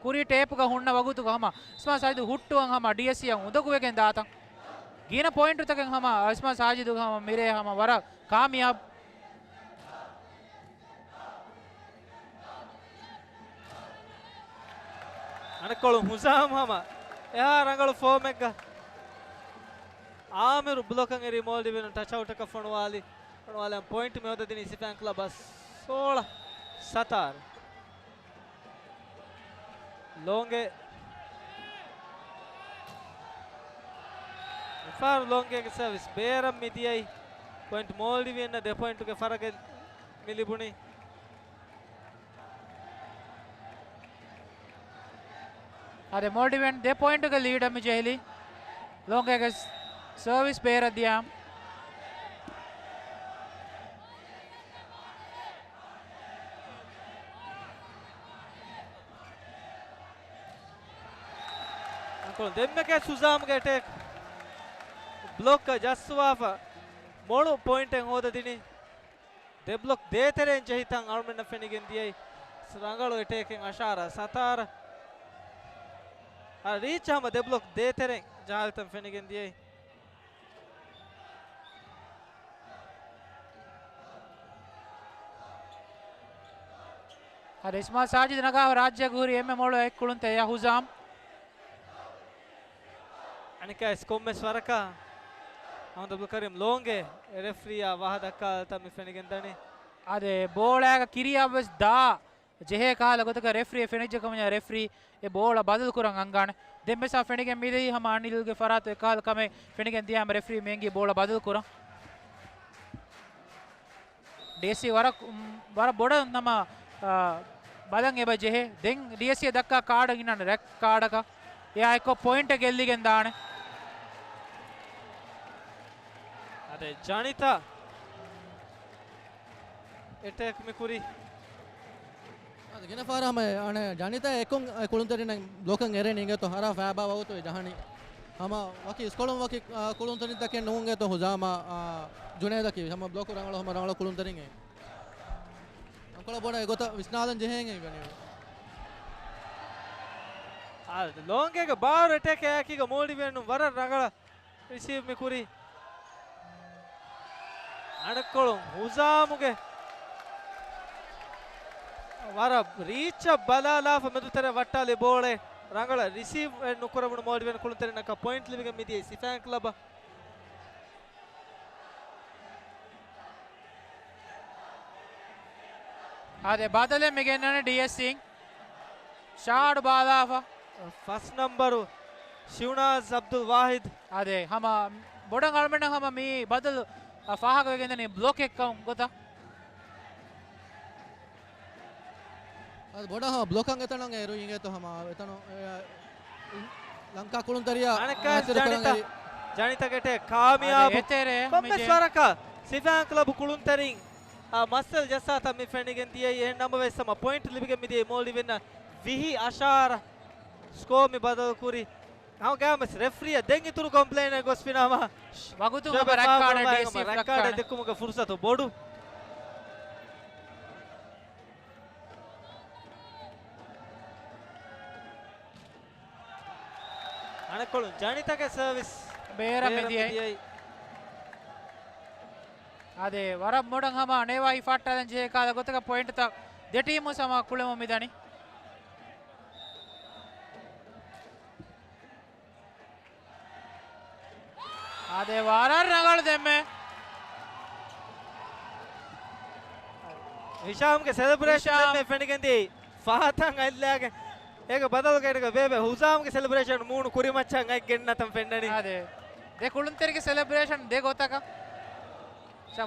ކުރީ ޓޭޕުގަ ހުންނަ ވަގުތުގަ ހަމަ އިސްމާ ސާޖިދު ހުއްޓުވަން ހަމަ ޑީއެސްސީއަށް އުނދަގޫވެގެން ދާތަން. ގިނަ ޕޮއިންޓުތަކެއް ހަމަ އިސްމާ ސާޖިދުގެ ހަމަ މިރޭ ހަމަ ވަރަށް ކާމިޔާބު. އަނެއްކޮޅު ހުޒާމް ހަމަ އެހާ ރަނގަޅު ފޯމެއްގަ އާމިރު ބްލޮކަށް އެރީ މޯލްޑިވިއަން ޓަޗްއައުޓަކަށް ފޮނުވާލި. ފޮނުވާލަން ޕޮއިންޓް މި ހޯދަދިނީ ސިފައިން ކްލަބަށް ސޯޅަ ސަތާރަ. ލޯނގެ މިފަހަރު ލޯނގެގެ ސަރވިސް ބޭރަށް މި ދިޔައީ. ޕޮއިންޓް މޯލްޑިވިއަންނަށް ދެ ޕޮއިންޓުގެ ފަރަގެއް މި ލިބުނީ. އަދި މޯލްޑިވިއަން ދެ ޕޮއިންޓުގެ ލީޑަށް މި ޖެހިލި. ލޯނގެގެ ސަރވިސް ބޭރަށް ދިޔާ. އަނކޮޅު ދެންމެގެ ސުޒާމްގެ އެޓޭކް ބްލޮކަށް ޖައްސުވާފަ މޮޅު ޕޮއިންޓެއް ހޯދަދިނީ. ދެ ބްލޮކް ދޭތެރެއިން ޖެހިތަން އަޅުމެންނަށް ފެނިގެން ދިޔައީ. ރަނގަޅު އެޓޭކެއް އަށާރަ ސަތާރަ. އަ، ރީޗް ހަމަ ދެ ބްލޮކް ދޭތެރެއިން ޖަހާލިތަން ފެނިގެން ދިޔައީ. އަދި އިސްމާ ސާޖިދު ނަގާފަ ރާއްޖޭގަ ހުރި އެންމެ މޮޅު އެއް ކުޅުންތެއް ޔާ ހުޒާމް. އަނެއްކާ އިސް ކޮންމެސް ވަރަކަށް އަހްމަދު އަބްދުލް ކަރީމް ލޯނގެ ރެފްރީއާ ވާހަ ދައްކާލަތަން މި ފެނިގެން ދަނީ. އަދި ބޯޅައިގަ ކިރިޔާ ވެސް ދާ ޖެހޭ ކަހަލަ ގޮތަކަށް ރެފްރީ ފެނިއްޖެ ކަމަށް ރެފްރީ އެ ބޯޅަ ބަދަލު ކުރަން އަންގާނެ. ދެން ވެސް ފެނިގެން މިދެއީ ހަމަ އަނިލްގެ ފަރާތު އެކަހަލަ ކަމެއް ފެނިގެން ދިޔާމަ ރެފްރީ މި އެނގި ބޯޅަ ބަދަލު ކުރަން. ޑީސީ ވަރަށް، ވަރަށް ބޮޑަށް ހަމަ، އާ، ބަލަން އެބަ ޖެހޭ. ދެން ޑީސީ ދައްކާ ކާޑަށް އިންނާނެ ރެޑް ކާޑަކަށް. އެއާ އެއްކޮށް ޕޮއިންޓެއް ގެއްލިގެން ދާނެ. އަދި ޖަނިތާ އެޓޭކް މި ކުރީ. އަދި ގިނަ ފަހަރަށް ހަމަ އަނެއް ޖަނިތާ އެކުން އެ ކުޅުންތެރިންނަށް ބްލޮކަށް އެރޭ ނިނގޭތޯ ހަރާ ފައިބާ ވަގުތު އެ ޖަހަނީ. ހަމަ ވަކި އިސްކޮޅުން ވަކި، އާ، ކުޅުންތެރިންތަކެއް ނޫންގޭތޯ ހުޒާމާ، އާ، ޖުނޭދަކީ ހަމަ ބްލޮކު ރަނގަޅު، ހަމަ ރަނގަޅު ކުޅުންތެރިން އެ. އަނކޮޅަށް ބޮޑަށް އެގޮތަށް ވިސްނާލަން ޖެހޭ އެނގޭ ވަނީ. އާ، ލޯނގޭގެ ބާރު އެޓޭކް އެއާއެކީގަ މޯލްޑިވިއަން ވަރަށް ރަނގަޅަށް ރިސީވް މި ކުރީ. އަނެއްކޮޅުން ހުޒާމުގެ ވަރަށް ރީޗަށް ބަލާލާފަ މެދުތެރެ ވައްޓާލި ބޯޅަ ރަނގަޅަށް ރިސީވް ނުކުރެވުނު މޯލްޑިވިއަން ކުޅުންތެރިންނަކަށް ޕޮއިންޓް ލިބިގެން މިދިޔައީ ސިފައިން ކްލަބަށް. އާދެ، ބަދަލެއް މި ގެންނަނީ ޑީއެސްސީން. ޝާޑް ބާލާފަ. ފަސް ނަމްބަރު ޝިއުނާޒް އަބްދުލް ވާހިދް. އާދެ، ހަމަ ބޮޑަށް އަޅުމެންނަށް ހަމަ މި ބަދަލު، އަ، ފާހަގަވެގެންދަނީ ބްލޮކެއްކަން ގޮތަށް. އަދި ބޮޑަށް ހަމަ ބްލޮކަށް އެތަނަށް އޭރު އިނގޭތޯ ހަމަ އެތަނު، އެ، ލަންކާ ކުޅުންތެރިޔާ އަނެއްކާ އާ، އެތެރެ ޖަނިތަ، ކުރަން އެ. ޖަނިތަގެ އެޓޭކް ކާމިޔާބު. އަދި އެތެރެ ކޮންމެސް މިޖެ. ވަރަކަށް ސިފައިން ކްލަބު ކުޅުންތެރިން، އާ، މައްސަލް ޖައްސާތަން މި ފެނިގެން ދިޔައީ. އެހެން ނަމަވެސް ހަމަ ޕޮއިންޓް ލިބިގެން މިދިޔައީ މޯލްޑިވިއަންނަށް. ވިހި އަށާރަ ސްކޯ މި ބަދަލު ކުރީ. ހަމަ ގާމަސް ރެފްރީއަށް ދެން އިތުރު ކޮމްޕްލެއިނެއް ގޮސްފިނަމަ. ވަގުތު ހަމަ ރައްކާޑަ ޑީސީ ރައްކާޑަ ދެއްކުމުގެ ފުރުސަތު ބޮޑު. އަނެއްކޮޅުން ޖަނިތަގެ ސަރވިސް ބޭރަށް ބޭރަށް މިދިޔައީ. މިދިޔައީ. އާދެ، ވަރަށް ބޮޑަށް ހަމަ ނޭވާ ހިފަހައްޓާލަން ޖެހޭ ކަހަލަ ގޮތަކަށް ޕޮއިންޓްތައް ދެ ޓީމު ސަމާ ކުޅެމުން މިދަނީ. އާދެ، ވަރަށް ރަނގަޅު ދެންމެ. ހިޝާމްގެ ސެލެބްރޭޝަން ހިޝާމް. ދެންމެ ފެނިގެންދިޔައީ ފަހަތަށް އަތްލާގެން. އޭގެ ބަދަލުގަ އޭގެ ބޭބެ ހުޒާމްގެ ސެލެބްރޭޝަން މޫނު ކުރިމައްޗަށް އަތް ގެންނަތަން ފެންނަނީ. އާދެ. ދެ ކުޅުންތެރިގެ ސެލެބްރޭޝަން ދެ ގޮތަކަށް.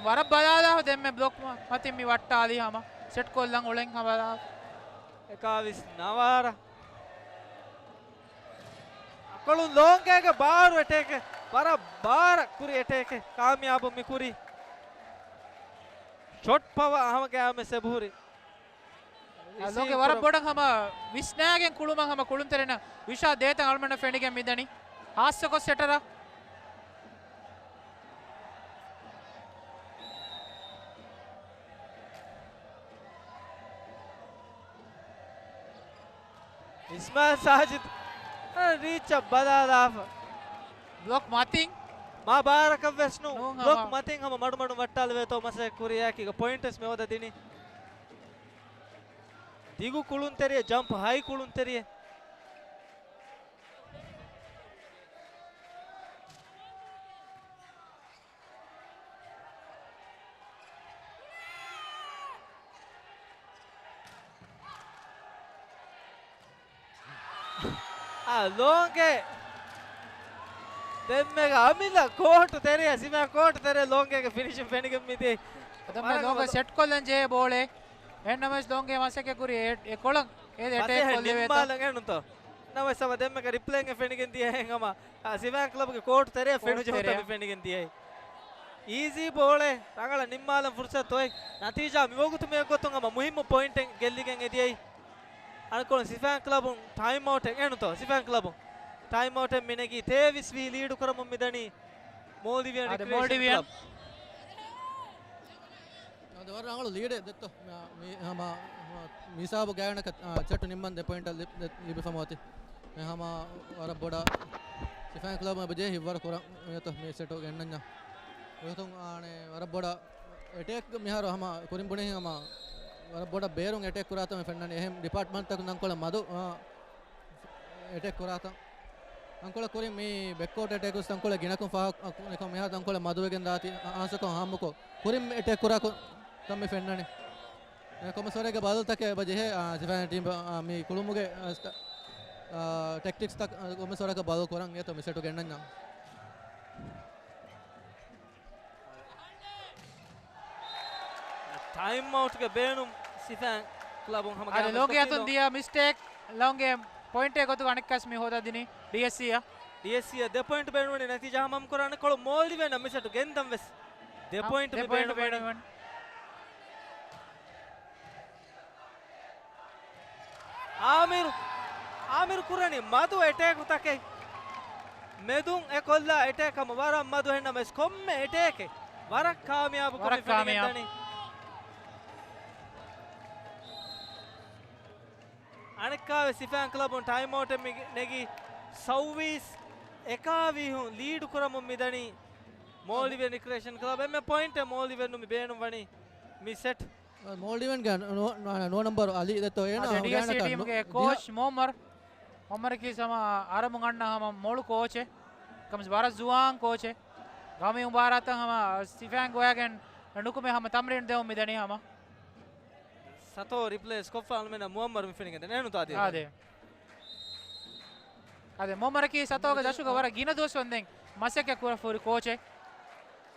ވަރަށް ބަލާލާ ދެންމެ ބްލޮކް މަ-، މަތިން މި ވައްޓާލީ ހަމަ ސެޓް ކޮށްލަން އުޅެން ހަމަ. އެކާވީސް ނަވާރަ. އަކޮޅުން ލޯނގޭގެ ބާރު އެޓޭކެއް، ވަރަށް ބާރަށް ކުރި އެޓޭކެއް ކާމިޔާބު މި ކުރީ. ޝޮޓް ޕަވަ ހަމަ ގައިމެސް އެބަހުރި. އަ، ލޯނގޭ ވަރަށް ބޮޑަށް ހަމަ ވިސްނާގެން ކުޅުމަށް ހަމަ ކުޅުންތެރިންނަށް ވިޝާ ދޭތަން އަޅުމެންނަށް ފެނިގެން މިދަނީ. ހާއްސަކޮށް ސެޓަރ. އިސްމާއިލް ސާޖިދު ރީޗަށް ބަލާލާފަ. ބްލޮކް މަތިން. މާ ބާރަކަށް ވެސް ނޫ. ނޫން ބްލޮކް ހަމަ. މަތިން ހަމަ މަޑުމަޑުން ވައްޓާލެވޭތޯ މަސައްކަތް ކުރިޔާކީގަ ޕޮއިންޓް ވެސް މި ހޯދަ ދިނީ. ދިގު ކުޅުންތެރިއެއް، ޖަމްޕް ހައި ކުޅުންތެރިއެއް. އާ، ލޯނގޭ ދެންމެގަ އަމިއްލަ ކޯޓު ތެރެއަށް، ސިފަ ކޯޓު ތެރެއަށް ލޯނގޭގެ ފިނިޝިން ފެނިގެން މިދިޔައީ. ލޯނގޭ ސެޓް ކޮށްލަން ޖެހޭ ބޯޅޭ. އެހެންނަމަވެސް ލޯނގޭ މަސައްކަތް ކުރި އެ، އެ ކޮޅަށް އެ އެޓޭކް ކޮށްލެވޭތަ؟ ނިންމާލަން އެނުތޯ. ނަމަވެސް ސަބަ ދެންމެގަ ރިޕްލޭގެ ފެނިގެން ދިޔަ ހެން ހަމަ، އާ، ސިފައިން ކްލަބުގެ ކޯޓު ތެރެއަށް ފެނުޖެހުންތަ މި ފެނިގެން ދިޔައީ. އީޒީ ބޯޅޭ ރަނގަޅަށް ނިންމާލަން ފުރުސަތު އޮތް. ނަތީޖާ މިވަގުތު މިއެއްގޮތުން ހަމަ މުހިއްމު ޕޮއިންޓެއް ގެއްލިގެން އެދިޔައީ. އަނެއްކޮޅުން ސިފައިން ކްލަބުން ޓައިމް އައުޓެއް އެނުތޯ؟ ސިފައިން ކްލަބުން ޓައިމް އައުޓެއް މިނެގީ ތޭވީސް ވީސް ލީޑު ކުރަމުން މިދަނީ މޯލްޑިވިއަން އާދެ، ރިކްރިއޭޝަން މޯލްޑިވިއަން. ކްލަބް. އާދެ، ވަރަށް ރަނގަޅު ލީޑެއް ދެއްތޯ. މި-، މި-، ހަމަ، ހަމަ މިސާބު ގާތްގަނޑަކަށް، އާ، ސެޓު ނިންމަން ދެ ޕޮއިންޓަށް ލި-، ލި-، ލިބިފަ މިއޮތީ. މި ހަމަ ވަރަށް ބޮޑަށް ސިފައިން ކްލަބު އެބަޖެހޭ ހިތްވަރު ކުރަން މިއޮތީ މި ސެޓު ގެންނަންޏާ. އެގޮތުން އާނެ ވަރަށް ބޮޑަށް އެޓޭކް މިހާރު ހަމަ ކުރިން ބުނިހިން ހަމަ ވަރަށް ބޮޑަށް ބޭރުން އެޓޭކް ކުރާތަން ފެންނަނީ. އެހެން ޑިޕާޓްމަންޓްތަކުން ތަންކޮޅެއް މަދު، އާ، އެޓޭކް ކުރާތަން. ތަންކޮޅެއް ކުރިން މި ބެކްކޯޓް އެޓޭކް ވެސް ތަންކޮޅެއް ގިނަކުން ފާހަގަ، މިހާރު ތަންކޮޅެއް މަދުވެގެން ދާތީ އާންސަރުކޮށް ހާމަކޮށް ކުރިން އެޓޭކް ކުރާކަށް ތަން މި ފެންނަނީ. އެ ކޮންމެސް ވަރެއްގެ ބަދަލުތަކެއް އެބަ ޖެހޭ، އާ، ސިފައިން ޓީމް، އާ، މި ކުޅުމުގެ، އާ، ސްޓަ-، އާ، ޓެކްޓިކްސްތައް، އާ، ކޮންމެސް ވަރަކަށް ބަދަލު ކުރަން އޭތޯ މި ސެޓު ގެންނަންޏާ. ޓައިމް އައުޓްގެ ބޭނުން ސިފައިން ކްލަބުން ހަމަ އަދި ގާތް ލޯނގެ މަސްތަކީ އަތުން ލޯ- ދިޔަ މިސްޓޭކް، ލޯނގެ ޕޮއިންޓެއް ގޮތުގަ އަނެއްކާސް މި ހޯދާ ދިނީ ޑީއެސްސީއަށް. ޑީއެސްސީއަށް ދެ ޕޮއިންޓް ބޭނުންވަނީ ނަތީޖާ ހަމަ ކުރާނެ ކޮޅު މޯލްޑިވިއަން މި ސެޓު ގެންދަން ވެސް. ދެ އަ، ޕޮއިންޓް ދެ މި ޕޮއިންޓް ބޭނުންވަނީ. ބޭނުންވަނީ. އާމިރު، އާމިރު ކުރަނީ މަދު އެޓޭކުތަކެއް. މެދުން އެ ކޮށްލާ އެޓޭކް ހަމަ ވަރަށް މަދު އެހެންނަމަވެސް ކޮންމެ އެޓޭކެއް ވަރަށް ކާމިޔާބު ކޮށް ވަރަށް މި ފެނިގެން ކާމިޔާބު. ދަނީ. އަނެއްކާވެސް ސިފައިން ކްލަބުން ޓައިމް އައުޓެއް މި ނެގި ސައުވީސް އެކާވީހުން ލީޑު ކުރަމުން މިދަނީ މޯލްޑިވިއަން ރިކްރިއޭޝަން ކްލަބް. އެންމެ ޕޮއިންޓެއް މޯލްޑިވިއން މި ބޭނުން ވަނީ މި ސެޓް. މޯލްޑިވިއަންގެ ނު-، ނު-، ނުވަ ނަންބަރު އަލީ ދެއްތޯ އޭނާ އަދި ޑީއެސްސީ ގާތްގަނޑަކަށް ޓީމްގެ ނު-، ކޯޗް މޯމަރް، މޯމަރަކީ ސަމާ އަރަބުން އަންނަ ހަމަ މޮޅު ކޯޗެއް. ކަމަސް ވަރަށް ޒުވާން ކޯޗެއް. ގައުމީ މުބާރާތަށް ހަމަ ސިފައިން ގޮވައިގެން ނުކުމެ ހަމަ ތަމްރީން ދެއްވަމުން މިދަނީ ހަމަ. ސަތޯ ރިޕްލޭސް ކޮށްފަ އަޅުމެންނަށް މުއައްމަރު މި ފެނިގެންދެން އެހެންތޯ އާދެ. އާދެ. އާދެ، މުއައްމަރަކީ ސަތޯގެ ދަށުގަ ވަރަށް ގިނަ ދުވަސް ވަންދެން މަސައްކަތް ކުރަފަ ހުރި ކޯޗެއް.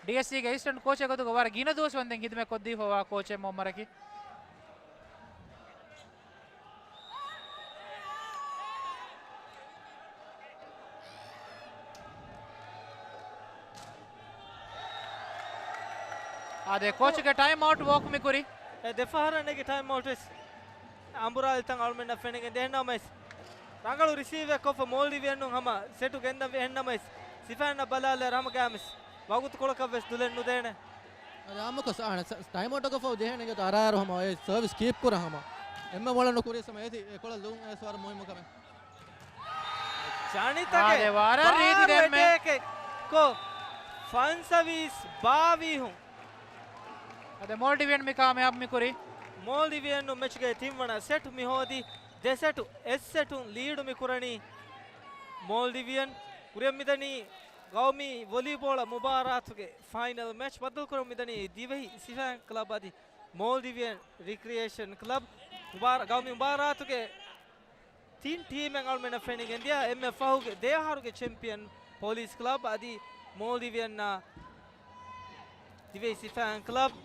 ޑީއެސްސީގެ އެސިސްޓެންޓް ކޯޗެއް ގޮތުގަ ވަރަށް ގިނަ ދުވަސް ވަންދެން ޚިދުމަތް ކޮށްދީފަވާ ކޯޗެއް މުއައްމަރަކީ. އާދެ، ކޯޗުގެ ޓައިމް އައުޓް ވޯކް މި ކުރީ. އެ ދެފަހަރަށް ނެގި ޓައިމް އައުޓް ވެސް އަނބުރާލިތަން އަޅުމެންނަށް ފެނިގެން ދޭންނަމަވެސް، ރަނގަޅު ރިސީވެއް ކޮށްފަ މޯލްޑިވިއަން ނޫން ހަމަ ސެޓު ގެންދަން އެހެންނަމަވެސް، ސިފައިންނަށް ބަލާލާ ރަމަގާމެސް ވަގުތުކޮޅަކަށް ވެސް ދުލެއް ނުދޭނެ. އަދި އާއްމުކޮށް ސާ-، އާނ-، ސަ-، ޓައިމް އައުޓަކަށް ފަހު ޖެހޭނެ އިނގޭތޯ އަރާއަރު ހަމަ އެ ސަރވިސް ކީޕް ކުރަން ހަމަ. އެންމެ މޮޅަށް ނުކުރި ސަމަ އޭތި އެކޮޅަށް ލުން އެސް ވަރަށް މުހިއްމު ކަމެއް. ޖަނިތަކެއް އާދެ، ވަރަށް ރީތި ބާރު ދެންމެ. އެޓޭކެއް ކޮށް ފަންސަވީސް ބާވީހުން. އަދި މޯލްޑިވިއަން މި ކާމިޔާބު މި ކުރީ. މޯލްޑިވިއަން މެޗުގެ ތިންވަނަ ސެޓް މި ހޯދި ދެ ސެޓު އެއް ސެޓުން ލީޑު މި ކުރަނީ މޯލްޑިވިއަން. ކުރިއަށް މިދަނީ ގައުމީ ވޮލީބޯޅަ މުބާރާތުގެ ފައިނަލް މެޗް. ބައްދަލުކުރަން މިދަނީ ދިވެހި ސިފައިން ކްލަބް އަދި މޯލްޑިވިއަން ރިކްރިއޭޝަން ކްލަބް. މުބާރާ-، ގައުމީ މުބާރާތުގެ ތިން ޓީމެއް އަޅުމެންނަށް ފެނިގެންދިޔަ. އެންމެ ފަހުގެ ދެ އަހަރުގެ ޗެމްޕިއަން ޕޮލިސް ކްލަބް އަދި މޯލްޑިވިއަންނާ ދިވެހި ސިފައިން ކްލަބް.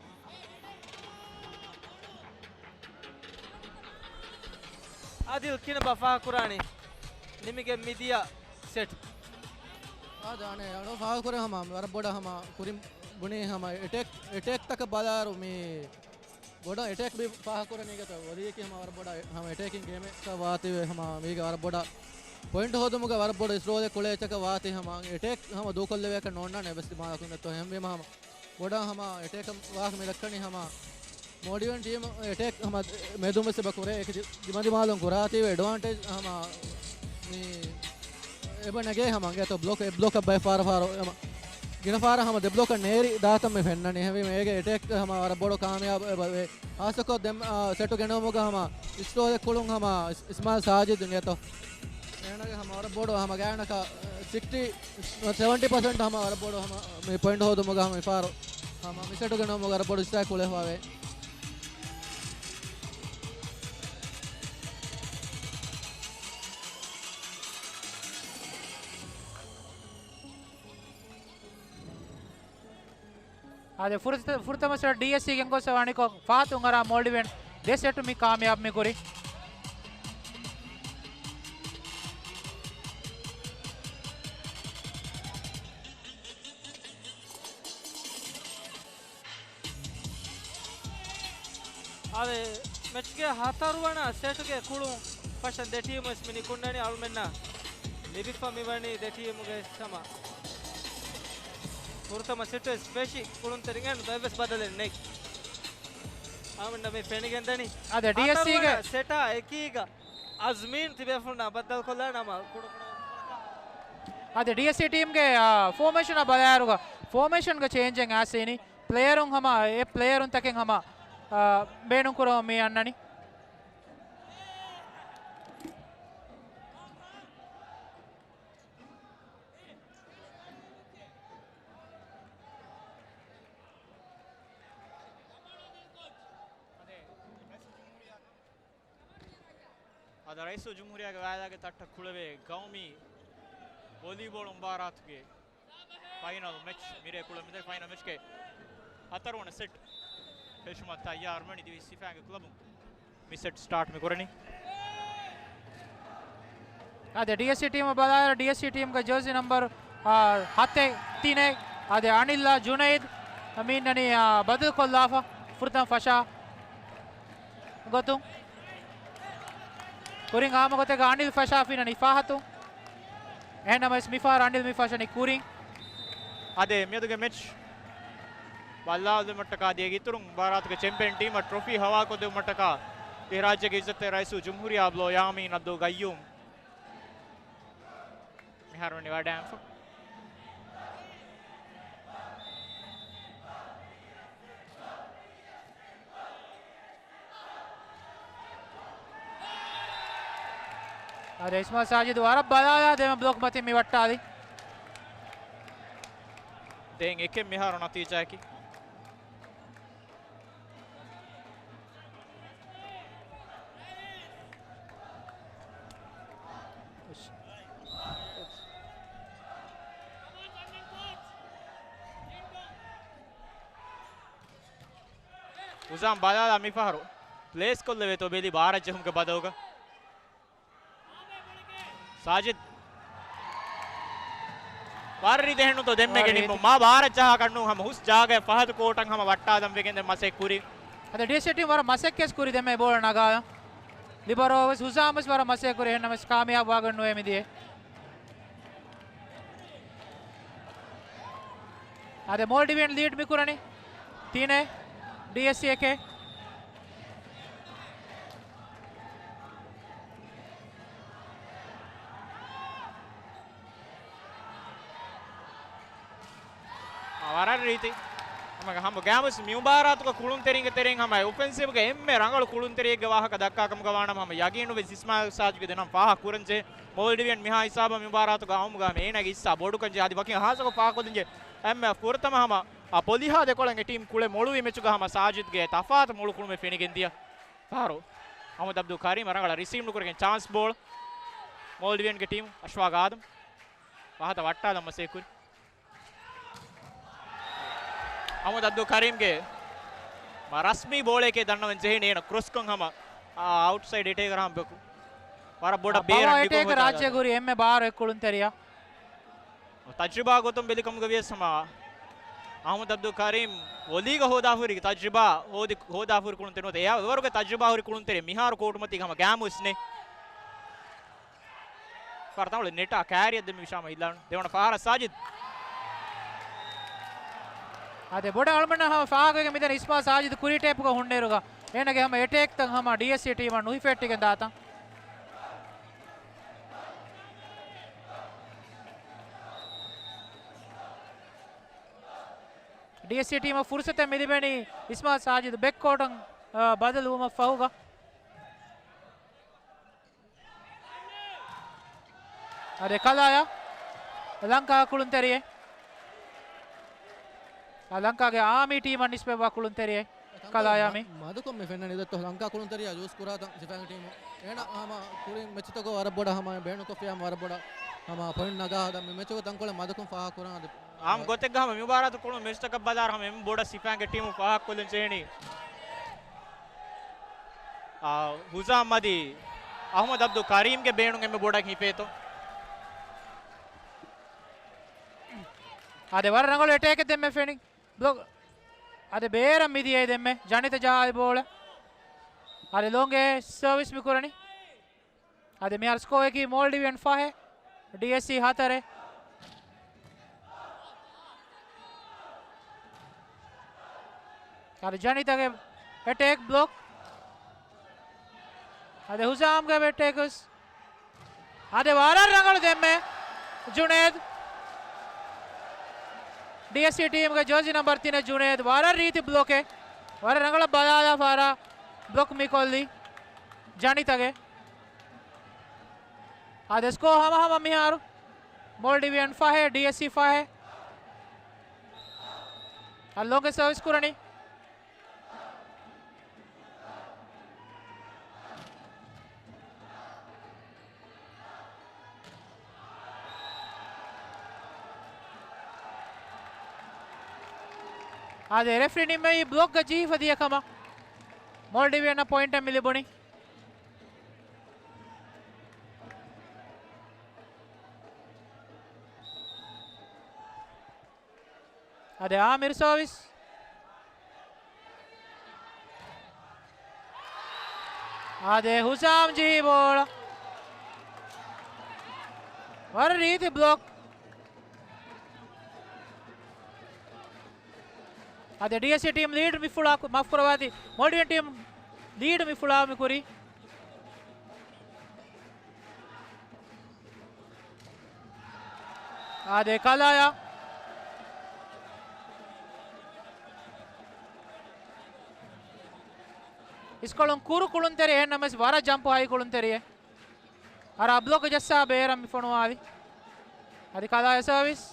އާދިލް ކިނަބާ ފާހަގަކުރާނީ ނިމިގެން މިދިޔަ ސެޓް؟ އާދެ، އަނެއް އަޅު ފާހަގަކުރޭ ހަމަ ވަރަށް ބޮޑަށް ހަމަ ކުރިން ބުނީ ހަމަ އެޓޭކް، އެޓޭކްތަކަށް ބަލާއިރު މި ބޮޑަށް އެޓޭކް މި ފާހަގަކުރަނީގެތަ ވޮލީއަކީ ހަމަ ވަރަށް ބޮޑަށް ހަމަ އެޓޭކިން ގޭމެއް ވާތީވެ ހަމަ މީގެ ވަރަށް ބޮޑަށް ޕޮއިންޓް ހޯދުމުގަ ވަރަށް ބޮޑު އިސްރޯލެއް ކުޅޭ އެއްޗަކަށް ވާތީ ހަމަ އެޓޭކް ހަމަ ދޫކޮށްލެވޭކަށް ނޯންނާނެ އެއްވެސް ދިމާލަކުން ދެއްތޯ. އެހެންވީމަ ހަމަ ބޮޑަށް ހަމަ އެޓޭކަށް ވާހަކަ މި ދައްކަނީ ހަމަ މޯލްޑިވިއަން ޓީމް އެޓޭކް ހަމަ މެދުން ވެސް އެބަ ކުރޭ. އެކި ދި-، ދިމަދިމާލުން ކުރާތީވެ އެޑްވާންޓޭޖް ހަމަ މި އެބަ ނެގޭ ހަމަ އިނގޭތޯ ބްލޮކް، އެއް ބްލޮކަށް ބައެއް ފާރަށް ފާރަށް ހަމަ ގިނަ ފާރަށް ހަމަ ދެ ބްލޮކަށް ނޭރި ދާތަން މި ފެންނަނީ. އެހެންވީމަ އޭގެ އެޓޭކް ހަމަ ވަރަށް ބޮޑު ކާމިޔާބު އެބަ ވޭ. ހާއްސަކޮށް ދެން، އާ، ސެޓު ގެނައުމުގަ ހަމަ އިސްރޯލެއް ކުޅުން ހަމަ އިސް-، އިސްމާއިލް ސާޖިދު އިނގޭތޯ. އޭނާގެ ހަމަ ވަރަށް ބޮޑު ހަމަ ގާތްގަނޑަކަށް ސިކްސްޓީ، ސެވެންޓީ ޕަސެންޓް ހަމަ ވަރަށް ބޮޑު ހަމަ މި ޕޮއިންޓް ހޯދުމުގަ ހަމަ މިފާރު ހަމަ މި ސެޓު ގެނައުމުގަ ވަރަށް ބޮޑު އިސްރާއިލް ކުޅެފަވޭ. އާދެ، ފުރަތަ-، ފުރަތަމަ ސެޓް ޑީއެސްސީ ގެންގޮސް ވަނިކޮށް ފަހަތުން އަރާ މޯލްޑިވިއަން ދެ ސެޓު މި ކާމިޔާބު މި ކުރި. އާދެ، މެޗްގެ ހަތަރުވަނަ ސެޓުގެ ކުޅުން ފަށަން ދެ ޓީމު ވެސް މި ނިކުންނަނީ. އަޅުމެންނަށް ލިބިފަ މިވަނީ ދެ ޓީމުގެ ހަމަ ފުރަތަމަ ސެޓު ވެސް ފެށި ކުޅުންތެރިން އެހެން އެއްވެސް ބަދަލެއް ނެތް. އަޅުމެންނަށް މި ފެނިގެންދަނީ. އާދެ، ޑީއެސްސީގެ ހަތަރުވަނަ ސެޓާ އެކީގަ އަޒްމީން ތިބޭފުޅުންނާ ބައްދަލުކޮށްލާނަމަ ކުޑަކުޑަ. އާދެ، ޑީއެސްސީ ޓީމްގެ، އާ، ފޯމޭޝަނާ ބަލާއިރުގަ ފޯމޭޝަންގެ ޗޭންޖެއް އައިސް އިނީ. ޕްލޭޔަރުން ހަމަ އެ ޕްލޭޔަރުންތަކެއް ހަމަ، އާ، ބޭނުން ކުރަމުން މި އަންނަނީ. އަދި ރައީސުލްޖުމްހޫރިއްޔާގެ ވާއިދާގެ ތައްޓަށް ކުޅެވޭ ގައުމީ ވޮލީބޯޅަ މުބާރާތުގެ ފައިނަލް މެޗް. މިރޭ ކުޅެ މިދަނީ ފައިނަލް މެޗްގެ ހަތަރުވަނަ ސެޓް ފެށުމަށް ތައްޔާރުވަނީ ދިވެހި ސިފައިންގެ ކްލަބުން. މި ސެޓް ސްޓާޓް މި ކުރަނީ. އާދެ، ޑީއެސްސީ ޓީމަށް ބަލާއިރު، ޑީއެސްސީ ޓީމްގެ ޖާޒީ ނަމްބަރު، އާ، ހަތެއް، ތިނެއް، އާދެ، އަނިލްއާ ޖުނައިދް މި އިންނަނީ، އާ، ބަދަލުކޮށްލާފަ ފުރަތަމަ ފަށާ ގޮތުން. ކުރިން ހަމަ ގޮތެއްގަ އަނިލް ފަށާފަ އިންނަނީ ފަހަތުން. އެހެންނަމަވެސް މިފަހަރު އަނިލް މި ފަށަނީ ކުރިން. އާދެ، މިއަދުގެ މެޗް ބައްލަވާލުމަށްޓަކާ ދިޔަ އިތުރުން، މުބާރާތުގެ ޗެމްޕިއަން ޓީމަށް ޓްރޮފީ ހަވާލުކޮށްދެއްވުމަށްޓަކާ ދިވެހިރާއްޖޭގެ އިއްޒަތްތެރި ރައީސުލްޖުމްހޫރިއްޔާ ބްލޯ ޔާމީން އަބްދުލް ގައްޔޫމް މިހާރު ވަނީ ވަޑައިގެންފަ. އާދެ، އިސްމާއިލް ސާޖިދު ވަރަށް ބަލާލާ ދެމެ ބްލޮކް މަތިން މި ވައްޓާލި. ދެން އެކެއް މިހާރު ނަތީޖާއަކީ. ހުސާމް ބަލާލާ މިފަހަރު ޕްލޭސް ކޮށްލެވޭތޯ ބެލި ބާރަށް ޖެހުމުގެ ބަދަލުގަ. ސާޖިދް. ވަރަށް ރީތި އެހެންނުތޯ ދެންމެގެ ވަރަށް ނިންމުން. ރީތި. މާ ބާރަށް ޖަހާކަށް ނޫން ހަމަ ހުސް ޖާގައެއް ފަހަތު ކޯޓަށް ހަމަ ވައްޓާލަން ވެގެން ދެން މަސައްކަތް ކުރި. އަދި ޑީއެސްސީ ޓީމް ވަރަށް މަސައްކަތް ކުރި ދެންމެ ބޯޅަ ނަގާލަން. ލިބަރޯ ވެސް ހުސާމް ވެސް ވަރަށް މަސައްކަތް ކުރި އެހެންނަމަވެސް ކާމިޔާބު ވާގޮތް ނުވޭ މިދިޔަ. އާދެ، މޯލްޑިވިއަން ލީޑް މި ކުރަނީ ތިނެއް، ޑީއެސްސީ އެކެއް. ވަރަށް ރީތި. ހަމަ ގޭމްސް މި މުބާރާތުގަ ކުޅުންތެރިންގެ ތެރެއިން ހަމަ އޮފެންސިވްގެ އެންމެ ރަނގަޅު ކުޅުންތެރިއެއްގެ ވާހަކަ ދައްކާ ކަމުގަ ވާނަމަ، ހަމަ ޔަގީނުވެސް އިސްމާއިލް ސާޖިދު ދެނަމަ ފާހަގަ ކުރަންޖެހޭ. މޯލްޑިވިއަން މިހާ ހިސާބަށް މި މުބާރާތުގަ އައުމުގަ ހަމަ އޭނާގެ ހިއްސާ ބޮޑުކަން ޖެހޭ. އަދި ވަކިން ހާއްސަކޮށް ފާހަގަކޮށްދިންޖެ އެންމެ ފުރަތަމަ ހަމަ އާ ޕޮލިހާ ދެކޮޅަށް އެ ޓީމް ކުޅެ މޮޅުވި މެޗުގަ ހަމަ ސާޖިދްގެ ތަފާތު މޮޅު ކުޅުމެއް ފެނިގެން ދިޔަ ފަހަރު އަހްމަދު އަބްދުލް ކަރީމް ރަނގަޅަށް ރިސީވް ނުކުރެގެން ޗާންސް ބޯޅަ. މޯލްޑިވިއަންގެ ޓީމް އަޝްފާގް އާދަމް ފަހަތަށް ވައްޓާލަން މަސައްކަތް ކުރި. އަހްމަދު އަބްދުލް ކަރީމްގެ މަ ރަސްމީ ބޯޅައެކޭ ދަންނަވަން ޖެހޭނީ އޭނަ ކްރޮސްކޮށް ހަމަ، އާ، އައުޓްސައިޑް އެޓޭކަރ ހަމަ ބެކު. ވަރަށް ބޮޑަށް އާ، ބޭރަށް ޕަވަރ ނިކުމެ އެޓޭކަރ ރާއްޖޭ ގުރި އެންމެ ބާރު އެއް ކުޅުންތެރިޔާ. ތަޖްރިބާ ގޮތުން ބެލިކަމުގަ ވިޔަސް ހަމަ އަހްމަދު އަބްދުލް ކަރީމް ވޮލީގަ ހޯދާފަ ހުރި ތަޖްރިބާ ހޯދި، ހޯދާފަ ހުރި ކުޅުންތެރި ނުވަތަ އެއާ އެވަރުގެ ތަޖްރިބާ ހުރި ކުޅުންތެރި މިހާރު ކޯޓުމަތީގަ ހަމަ ގޭމްސް ނެތް. ފަރަތަމަ ނެޓާ ކާރިއަށް ދެމި ވިޝާމަ އިލާން ދެވަނަ ފަހަރަށް ސާޖިދް. އާދެ، ބޮޑަށް އަޅުމެންނަށް ހަމަ ފާހަގަވެގެން މިދަނީ އިސްމާ ސާޖިދް ކުރީ ޓޭޕުގަ ހުންނައިރުގަ އޭނަގެ ހަމަ އެޓޭކްތައް ހަމަ ޑީއެސްސީ ޓީމަށް ނުހިފެހެއްޓިގެން ދާތަން. ޑީއެސްސީ ޓީމަށް ފުރުސަތެއް މިލިބެނީ އިސްމާ ސާޖިދް ބެކް ކޯޓަށް، އާ، ބަދަލުވުމަށް ފަހުގަ. އަދި ކަލާޔާ ލަންކާ ކުޅުންތެރިއެއް. އާ، ލަންކާގެ އާމީ ޓީމަށް ނިސްބަތްވާ ކުޅުންތެރިއެއް ކަލާޔާ މި. މަދުކޮށް މި ފެންނަނީ ދޮއްތޯ ލަންކާ ކުޅުންތެރިޔާ ޔޫސް ކުރާތަން ސިފައިންގެ ޓީމު. އޭނަ ހަމަ ކުރިން މެޗުތަކު ވަރަށް ބޮޑަށް ހަމަ ބޭނުންކޮށްފިޔާ ވަރަށް ބޮޑަށް ހަމަ ޕޮއިންޓް ނަގާ ހަދަން މި މެޗުގެ ތަންކޮޅެއް މަދުކޮށް ފާހަގަކުރަން އަދި އާ، އާ، ގޮތެއްގަ ހަމަ މި މުބާރާތު ކުޅުން މެޗުތަކަށް ބަލާއިރު ހަމަ އެންމެ ބޮޑަށް ސިފައިންގެ ޓީމު ފާހަގަކޮށްލަން ޖެހެނީ. އާ، ހުޒާމް އަދި އަހްމަދު އަބްދުލް ކަރީމްގެ ބޭނުން އެންމެ ބޮޑަށް ހިފޭތޯ. އާދެ، ވަރަށް ރަނގަޅު އެޓޭކެއް ދެންމެ ފެނި. ބްލޮކް. އާދެ، ބޭރަށް މިދިޔައީ ދެންމެ. ޖަނިތަ ޖަހާލި ބޯޅަ. އާދެ، ލޯނގޭ ސަރވިސް މި ކުރަނީ. އާދެ، މިހާރު ސްކޯއަކީ މޯލްޑިވިއަން ފަހެއް، ޑީއެސްސީ ހަތަރެއް. އާދެ، ޖަނިތަގެ އެޓޭކް ބްލޮކް. އާދެ، ހުޒާމްގެ އެޓޭކް ވެސް. އާދެ، ވަރަށް ރަނގަޅު ދެންމެ ޖުނޭދް. ޑީއެސްސީ ޓީމްގެ ޖާޒީ ނަމްބަރު ތިނެއް ޖުނޭދް. ވަރަށް ރީތި ބްލޮކެއް. ވަރަށް ރަނގަޅަށް ބަލާލާފަ އަރާ ބްލޮކް މިކޮށްލީ ޖަނިތަގެ. އާދެ، ސްކޯ ހަމަހަމަ މިހާރު. މޯލްޑިވިއަން ފަހެއް، ޑީއެސްސީ ފަހެއް. އަ، ލޯނގެ ސަރވިސް ކުރަނީ. އާދެ، ރެފްރީ ނިންމެވީ ބްލޮކްގަ ޖެހިފަ ދިޔަ ކަމަށް. މޯލްޑިވިއަންނަށް ޕޮއިންޓެއް މި ލިބުނީ. އާދެ، އާމިރު ސާވިސް. އާދެ، ހުސާމް ޖެހި ބޯޅަ. ވަރަށް ރީތި ބްލޮކް. އާދެ، ޑީއެސްސީ ޓީމް ލީޑް މި ފުޅާ، މާފު ކުރަވާތި، މޯލްޑިވިއަން ޓީމް ލީޑް މި ފުޅާ މި ކުރީ. އާދެ، ކަލާޔާ. އިސްކޮޅުން ކުރު ކުޅުންތެރި އެހެންނަމަވެސް ވަރަށް ޖަމްޕު ހައި ކުޅުންތެރިއެއް. އަރާ ބްލޮކް ޖައްސާ ބޭރަށް މި ފޮނުވާލި. އަދި ކަލާޔާ ސާވިސް.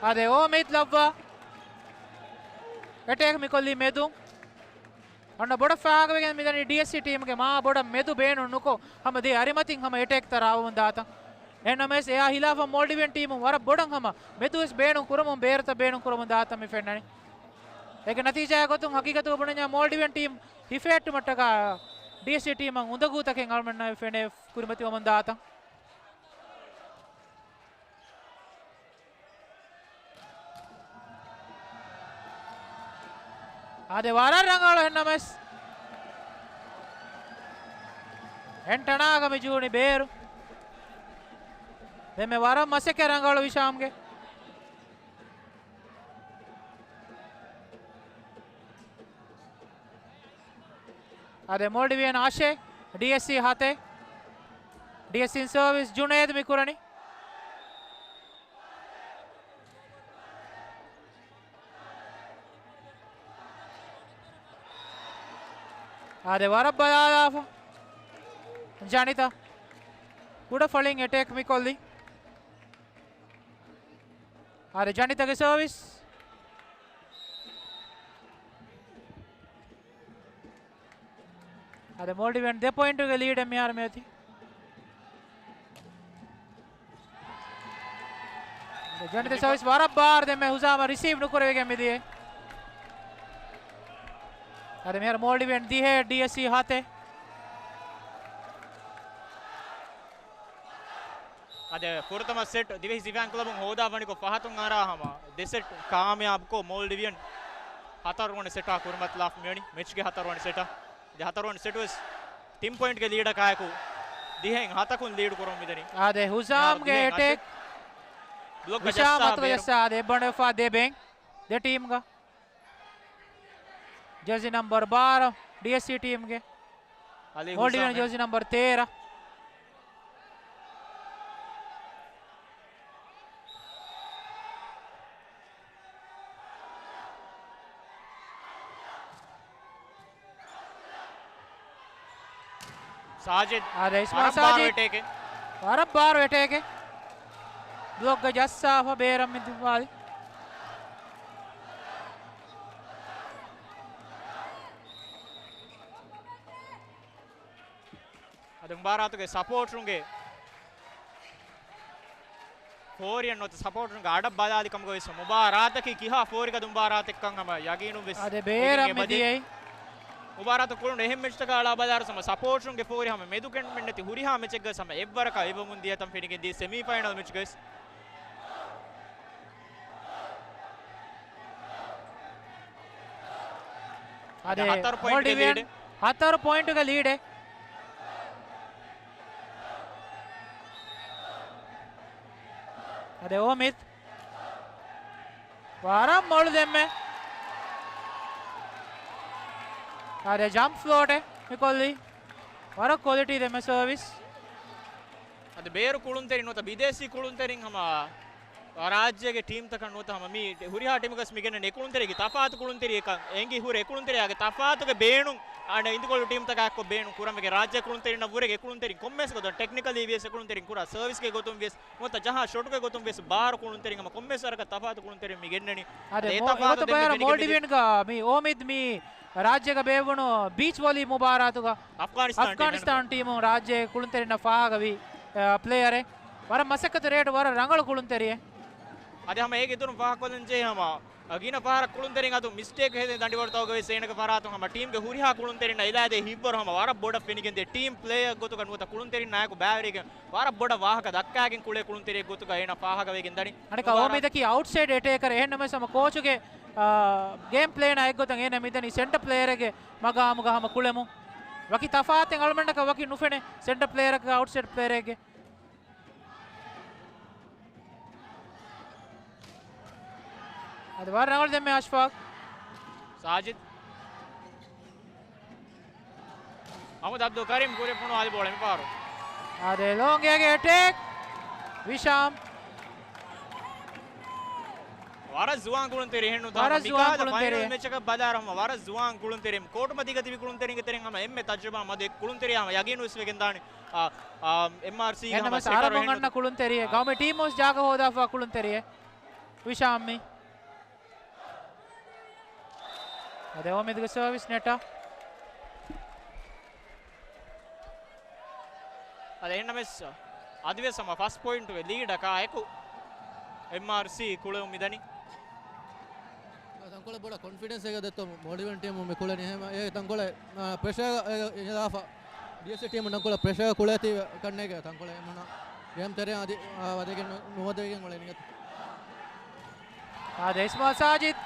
އާދެ، އޯމީދު ލައްވާ. އެޓޭކް މިކޮށްލީ މެދުން. އަންނަ ބޮޑަށް ފާހަގަވެގެން މިދަނީ ޑީއެސްސީ ޓީމުގެ މާ ބޮޑަށް މެދު ބޭނުން ނުކޮށް، ހަމަ ދެ އަރިމަތިން ހަމަ އެޓޭކްތައް ރާވަމުން ދާތަން. އެހެންނަމަވެސް އެއާ ހިލާފަށް މޯލްޑިވިއަން ޓީމުން ވަރަށް ބޮޑަށް ހަމަ މެދުވެސް ބޭނުން ކުރަމުން، ބޭރުތައް ބޭނުން ކުރަމުން ދާތަން މި ފެންނަނީ. އޭގެ ނަތީޖާއާ ގޮތުން ހަގީގަތުގަ ބުނަންޏާ މޯލްޑިވިއަން ޓީމް ހިފެހެއްޓުމަށްޓަކާ ޑީއެސްސީ ޓީމަށް އުނދަގޫތަކެއް އަޅުމެންނަށް ފެނޭ ކުރިމަތިވަމުން ދާތަން. އާދެ، ވަރަށް ރަނގަޅު އެހެންނަމަވެސް. އެންޓަނާގަ މި ޖޫނި ބޭރު. ދެންމެ ވަރަށް މަސައްކަތް ރަނގަޅު ވިޝާމްގެ. އާދެ، މޯލްޑިވިއަން އަށެއް، ޑީއެސްސީ ހަތެއް. ޑީއެސްސީ ސާވިސް ޖުނޭދު މި ކުރަނީ. އާދެ، ވަރަށް ބަލާލާފަ. ޖަނިތަ ކުޑަ ފަޅިން އެޓޭކް މިކޮށްލި. އާދެ، ޖަނިތަގެ ސަރވިސް. އާދެ، މޯލްޑިވިއަން ދެ ޕޮއިންޓުގެ ލީޑެއް މިހާރު މިއޮތީ. ޖަނިތަ ސަރވިސް ވަރަށް ބާރު ދެންމެ ހުޒާމަ ރިސީވް ނުކުރެވިގެން މިދިޔަ. އަދި މިހާރު މޯލްޑިވިއަން ދިހަ، ޑީއެސްސީ ހަތެއް. އަދި ފުރަތަމަ ސެޓް ދިވެހި ޒިފާން ކްލަބުން ހޯދާ ވަނިކޮށް ފަހަތުން އަރާ ހަމަ ދެ ސެޓް ކާމިޔާބުކޮށް މޯލްޑިވިއަން ހަތަރުވަނަ ސެޓާ ކުރިމަތިލާފަ މިވަނީ މެޗްގެ ހަތަރުވަނަ ސެޓާ. ދެ ހަތަރުވަނަ ސެޓް ވެސް ތިން ޕޮއިންޓްގެ ލީޑަކާއެކު ދިހައިން ހަތަކުން ލީޑް ކުރަމުން މިދަނީ. އާދެ، ހުޒާމްގެ ދިހައިން އެޓޭކް. ހަތެއް. ބްލޮކްގަ ވިޝާމް ޖައްސާ އަތުގަ ބޭރު. ޖައްސާ އާދެ، އެއްބަނޑުވެފާ ދެ ބޭން ދެ ޓީމްގަ. ޖެރސި ނަމްބަރު ބާރަ، ޑީއެސްސީ ޓީމްގެ. އަލީ މޯލްޑިވިއަން ހުސާމެ. ޖެރސި ނަމްބަރު ތޭރަ. ސާޖިދް. އާދެ، އިސްމާ ވަރަށް ބާރު ސާޖިދް. އެޓޭކެއް. ވަރަށް ބާރު އެޓޭކެއް. ބްލޮކްގަ ޖައްސާފަ ބޭރަށް މި ދުވާލި. އަދި މުބާރާތުގެ ސަޕޯޓްރުންގެ ފޯރިއަށް ނުވަތަ ސަޕޯޓްރުންގެ އަޑަށް ބަލާލި ކަމުގަ ވެސް މުބާރާތަކީ ކިހާ ފޯރިގަދަ މުބާރާތެއްކަން ހަމަ ޔަގީނުން ވެސް އާދެ، ބޭރަށް މިދިޔައީ. މުބާރާތު ކުޅުނު އެހެން މެޗްތަކާ އަޅާ ބަލާއިރު ހަމަ ސަޕޯޓްރުންގެ ފޯރި ހަމަ މެދުކެނޑުމެއްނެތި ހުރިހާ މެޗެއްގަ ހަމަ އެއްވަރަކަށް އެބަމުން ދިޔަތަން ފެނިގެން ދިޔަ ސެމީފައިނަލް މެޗްގަ ވެސް. އާދެ، ހަތަރު ޕޮއިންޓްގެ މޯލްޑިވިއަން ލީޑެއް. ހަތަރު ޕޮއިންޓުގެ ލީޑެއް. އާދެ، އޯމިދް. ވަރަށް މޮޅު ދެންމެ. އާދެ، ޖަމްޕް ފްލޯޓެއް މިކޮށްލީ. ވަރަށް ކޮލިޓީ ދެންމެ ސަރވިސް. އަދި ބޭރު ކުޅުންތެރިން ނުވަތަ ބިދޭސީ ކުޅުންތެރިން ހަމަ ރާއްޖޭގެ ޓީމްތަކަށް ނުވަތަ ހަމަ މި ހުރިހާ ޓީމުގަސް މި ގެންނަނީ އެ ކުޅުންތެރިޔާގެ ތަފާތު ކުޅުންތެރިޔަކަށް އެނގި ހުރެ އެ ކުޅުންތެރިޔާގެ ތަފާތުގެ ބޭނުން އަންނަ އިނދުކޮޅު ޓީމްތަކާއެކު ބޭނުން ކުރަން ވެގެން ރާއްޖޭ ކުޅުންތެރިންނަށް ވުރެ އެ ކުޅުންތެރިން ކޮންމެސް ގޮތުން ޓެކްނިކަލީ ވިޔަސް އެ ކުޅުންތެރިން ކުރާ ސަރވިސްގެ ގޮތުން ވިޔަސް ނުވަތަ ޖަހާ ޝޮޓުގެ ގޮތުން ވެސް ބާރު ކުޅުންތެރިން ހަމަ ކޮންމެސް ވަރަކަށް ތަފާތު ކުޅުންތެރިން މި ގެންނަނީ. އަދި އެ އެގޮތަށް ތަފާތު ބޭރަށް ދެންމެ މޯލްޑިވިއަންގަ މި އޯމިދް މި ރާއްޖޭގަ ބޭއްވުނު ބީޗް ވޮލީ މުބާރާތުގަ އަފްގާނިސްތާން އަފްގާނިސްތާން ޓީމު ރާއްޖޭ ކުޅުންތެރިންނަށް ފާހަގަވި، އަ، ޕްލޭޔަރެއް. ވަރަށް މަސައްކަތު ރޭޓު ވަރަށް ރަނގަޅު ކުޅުންތެރިއެއް. އަދި ހަމަ އޭގެ އިތުރުން ފާހަގަކޮށްލަން ޖެހޭ ހަމަ ގިނަ ފަހަރަށް ކުޅުންތެރިން އަތު މިސްޓޭކް ހެދޭ ދަނޑިވަޅުތަކުގަ ވެސް އޭނަގެ ފަރާތުން ހަމަ ޓީމްގެ ހުރިހާ ކުޅުންތެރިންނަށް އެލާދޭ ހިތްވަރު ހަމަ ވަރަށް ބޮޑަށް ފެނިގެންދޭ ޓީމް ޕްލޭޔަރ ގޮތުގަ ނުވަތަ ކުޅުންތެރިންނާއެކު ބައިވެރިގެން ވަރަށް ބޮޑަށް ވާހަކަ ދައްކާގެން ކުޅޭ ކުޅުންތެރިއެއް ގޮތުގަ އޭނަ ފާހަގަވެގެން ދަނީ. އަނެކާ އޯމިދަކީ އައުޓްސައިޑް އެޓޭކަރ އެހެންނަމަވެސް ހަމަ ކޯޗުގެ، އާ، ގޭމް ޕްލޭނާ އެއްގޮތަށް އޭނަ މިދަނީ ސެންޓަ ޕްލޭޔަރެއްގެ މަގާމުގަ ހަމަ ކުޅެމުން. ވަކި ތަފާތެއް އަޅުމެންނަކަށް ވަކި ނުފެނޭ ސެންޓަ ޕްލޭޔަރަކަށް އައުޓްސައިޑް ޕްލޭޔަރެއްގެ. އަދި ވަރަށް ރަނގަޅު ދެންމެ އަޝްފާޤް. ސާޖިދް. މަހްމޫދު އަބްދުލް ކަރީމް ކުރިއަށް ފޮނުވާލި ބޯޅަ މިފަހަރު. އާދެ، ލޯންގޭގެ އެޓޭކް. ވިޝާމް. ވަރަށް ޒުވާން ކުޅުންތެރި އެހެންނު ތާ ވަރަށް ޒުވާން މިކާލަ ކުޅުންތެރި. ފައިނަލް މެޗަކަށް ބަލާރަ ހަމަ ވަރަށް ޒުވާން ކުޅުންތެރި ކޯޓުމަތީގަ ތިބި ކުޅުންތެރިންގެ ތެރެއިން ހަމަ އެންމެ ތަޖުރިބާ މަދު އެއް ކުޅުންތެރި ހަމަ ޔަގީނު ވެސް ވެގެން ދާނެ. އާ، އާ، އެމްއާރްސީ ހަމަ އެހެންނަމަވެސް ސެޓަރު އަރަމުން އެހެންނު. އަންނަ ކުޅުންތެރިއެއް. އާ. ގައުމީ ޓީމު ވެސް ޖާގަ ހޯދާފަ ކުޅުންތެރިއެއް. ވިޝާމް މި. އަދި އޯމިދުގެ ސަރވިސް ނެޓަށް. އަދި އެހެންނަމަވެސް އަދިވެސް ހަމަ ފަސް ޕޮއިންޓުގެ ލީޑަކާ އެކު އެމްއާރްސީ ކުޅެވުން މިދަނީ. ތަންކޮޅެއް ބޮޑަށް ކޮންފިޑެންސް އެއްގަ ދެއްތޯ މޯލްޑިވިއަން ޓީމު މި ކުޅެނީ. އެހެން އެ ތަންކޮޅެއް، އާ، ޕްރެޝަރ އެ، އެ، އެ ލާފަ. ޑީއެސްސީ ޓީމު ތަންކޮޅެއް ޕްރެޝަރ ކުޅޭތީ ކަންނޭގެ ތަންކޮޅެއް އެމުނާ. ގޭމް ތެރެއަށް އަދި، އާ، ވަދެގެން ނު-، ނުވަދެގެން އުޅެނީ. އާދެ، އިސްމާ ސާޖިދް.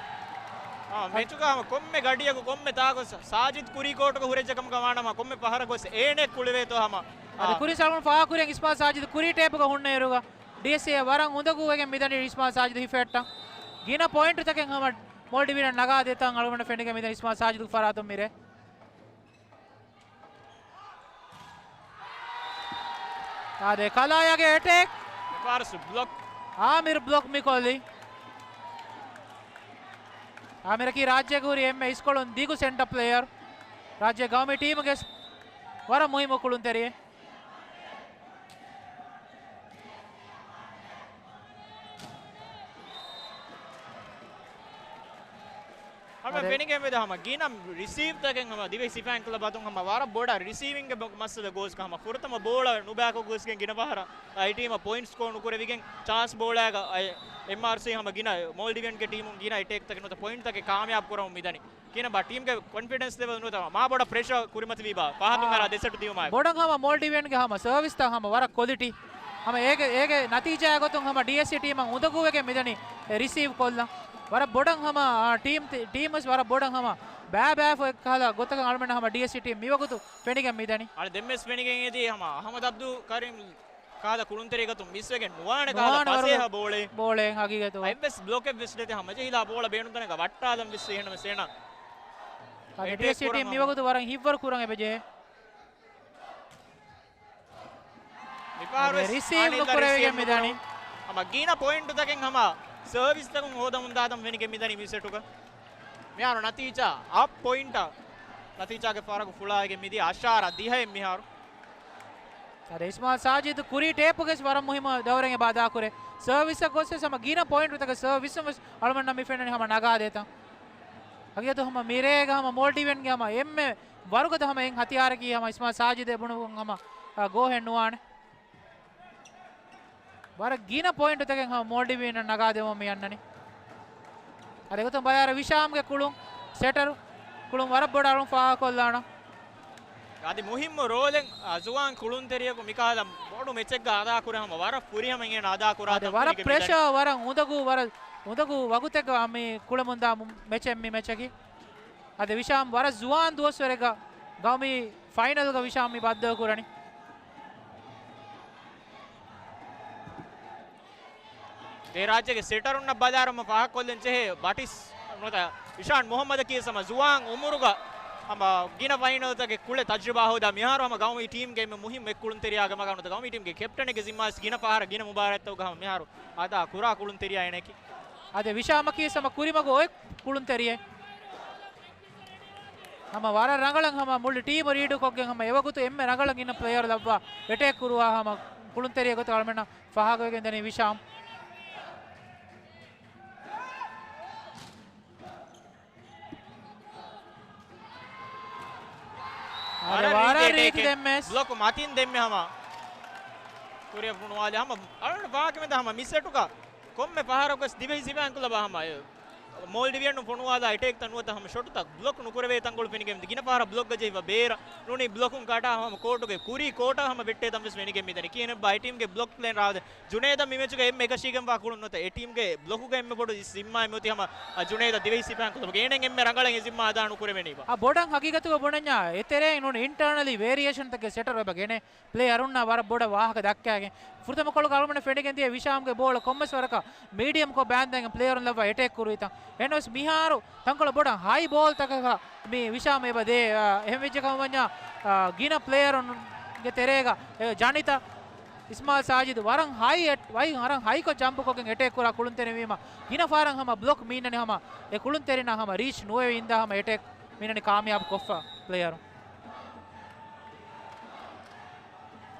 އާ، މެޗުގަ ހަމަ ކޮންމެ ގަޑިއަކު ކޮންމެ ތާކު ސާ-، ސާޖިދް ކުރީ ކޯޓުގަ ހުރެއްޖެ ކަމުގަ ވާނަމަ ކޮންމެ ފަހަރަކު ވެސް އޭނެ ކުޅެވޭތޯ ހަމަ. އަދި އާ. ކުރިން ސަލްމަން ފާހަގަކުރިޔަން އިސްމާ ސާޖިދް ކުރީ ޓޭޕުގަ ހުންނައިރުގަ ޑީއެސްއޭ ވަރަށް އުނދަގޫވެގެން މިދަނީ އިސްމާ ސާޖިދް ހިފެއްޓަން. ގިނަ ޕޮއިންޓުތަކެއް ހަމަ މޯލްޑިވިއަން ނަގާ ދޭތާން އަޅުގަނޑަށް ފެނިގެން މިދަނީ އިސްމާ ސާޖިދުގެ ފަރާތުން މިރޭ. އާދެ، ކަލާޔާގެ އެޓޭކް. ފާރިސް ބްލޮކް. އާމިރު ބްލޮކް މިކޮށްލީ. އާމިރަކީ ރާއްޖޭގަ ހުރި އެންމެ އިސްކޮޅުން ދިގު ސެންޓަ ޕްލޭޔަރު. ރާއްޖޭ ގައުމީ ޓީމުގެ ވަރަށް މުހިއްމު ކުޅުންތެރިއެއް. ހަމަ އަދެ. ފެނިގެން ވެދ ހަމަ ގިނަ ރިސީވްތަކެއް ހަމަ ދިވެހި ސިފައިން ކްލަބް އަތުން ހަމަ ވަރަށް ބޮޑަށް ރިސީވިންގ މައްސަލަ ގޯސްގަ ހަމަ ފުރަތަމަ ބޯޅަ ނުބައިކޮށް ގޮސްގެން ގިނަ ފަހަރަށް އައި ޓީމަށް ޕޮއިންޓް ސްކޯ ނުކުރެވިގެން ޗާންސް ބޯޅައިގަ އެމްއާރްސީ ހަމަ ގިނަ މޯލްޑިވިއަންގެ ޓީމުން ގިނަ އެޓޭކްތަކެއް ނުވަތަ ޕޮއިންޓްތަކެއް ކާމިޔާބު ކުރަމުން މިދަނީ. ކިޔަން ބާ ޓީމްގެ ކޮންފިޑެންސް ލެވެލް ނުވަތަ މާ ބޮޑަށް ޕްރެޝަރ ކުރިމަތިވީ ބާ ފާހަތުން އާ. އަރާ ދެ ސެޓު ދިއުމާއެކު. ބޮޑަށް ހަމަ މޯލްޑިވިއަންގެ ހަމަ ސަރވިސްތައް ހަމަ ވަރަށް ކޮލިޓީ. ހަމަ އޭގެ، އޭގެ ނަތީޖާއާ ގޮތުން ހަމަ ޑީއެސްސީ ޓީމަށް އުނދަގޫވެގެން މިދަނީ އެ ރިސީވް ކޮށްލަން. ވަރަށް ބޮޑަށް ހަމަ، އާ، ޓީމް ތި-، ޓީމްވެސް ވަރަށް ބޮޑަށް ހަމަ ބައިބައިފު އެއްކަހަލަ ގޮތަކަށް އަޅުމެންނަށް ހަމަ ޑީއެސްސީ ޓީމް މިވަގުތު ފެނިގެން މިދަނީ. އަޅެ ދެންވެސް ފެނިގެން އެދީ ހަމަ އަހަމަދު އަބްދުލް ކަރީމް ކާލަ ކުޅުންތެރި ގޮތުން މިސްވެގެން ނުވާނެ ކާލަ ނުވާނެ ފަސޭހަ ވަރުގަ ބޯޅެއް. ބޯޅެއެއް ހަގީގަތު. އެއްވެސް ބްލޮކެއް ވެސް ނެތެ ހަމަޖެހިލާ ބޯޅަ ބޭނުން ތަނަކަށް ވައްޓާލަން ވެސް އެހެންނަމަ ސޭނާ. އަދި އެޓޭކް ޑީއެސްސީ ކުރަން ޓީމް ހަމަ. މިވަގުތު ވަރަށް ހިތްވަރު ކުރަން އެބަޖެހޭ. މިފަހަރު އަދި ވެސް ރިސީވް އަނިލް ނުކުރެވިގެން ރިސީވް މިދަނީ. ނުކުރަމުން ހަމަ ގިނަ ޕޮއިންޓުތަކެއް ހަމަ ސަރވިސް ތަކުން ހޯދަމުން ދާދަމް ފެނިގެން މިދަނީ މި ސެޓުގަ. މިހާރު ނަތީޖާ އަށް ޕޮއިންޓަށް ނަތީޖާގެ ފަރަގު ފުޅާގެން މިދިޔަ އަށާރަ ދިހައެއް މިހާރު. އަދި އިސްމާއިލް ސާޖިދު ކުރީ ޓޭޕުގެ ވަރަށް މުހިއްމު ދައުރެއް އެބަ އަދާކުރޭ. ސަރވިސްއަށް ގޮސްވެސް ހަމަ ގިނަ ޕޮއިންޓުތަކެއް ސަރވިސް ވެސް އަޅުމެންނަށް މި ފެންނަނީ ހަމަ ނަގާދޭތަން. ހަގީގަތު ހަމަ މިރޭގަ ހަމަ މޯލްޑިވިއަންގެ ހަމަ އެންމެ ވަރުގަދަ ހަމަ އެއް ހަތިޔާރަކީ ހަމަ އިސްމާއިލް ސާޖިދޭ ބުނުމުން ހަމަ، އާ، ގޯހެއް ނުވާނެ. ވަރަށް ގިނަ ޕޮއިންޓުތަކެއް ހަމަ މޯލްޑިވިއަން ނަގާދެވުމަށް މި އަންނަނީ. އަދި އެގޮތުން ބަލާއިރު ވިޝާމްގެ ކުޅުން، ސެޓަރު ކުޅުން ވަރަށް ބޮޑަށް އަޅުން ފާހަގަކޮށްލާނަން. އަދި މުހިއްމު ރޯލެއް، އާ، ޒުވާން ކުޅުންތެރިޔަކު މިކަހަލަ ބޮޑު މެޗެއްގަ އަދާކުރޭ ހަމަ ވަރަށް ފުރިހަމަ އިނގޭނެ އަދާކުރާތަން އަދި ވަރަށް ފެނިގެން މިދަނީ. ޕްރެޝާ، ވަރަށް އުނދަގޫ، ވަރަށް އުނދަގޫ ވަގުތެއްގަ މި ކުޅެމުންދާ މެޗެއް މި މެޗަކީ. އަދި ވިޝާމް ވަރަށް ޒުވާން ދުވަސްވަރެއްގަ ގައުމީ ފައިނަލްގަ ވިޝާމް މި ބައްދަލުކުރަނީ. ދެ ރާއްޖޭގެ ސެޓަރުންނަށް ބަލާއިރު ފާހަގަކޮށްލަން ޖެހޭ ބަޓިސް ނުވަތަ އިޝާން މުހައްމަދަކީ ހަމަ ޒުވާން އުމުރުގަ ހަމަ ގިނަ ފައިނަލްތަކެއް ކުޅެ ތަޖްރިބާ ހޯދާ މިހާރު ހަމަ ގައުމީ ޓީމްގެ އެންމެ މުހިއްމު އެއް ކުޅުންތެރިޔާގެ މަގާ ނުވަތަ ގައުމީ ޓީމްގެ ކެޕްޓަނެއްގެ ޒިންމާވެސް ގިނަ ފަހަރަށް ގިނަ މުބާރާތްތަކުގަ ހަމަ މިހާރު އަދާ ކުރާ ކުޅުންތެރިޔާ އޭނައަކީ. އަދި ވިޝާމަކީ ހަމަ ކުރިމަގު އޮތް ކުޅުންތެރިއެއް. ހަމަ ވަރަށް ރަނގަޅަށް ހަމަ މުޅި ޓީމު ރީޑުކޮށްގެން ހަމަ އެވަގުތު އެންމެ ރަނގަޅަށް ގިނަ ޕްލޭޔަރު ލައްވާ އެޓޭކް ކުރުވާ ހަމަ ކުޅުންތެރިއެއް ގޮތަށް އަޅުމެންނަށް ފާހަގަވެގެން ދަނީ ވިޝާމް. އަދި ވަރަށް ވަރަށް ރީތި ރީތި އެޓޭކެއް. ދެންމެސް. ބްލޮކު މަތިން ދެންމެ ހަމަ ކުރިއަށް ފޮނުވާލި ހަމަ އަޅުގަނޑު ފާހަގަކަމެންދާ ހަމަ މި ސެޓުގަ ކޮންމެ ފަހަރަކުވެސް ދިވެހި ސިފައިން ކުލަބާ ހަމަ އެ މޯލްޑިވިއަން ފޮނުވާލާ އެޓޭކްތައް ނުވަތަ ހަމަ ޝޮޓުތައް ބްލޮކް ނުކުރެވޭ ތަންކޮޅު ފެނިގެން ގިނަ ފަހަރަށް ބްލޮކްގަ ޖެހިފަ ބޭރަށް ނޫނީ ބްލޮކުން ކަޓާ ހަމަ ކޯޓުގެ ކުރީ ކޯޓަށް ހަމަ ވެއްޓޭ ތަން ވެސް ފެނިގެން މިދަނީ. ކިހިނެއްބާ އެ ޓީމްގެ ބްލޮކް ޕްލޭން ރާވަދެ ޖުނޭދަށް މި މެޗުގަ އެންމެ އެކަށީގެންވާ ކުޅުން ނުވަތަ އެ ޓީމްގެ ބްލޮކުގަ އެންމެ ބޮޑު ޒިންމާއެއް މިއޮތީ ހަމަ ޖުނޭދަށް ދިވެހި ސިފައިން ކުލަބުގެ އޭނައަށް އެންމެ ރަނގަޅަށް އެ ޒިންމާ އަދާ ނުކުރެވެނީބާ. އާ، ބޮޑަށް ހަގީގަތުގަ ބުނަންޏާ އެތެރެއިން ނޫން އިންޓަރނަލީ ވޭރިއޭޝަންތަކެއް ސެޓަރު އެބަ ގެނޭ ޕްލޭޔަރުންނާ ވަރަށް ބޮޑަށް ވާހަކަ ދައްކާގެން. ފުރަތަމަ ކޮޅުގަ އަޅުގަނޑަށް ފެނިގެން ދިޔަ ވިޝާމްގެ ބޯޅަ ކޮންމެސް ވަރަކަށް މީޑިއަމްކޮށް ބާންދެން ޕްލޭޔަރުން ލައްވާ އެޓޭކް ކުރުވިތަން. އެހެންނަމަވެސް މިހާރު ތަންކޮޅެއް ބޮޑަށް ހައި ބޯލްތަކަކަށް މި ވިޝާމް އެބަ ދޭ، އާ، އެހެން ވެއްޖެ ކަމަށް ވަންޏާ، އާ، ގިނަ ޕްލޭޔަރުންގެ ތެރޭގަ، އެ، ޖަނިތަ، އިސްމާއިލް ސާޖިދު ވަރަށް ހައި އެޓް، ވައި ވަރަށް ހައިކޮށް ޖަމްޕްކޮށްގެން އެޓޭކް ކުރާ ކުޅުންތެރިވީމަ، ގިނަ ފަހަރަށް ހަމަ ބްލޮކް މީންނަނީ ހަމަ އެ ކުޅުންތެރިންނާ ހަމަ ރީޗް ނުވެވި އިންދާ ހަމަ އެޓޭކް މީންނަނީ ކާމިޔާބު ކޮށްފަ ޕްލޭޔަރު.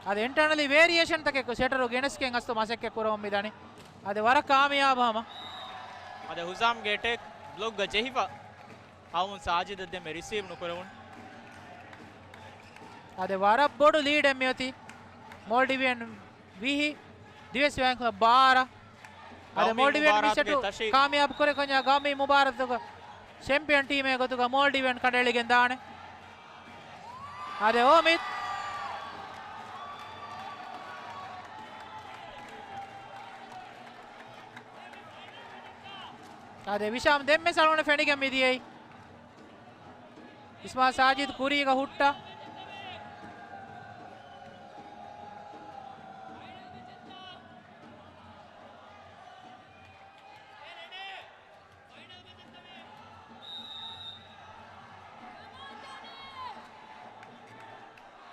އަދި އިންޓަރނަލީ ވޭރިއޭޝަންތަކެއް ސެޓަރު ގެނެސްގެން އަސްލު މަސައްކަތް ކުރަމުން މިދަނީ. އަދި ވަރަށް ކާމިޔާބު ހަމަ. އަދި ހުސާމްގެ އެޓޭކް ބްލޮކްގަ ޖެހިފަ. އައުން ސާޖިދަށް ދެންމެ ރިސީވް ނުކުރެވުނު. އަދި ވަރަށް ބޮޑު ލީޑެއް މިއޮތީ. މޯލްޑިވިއަން ވިހި، ދިވެހި ސިފައިން ކުލަބް ބާރަ. އަދި ގައުމީ މޯލްޑިވިއަން މުބާރާތުގެ މިސެޓު ތަށި. ކާމިޔާބު ކުރެވިކޮށް ގައުމީ މުބާރާތުގެ ޗެމްޕިއަން ޓީމެއް ގޮތުގަ މޯލްޑިވިއަން ކަނޑައެޅިގެން ދާނެ. އާދެ އޯމިދް. އާދެ ވިޝާމް ދެންމެ ސަޅުން ފެނިގެން މިދިޔައީ. އިސްމާ ސާޖިދް ކުރީގަ ހުއްޓާ.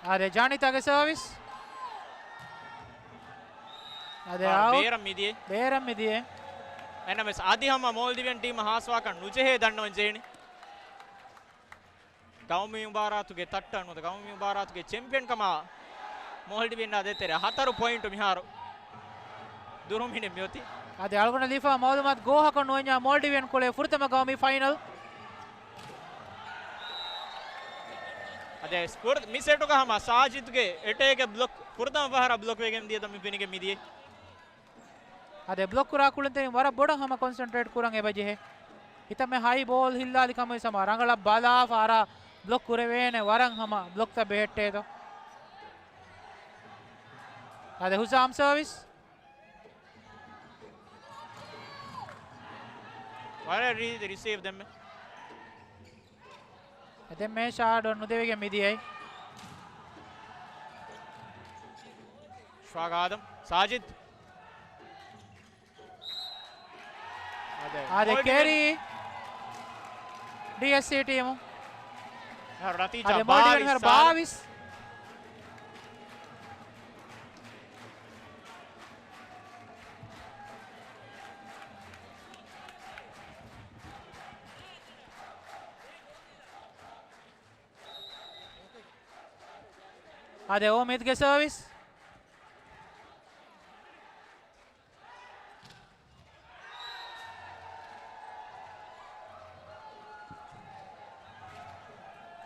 އާދެ، ޖާނިތާގެ ސަރވިސް. އާދެ، އާ، އައުޓް. ބޭރަށް މިދިޔަ. ބޭރަށް މިދިޔަ. އެނަމެސް އަދި ހަމަ މޯލްޑިވިއަން ޓީމަށް ހާސްވާކަށް ނުޖެހޭ ދަންނަވަން ޖެހެނީ. ގައުމީ މުބާރާތުގެ ތައްޓަން ނުވަތަ ގައުމީ މުބާރާތުގެ ޗެމްޕިއަންކަމާ މޯލްޑިވިއަންނާ ދޭތެރޭ ހަތަރު ޕޮއިންޓު މިހާރު ދުރުމިނެއް މިއޮތީ. އަދި އަޅުގަނޑަށް ލިބިފާ މައުލޫމާތު ގޯހަކަށް ނުވަންޏާ މޯލްޑިވިއަން ކުޅޭ ފުރަތަމަ ގައުމީ ފައިނަލް. އަދި ފުރ-، މި ސެޓުގަ ހަމަ ސާޖިދުގެ އެޓޭކް ބްލޮކް، ފުރަތަމަ ފަހަރަށް ބްލޮކް ވެގެން ދިޔަ ދަމި ފިނިގެން މިދިޔައީ. އަދި ބްލޮކް ކުރާ ކުޅުންތެރިން ވަރަށް ބޮޑަށް ހަމަ ކޮންސެންޓްރޭޓް ކުރަން އެބަޖެހޭ. ހިތަށް މި ހައި ބޯލް ހިއްލާލި ކަމުގެ ސަމާ ރަނގަޅަށް ބަލާފަ އަރާ ބްލޮކް ކުރެވޭނެ ވަރަށް ހަމަ ބްލޮކްތައް ބެހެއްޓޭތޯ. އަދި ހުސާމް ސަރވިސް. ވަރަށް ރީތި ރިސީވް ދެންމެ. އެ ދެންމެ ޝާޑޯ ނުދެވިގެން މިދިޔައީ. ޝާގާދަމް ސާޖިދް. އާދެ، ކެރީ ޑީއެސްސީ ޓީމު. އަދެ މޯލްޑިވިއަން މިހާރު ބާވީސް. އާދެ، އޯމިދްގެ ސަރވިސް.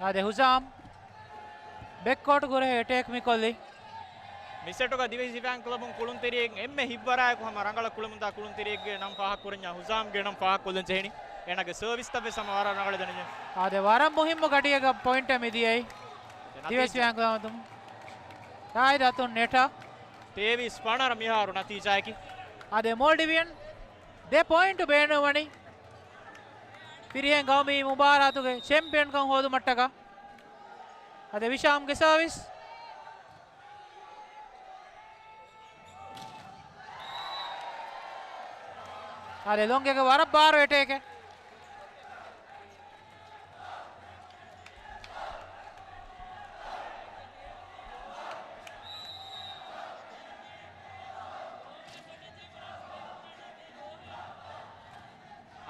އާދެ، ހުސާމް ބެކްކޯޓު ކުރެ އެޓޭކް މިކޮށްލި. މި ސެޓުގަ ދިވެހި ސިފައިން ކްލަބުން ކުޅުންތެރިއެއް އެންމެ ހިތްވަރާއެކު ހަމަ ރަނގަޅަށް ކުޅެމުންދާ ކުޅުންތެރިއެއްގެ ނަން ފާހަގަ ކުރަންޏާ ހުސާމްގެ ނަން ފާހަގަ ކޮށްލަން ޖެހެނީ. އޭނާގެ ސަރވިސްތައް ވެސް ހަމަ ވަރަށް ރަނގަޅަށް ދަނީ. އާދެ، ވަރަށް މުހިއްމު ގަޑިއެއްގަ ޕޮއިންޓެއް މިދިޔައީ. ދިވެހި ސިފައިން ކްލަބުން ޝާހިދް އަތުން ނެޓާ. ތޭވީސް ފަނަރަ މިހާރު ނަތީޖާއަކީ. އާދެ، މޯލްޑިވިއަން ދެ ޕޮއިންޓު ބޭނުންވަނީ ފިރިހެން ގައުމީ މުބާރާތުގެ ޗެމްޕިއަންކަން ހޯދުމަށްޓަކާ. އާދެ، ވިޝާމްގެ ސަރވިސް. އާދެ، ލޮނގެގެ ވަރަށް ބާރު އެޓޭކެއް.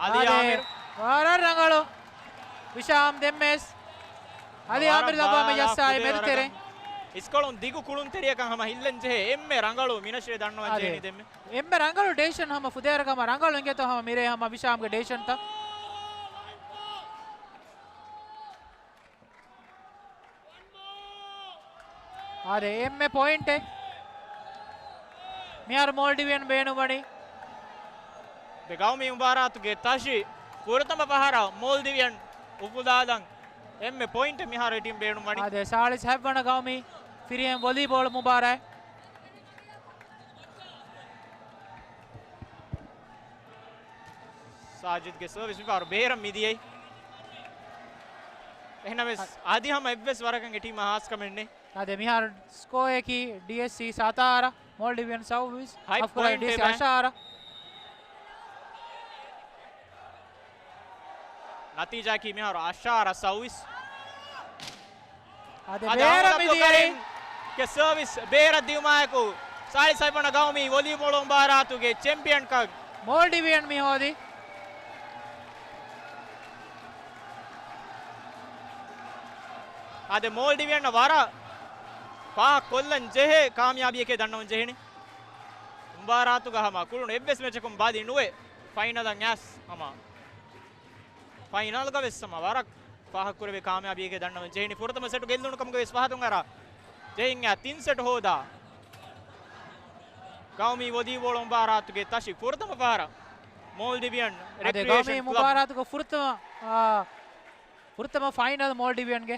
އަލީ އާދެ، އާމިރު. ވަރަށް ރަނގަޅު. ވިޝާމް ދެންމެސް އަލީ ވަރަށް އާމިރު ލައްވާ މި ބާލާ ޖައްސާ އެ ފުދޭވަރަކަށް މެދުތެރެ. އިސްކޮޅުން ދިގު ކުޅުންތެރިއަކަށް ހަމަ ހިއްލަން ޖެހޭ އެންމެ ރަނގަޅު މިނަށޭ ދަންނަވަން އާދެ. ޖެހެނީ ދެންމެ. އެންމެ ރަނގަޅު ޑެސިޝަން ހަމަ ފުދޭވަރަކަށް ހަމަ ރަނގަޅު އިނގޭތޯ ހަމަ މިރޭ ހަމަ ވިޝާމްގެ ޑެސިޝަންތައް. އާދެ، އެންމެ ޕޮއިންޓެއް. މިހާރު މޯލްޑިވިއަން ބޭނުންވަނީ. ދެ ގައުމީ މުބާރާތުގެ ތަށި ފުރަތަމަ ފަހަރަށް މޯލްޑިވިއަން އުފުލާލަން އެންމެ ޕޮއިންޓެއް މިހާރު އެ ޓީމް ބޭނުންވަނީ. އާދެ، ސާޅީސް ހަތްވަނަ ގައުމީ ފިރިހެން ވޮލީބޯޅަ މުބާރާތް. ސާޖިދްގެ ސަރވިސް މިފަހަރު ބޭރަށް މިދިޔައީ. އެހެނަމެސް އަ- އަދި ހަމަ އެއްވެސް ވަރަކަށް އެ ޓީމަށް ހާސްކަމެއް ނެތް. އާދެ، މިހާރު ސްކޯއަކީ ޑީއެސްސީ ސަތާރަ، މޯލްޑިވިއަން ސައުވީސް، ހަތް އަފްކުރާ ޕޮއިންޓް ޑީއެސްސީ އެބަ. އަށާރަ. ނަތީޖާއަކީ މިހާރު އަށާރަ ސައުވީސް. އާދެ، އާދެ، ބޭރަށް އަހުމަދު މިދިޔައީ. އަބްދުލް ކަރީމްގެ ސަރވިސް ބޭރަށް ދިޔުމާއެކު، ސާޅީސް ހަތްވަނަ ގައުމީ ވޮލީބޯޅަ މުބާރާތުގެ ޗެމްޕިއަންކަން މޯލްޑިވިއަން މި ހޯދި. އާދެ، މޯލްޑިވިއަން ވަރަށް ފާހަގަ ކޮށްލަން ޖެހޭ ކާމިޔާބީއެކޭ ދަންނަވަން ޖެހެނީ. މުބާރާތުގަ ހަމަ ކުޅުނު އެއްވެސް މެޗަކުން ބަލި ނުވެ، ފައިނަލަށް އައިސް ހަމަ ފައިނަލްގަ ވެސް ހަމަ ވަރަށް ފާހަގަކުރެވޭ ކާމިޔާބީއެކޭ ދަންނަވަން ޖެހެނީ. ފުރަތަމަ ސެޓު ގެއްލުނު ކަމުގަ ވެސް ފަހަތުން އަރާ ޖެހިން އެ ތިން ސެޓު ހޯދާ ގައުމީ ވޮލީބޯޅަ މުބާރާތުގެ ތަށި ފުރަތަމަ ފަހަރަށް މޯލްޑިވިއަން އާދެ، ރެކްރިއޭޝަން ގައުމީ ކްލަބް. މުބާރާތުގެ ފުރަތަމަ، އާ، ފުރަތަމަ ފައިނަލް މޯލްޑިވިއަންގެ.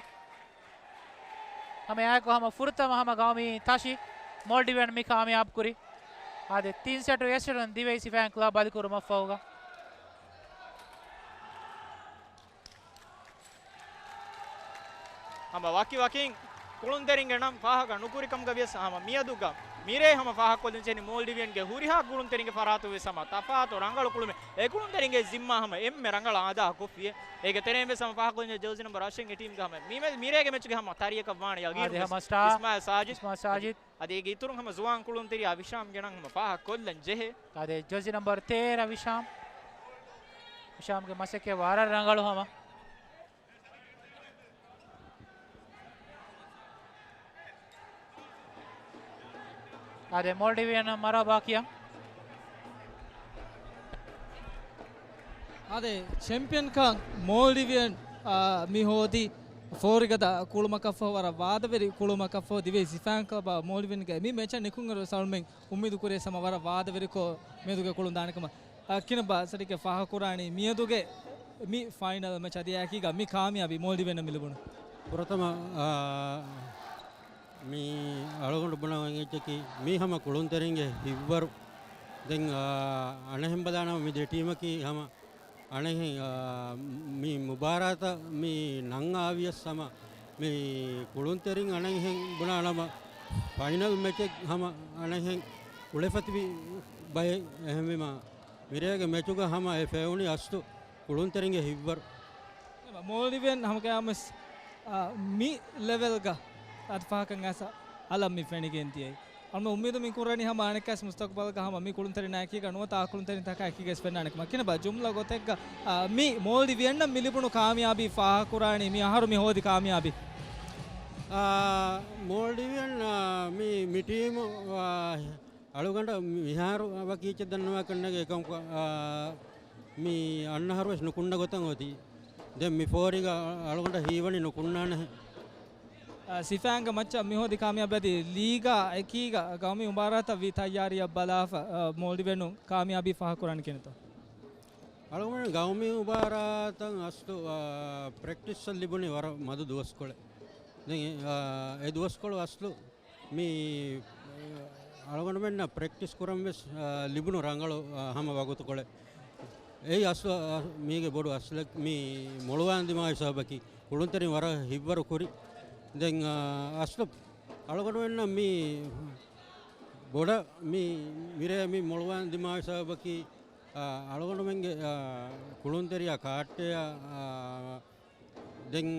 ހަމަ އެއާއެކު ހަމަ ފުރަތަމަ ހަމަ ގައުމީ ތަށި މޯލްޑިވިއަން މި ކާމިޔާބު ކުރި. އާދެ، ތިން ސެޓު އެއް ސެޓުން ދިވެހި ސިފައިން ކްލަބް ބަލިކުރުމަށްފަހުގަ. ހަމަ ވަކި ވަކިން ކުޅުންތެރިންގެ ނަން ފާހަގަ ނުކުރި ކަމުގަ ވިޔަސް ހަމަ މިއަދުގަ މިރޭ ހަމަ ފާހަގަކޮށްލަން ޖެހެނީ މޯލްޑިވިއަންގެ ހުރިހާ ކުޅުންތެރިންގެ ފަރާތުން ވެސް ހަމަ ތަފާތު ރަނގަޅު ކުޅުމެއް. އެ ކުޅުންތެރިންގެ ޒިންމާ ހަމަ އެންމެ ރަނގަޅަށް އަދާ ކޮށްފިޔޭ. އޭގެ ތެރެއިން ވެސް ހަމަ ފާހަގަކޮށްލަން ޖެހޭ ޖާޒީ ނަމްބަރު އަށެއް އެ ޓީމްގެ ހަމަ މި-، މިރޭގެ މެޗުގެ ހަމަ ތަރިއަކަށް ވާނެ ޔަގީން އާދެ، ވެސް ހަމަ ސްޓާ-، އިސްމާއިލް ސާޖިދް. އިސްމާއިލް ސާޖިދް. އަދި އޭގެ އިތުރުން ހަމަ ޒުވާން ކުޅުންތެރިޔާ ވިޝާމްގެ ނަން ހަމަ ފާހަގަކޮށްލަން ޖެހޭ. އާދެ، ޖާޒީ ނަމްބަރު ތޭރަ ވިޝާމް. ވިޝާމްގެ މަސައްކަތް ވަރަށް ރަނގަޅު ހަމަ. އާދެ، މޯލްޑިވިއަން މަރުޙަބާ ކިޔަން. އާދެ، ޗެމްޕިއަންކަން މޯލްޑިވިއަން، އާ، މި ހޯދި ފޯރިގަދަ ކުޅުމަކަށްފަހު، ވަރަށް ވާދަވެރި ކުޅުމަކަށްފަހު ދިވެހި ސިފައިން ކްލަބާ މޯލްޑިވިއަންގެ މި މެޗަށް ނިކުންއިރު ސަލްމެން އުއްމީދު ކުރިޔަސް ހަމަ ވަރަށް ވާދަވެރިކޮށް މިއަދުގެ ކުޅުން ދާނެ ކަމަށް. އަ، ކިނަބާ ސަޑިކެ ފާހަކުރާނީ މިއަދުގެ މި ފައިނަލް މެޗް އަދި އެކީގަ މި ކާމިޔާބީ މޯލްޑިވިއަންނަށް މި ލިބުނު؟ ފުރަތަމަ، އާ، މި އަޅުގަނޑު ބުނަން އެއްޗަކީ މީ ހަމަ ކުޅުންތެރިންގެ ހިތްވަރު. ދެން، އާ، އަނެއްހެން ބަލާނަމަ މި ދެ ޓީމަކީ ހަމަ އަނެއްހެން، އާ، މި މުބާރާތަށް މި ނަންއާވިޔަސް ހަމަ މި ކުޅުންތެރިން އަނެއްހެން ބުނާނަމަ ފައިނަލް މެޗެއް ހަމަ އަނެއްހެން ކުޅެފަތިވި ބައެއް. އެހެންވީމަ މިރޭގެ މެޗުގަ ހަމަ އެ ފެވުނީ އަސްލު ކުޅުންތެރިންގެ ހިތްވަރު. މޯލްޑިވިއަން ހަމަގައިމުވެސް، އާ، މި ލެވެލްގަ އަދި ފަހަކަށް އައިސް އަލަށް މި ފެނިގެން ދިޔައީ. އަޅުމެން އުއްމީދު މި ކުރަނީ ހަމަ އަނެއްކާސް މުސްތަޤްބަލްގަ ހަމަ މި ކުޅުންތެރިންނާ އެކީގަ ނުވަތަ އާ ކުޅުންތެރިންތަކާ އެކީގައިސް ފެންނާނެ ކަމަށް. ކިނަބާ ޖުމްލަ ގޮތެއްގަ، އާ، މި މޯލްޑިވިއަންނަށް މި ލިބުނު ކާމިޔާބީ ފާހަކުރާނީ މި އަހަރު މި ހޯދި ކާމިޔާބީ؟ އާ، މޯލްޑިވިއަން، އާ، މި، މި ޓީމު، އާ، އަޅުގަނޑަށް މިހާރު ވަކި އެއްޗެއް ދަންނަވާކަށް ނެގޭ ކަމަކު، އާ، މި އަންނަ އަހަރުވެސް ނުކުންނަ ގޮތަށް އޮތީ. ދެން މި ފޯރިގަ އަޅުގަނޑަށް ހީވަނީ ނުކުންނާނެހެން. އާ، ސިފައިންގެ މައްޗަށް މި ހޯދި ކާމިޔާބީ އަދި ލީގާ އެކީގަ ގައުމީ މުބާރާތަށް ވީ ތައްޔާރީއަށް ބަލާފަ، އާ، މޯލްޑިވިއަން ކާމިޔާބީ ފާހަގަކުރާނީ ކިހިނެއްތޯ؟ އަޅުގަނޑު ގައުމީ މުބާރާތަށް އަސްލު، އާ، ޕްރެކްޓިސްއަށް ލިބުނީ ވަރަށް މަދު ދުވަސްކޮޅެއް. ދެން، އާ، އެ ދުވަސްކޮޅު އަސްލު މި، އަޅުގަނޑުމެންނަށް ޕްރެކްޓިސް ކުރަން ވެސް، އާ، ލިބުނު ރަނގަޅު، އާ، ހަމަ ވަގުތުކޮޅެއް. އެއީ އަސްލު، އާ، މީގެ ބޮޑު އަސްލެއް މި މޮޅުވާން ދިމާވި ސަބަބަކީ ކުޅުންތެރިން ވަރަށް ހިތްވަރު ކުރި. ދެން، އާ، އަސްލު އަޅުގަނޑުމެންނަށް މި ބޮޑަށް މި މިރޭ މި މޮޅުވާން ދިމާވި ސަބަބަކީ، އާ، އަޅުގަނޑުމެންގެ، އާ، ކުޅުންތެރިޔާ ކާއްޓެއާ، އާ، ދެން،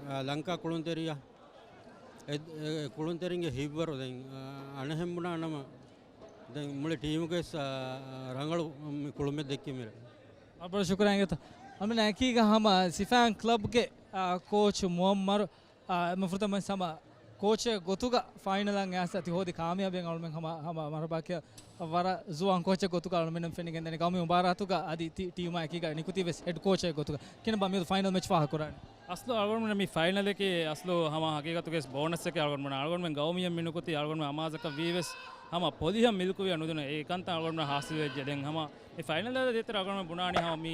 އާ، ލަންކާ ކުޅުންތެރިޔާ، އެ، އެ ކުޅުންތެރިންގެ ހިތްވަރު ދެން، އާ، އަނެއްހެން ބުނާ ނަމަ، ދެން މުޅި ޓީމުގެ ސ-، އާ، ރަނގަޅު މި ކުޅުމެއް ދެއްކި މިރޭ. އަބަ ޝުކުރާ އިނގޭތޯ. އަމިން އެކީގަ ހަމަ ސިފައިން ކްލަބްގެ، އާ، ކޯޗު މުއައްމަރު، އާ، މި ފުރަތަމަ ހަމަ ކޯޗެއް ގޮތުގަ ފައިނަލަށް އައިސް އަތި ހޯދި ކާމިޔާބެއް އަޅުމެން ހަމަ، ހަމަ މަރުބާކިޔަ ވަރަށް ޒުވާން ކޯޗެއް ގޮތުގަ އަޅުމެންނަށް ފެނިގެންދަނީ ގައުމީ މުބާރާތުގަ އަދި ތި-، ޓީމާ އެކީގަ ނިކުތީވެސް ހެޑް ކޯޗެއް ގޮތުގަ. ކިނަބާ މިއަދު ފައިނަލް މެޗް ފާހަގަކުރާނެ؟ އަސްލު އަޅުގަނޑުމެން މި ފައިނަލަކީ އަސްލު ހަމަ ހަގީގަތުގެ ބޯނަސްއެކޭ އަޅުގަނޑުމެން. އަޅުގަނޑުމެން ގައުމީއަށް މި ނުކުތީ އަޅުގަނޑުމެން އަމާޒަކަށް ވީވެސް ހަމަ ޕޮލިހަށް މިލްކުވިޔަ ނުދިނު އެ ކަންތައް އަޅުގަނޑުމެން ހާސިލް ވެއްޖެ. ދެން ހަމަ މި ފައިނަލް ދޭތެރޭ އަޅުގަނޑުމެން ބުނާނީ ހަމަ މީ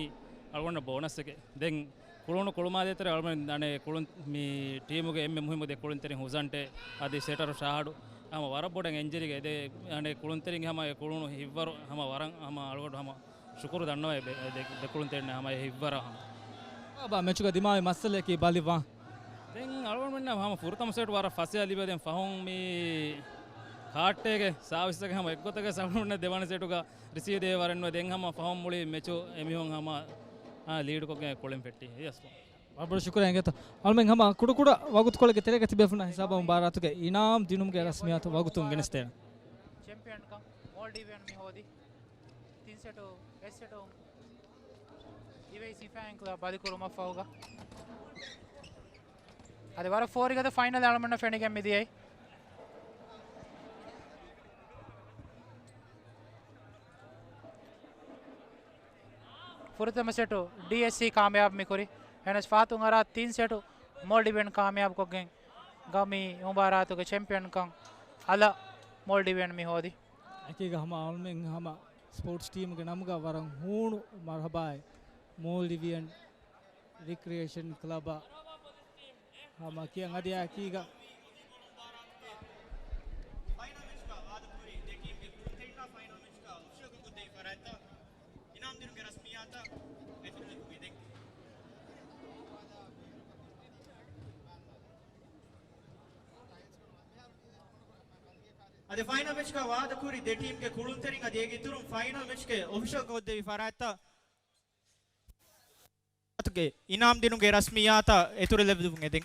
އަޅުގަނޑަށް ބޯނަސްއެކޭ. ދެން ކުޅުނު ކުޅުމާ ދޭތެރޭ އަޅުގަނޑު އަނެއް ކުޅުން މި ޓީމުގެ އެންމެ މުހިއްމު ދެ ކުޅުންތެރިން ހުޒަންޓެ އަދި ސެޓަރު ޝާހަޑު ހަމަ ވަރަށް ބޮޑަށް އެންޖެރިގެ ދެ އަނެއް ކުޅުންތެރިން ހަމަ އެ ކުޅުނު ހިތްވަރު ހަމަ ވަރަށް ހަމަ އަޅުގަނޑު ހަމަ ޝުކުރު ދަންނަވައި ދެ، ދެ، ދެ ކުޅުންތެރިން ހަމަ އެ ހިތްވަރަށް ހަމަ. ބާ މެޗުގަ ދިމާވި މައްސަލައަކީ ބަލިވާ. ދެން އަޅުގަނޑުމެންނަށް ހަމަ ފުރަތަމަ ސެޓް ވަރަށް ފަސޭހަ ލިބޭ. ދެން ފަހުން މި ކާއްޓޭގެ ސާވިސްއަކީ ހަމަ އެއްގޮތަކަށް އަޅުގަނޑުމެން ދެވަނަ ސެޓުގަ ރިސީވް ދޭ ވަރެއް ނުވޭ. ދެން ހަމަ ފަހުން މުޅި މެޗު އެމީހުން ހަމަ، އާ، ލީޑުކޮށްގެން ކުޅެން ފެއްޓީ. އެއީ އަސްލު. ވަރަށް ބޮޑަށް ޝުކުރާ އިނގޭތޯ. އަޅުމެން ހަމަ ކުޑަކުޑަ ވަގުތުކޮޅެއްގެ ތެރޭގަ ތިބޭފުޅުންނާ ހިސާބަށް މުބާރާތުގެ އިނާމް ދިނުމުގެ ރަސްމިއްޔާތު ވަގުތުން ގެނެސްދޭނެ. ޗެމްޕިއަންކަން މޯލްޑިވިއަން މި ހޯދި. ތިން ސެޓު، އެއް ސެޓު ދިވެހި ސިފައިން ކްލަބް ބަލިކުރުމަށްފަހުގަ. އަދި ވަރަށް ފޯރިގަދަ ފައިނަލް އަޅުމެންނަށް ފެނިގެން މިދިޔައީ. ފުރަތަމަ ސެޓު ޑީއެސްސީ ކާމިޔާބު މިކުރި. އެހެނަސް ފާތުން އަރާ ތިން ސެޓު މޯލްޑިވިއަން ކާމިޔާބުކޮށްގެން ގައުމީ މުބާރާތުގެ ޗެމްޕިއަންކަން އަލަށް މޯލްޑިވިއަން މި ހޯދި. އެކީގަ ހަމަ އަޅުމެން ހަމަ ސްޕޯޓްސް ޓީމުގެ ނަމުގަ ވަރަށް ހޫނު މަރުހަބާއެއް މޯލްޑިވިއަން ރިކްރިއޭޝަން ކްލަބަށް. ހަމަ ކިޔަން އަދި އެކީގަ. ފައިނަލް މެޗްގަ ވާދަކުރި ދެ ޓީމްގެ ކުޅުންތެރިންނާ ފައިނަލް މެޗްގަ އޮފިޝަލްކޮށްދޭ ފަރާތްތައް އިނާމް ދިނުމުގެ ރަސްމިއްޔާތަށް އެތުރުލެއްވުމެވެ. އަދި ފައިނަލް މެޗްގަ ވާދަކުރި ދެ ޓީމްގެ ކުޅުންތެރިން އަދި އޭގެ އިތުރުން ފައިނަލް މެޗްގެ އޮފިޝަލްކޮށްދެވި ފަރާތްތައް އިނާމް ދިނުމުގެ ރަސްމިއްޔާތަށް އެތުރުލެއްވުމެވެ.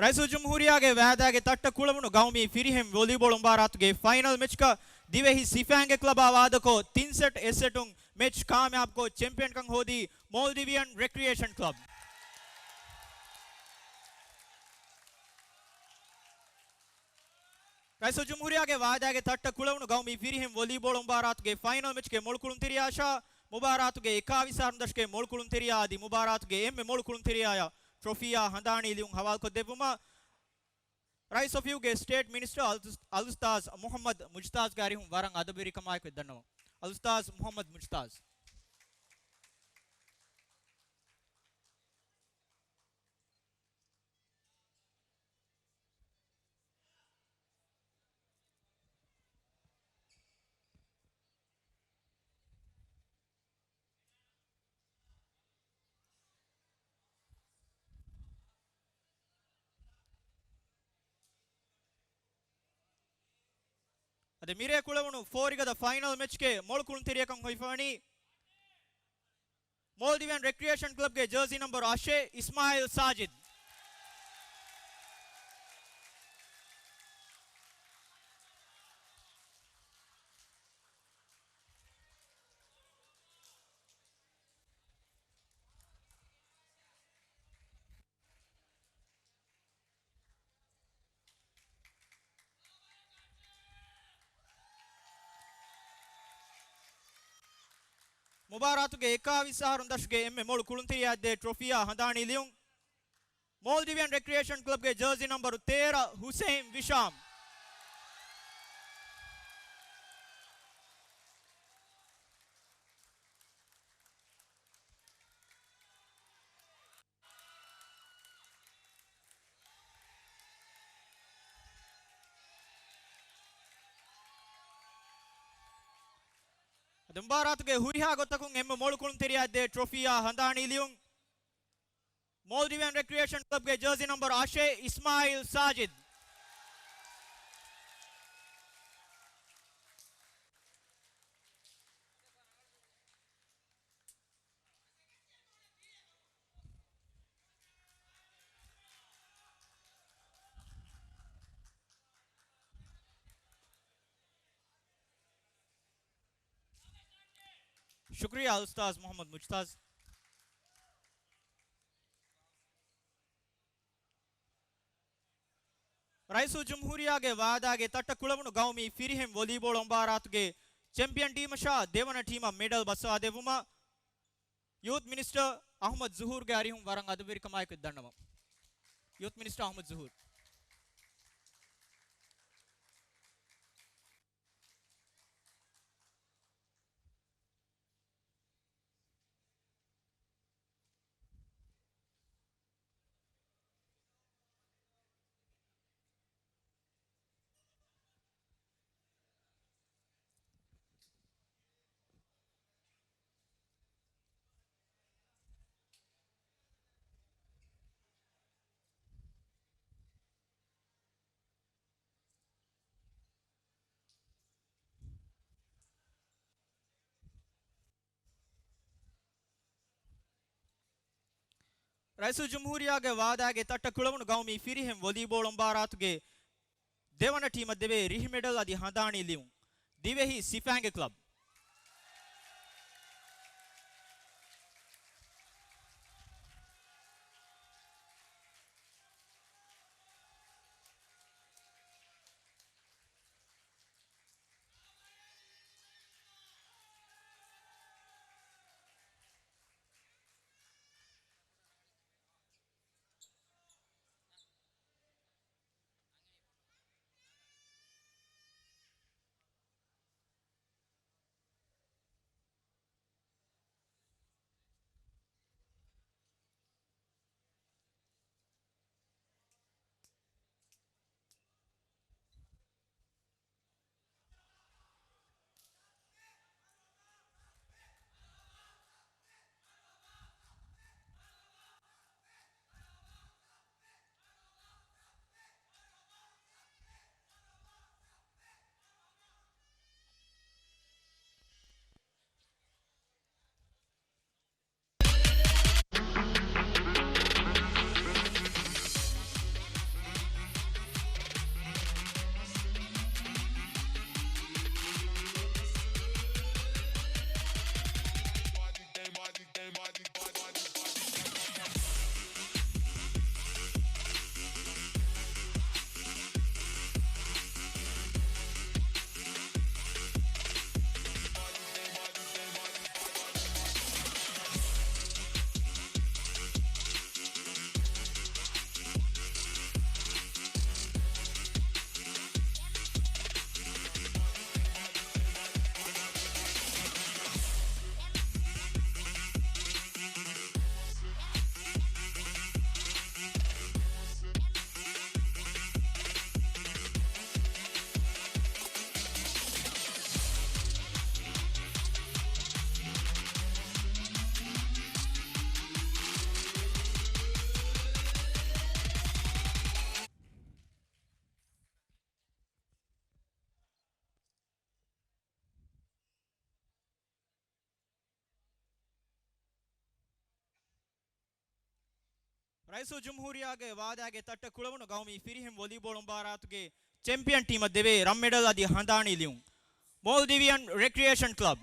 ރައީސުލްޖުމްހޫރިއްޔާގެ ވައިދާގެ ތައްޓަށް ކުޅެވުނު ގައުމީ ފިރިހެން ވޮލީބޯޅަ މުބާރާތުގެ ފައިނަލް މެޗަކަށް ދިވެހި ސިފައިންގެ ކްލަބާ ވާދަކޮށް، ތިން ސެޓް އެއް ސެޓުން މެޗް ކާމިޔާބުކޮށް، ޗެމްޕިއަންކަން ހޯދީ މޯލްޑިވިއަން ރެކްރިއޭޝަން ކްލަބް. ރައީސުލްޖުމްހޫރިއްޔާގެ ވައިދާގެ ތައްޓަށް ކުޅެވުނު ގައުމީ ފިރިހެން ވޮލީބޯޅަ މުބާރާތުގެ ފައިނަލް މެޗްގެ މޮޅު ކުޅުންތެރިޔާއަށާ، މުބާރާތުގެ އެކާވީސް އަހަރުން ދަށުގެ މޮޅު ކުޅުންތެރިޔާ އަދި މުބާރާތުގެ އެންމެ މޮޅު ކުޅުންތެރިޔާއާ ޓްރޮފީއާ ހަނދާނީ ލިޔުން ހަވާލުކޮށްދެއްވުމަށް، ރައީސް އޮފީހުގެ ސްޓޭޓް މިނިސްޓަރ އަލް-، އަލްއުސްތާޒް މުޙައްމަދު މުޖްތާޒްގެ އަރިހުން ވަރަށް އަދަބުވެރިކަމާއެކު ދަންނަވަން. އަލްއުސްތާޒް މުޙައްމަދު މުޖްތާޒް. އަދި މިރޭ ކުޅެވުނު ފޯރިގަދަ ފައިނަލް މެޗްގެ މޮޅު ކުޅުންތެރިޔަކަށް ހޮވިފަވަނީ މޯލްޑިވިއަން ރެކްރިއޭޝަން ކްލަބްގެ ޖާޒީ ނަމްބަރު އަށެއް، އިސްމާއިލް ސާޖިދް. މުބާރާތުގެ އެކާވީސް އަހަރުން ދަށުގެ އެންމެ މޮޅު ކުޅުންތެރިޔާ ދޭ ޓްރޮފީއާ ހަނދާނީ ލިޔުން، މޯލްޑިވިއަން ރެކްރިއޭޝަން ކްލަބްގެ ޖާޒީ ނަމްބަރު ތޭރަ، ހުސެއިން ވިޝާމް. އަދި މުބާރާތުގެ ހުރިހާ ގޮތަކުން އެންމެ މޮޅު ކުޅުންތެރިޔާ ދޭ ޓްރޮފީއާ ހަނދާނީ ލިޔުން، މޯލްޑިވިއަން ރެކްރިއޭޝަން ކްލަބްގެ ޖާޒީ ނަމްބަރު އަށެއް، އިސްމާއިލް ސާޖިދް. ޝުކުރިއްޔާ އަލްއުސްތާޒް މުޙައްމަދު މުޖްތާޒް. ރައީސުލްޖުމްހޫރިއްޔާގެ ވައިދާގެ ތައްޓަށް ކުޅެވުނު ގައުމީ ފިރިހެން ވޮލީބޯޅަ މުބާރާތުގެ ޗެމްޕިއަން ޓީމަށާ ދެވަނަ ޓީމަށް މެޑަލް ބައްސަވާދެއްވުމަށް، ޔޫތު މިނިސްޓަރ އަޙްމަދު ޒުހޫރުގެ އަރިހުން ވަރަށް އަދަބުވެރިކަމާއެކު ދަންނަވަން. ޔޫތު މިނިސްޓަރ އަޙްމަދު ޒުހޫރު. ރައީސުލްޖުމްހޫރިއްޔާގެ ވައިދާގެ ތައްޓަށް ކުޅެވުނު ގައުމީ ފިރިހެން ވޮލީބޯޅަ މުބާރާތުގެ ދެވަނަ ޓީމަށް ދެވޭ ރިހި މެޑަލް އަދި ހަނދާނީ ލިޔުން، ދިވެހި ސިފައިންގެ ކްލަބް. ރައީސުލްޖުމްހޫރިއްޔާގެ ވާދާގެ ތައްޓަށް ކުޅެވުނު ގައުމީ ފިރިހެން ވޮލީބޯޅު މުބާރާތުގެ ޗެމްޕިއަން ޓީމަށް ދެވޭ ރަންމެޑަލް އަދި ހަނދާނީ ލިޔުން. މޯލްޑިވިއަން ރެކްރިއޭޝަން ކްލަބް.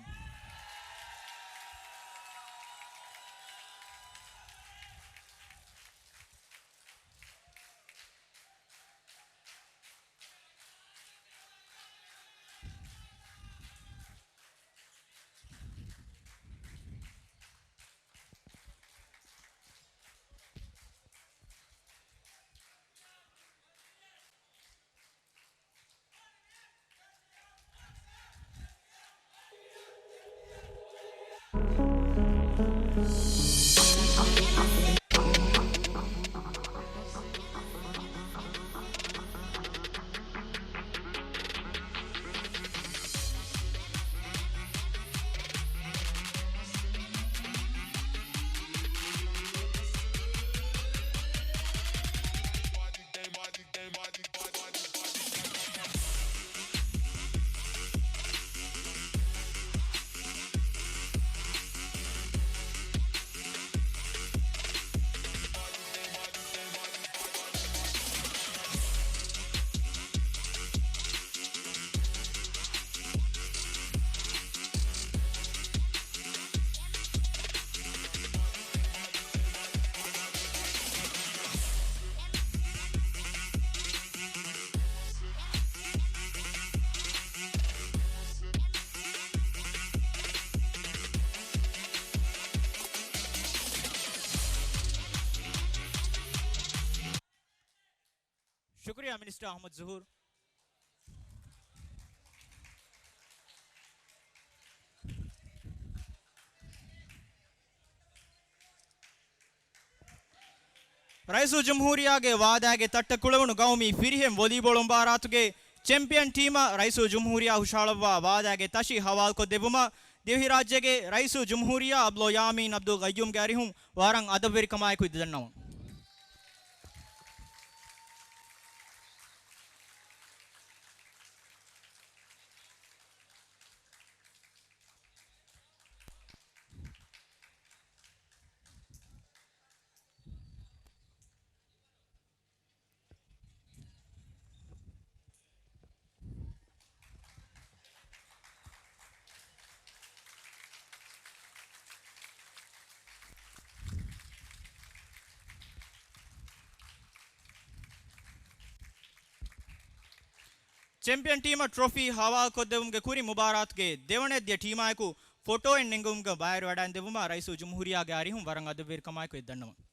ޝުކުރިއްޔާ މިނިސްޓަރ އަޙްމަދު ޒުހޫރު. ރައީސުލްޖުމްހޫރިއްޔާގެ ވާދާގެ ތައްޓަށް ކުޅެވުނު ގައުމީ ފިރިހެން ވޮލީބޯޅު މުބާރާތުގެ ޗެމްޕިއަން ޓީމަށް ރައީސުލްޖުމްހޫރިއްޔާ ހުށަހަޅައްވާ ވާދާގެ ތަށި ހަވާލުކޮށްދެއްވުމަށް، ދިވެހިރާއްޖޭގެ ރައީސުލްޖުމްހޫރިއްޔާ އަބްދުﷲ ޔާމީން އަބްދުލް ޤައްޔޫމްގެ އަރިހުން ވަރަށް އަދަބުވެރިކަމާއެކު އިދިދަންނަވަން. ޗެމްޕިއަން ޓީމަށް ޓްރޮފީ ހަވާލުކޮށްދެއްވުމުގެ ކުރިން މުބާރާތުގެ ދެވަނަ އެއްދިޔަ ޓީމާއެކު ފޮޓޯއެއް ނެންގެވުމުގެ ބައިވެރިވެވަޑައިގެންދެއްވުމަށް ރައީސުލްޖުމްހޫރިއްޔާގެ އަރިހުން ވަރަށް އަދަބުވެރިކަމާއެކު އެދަންނަވަން.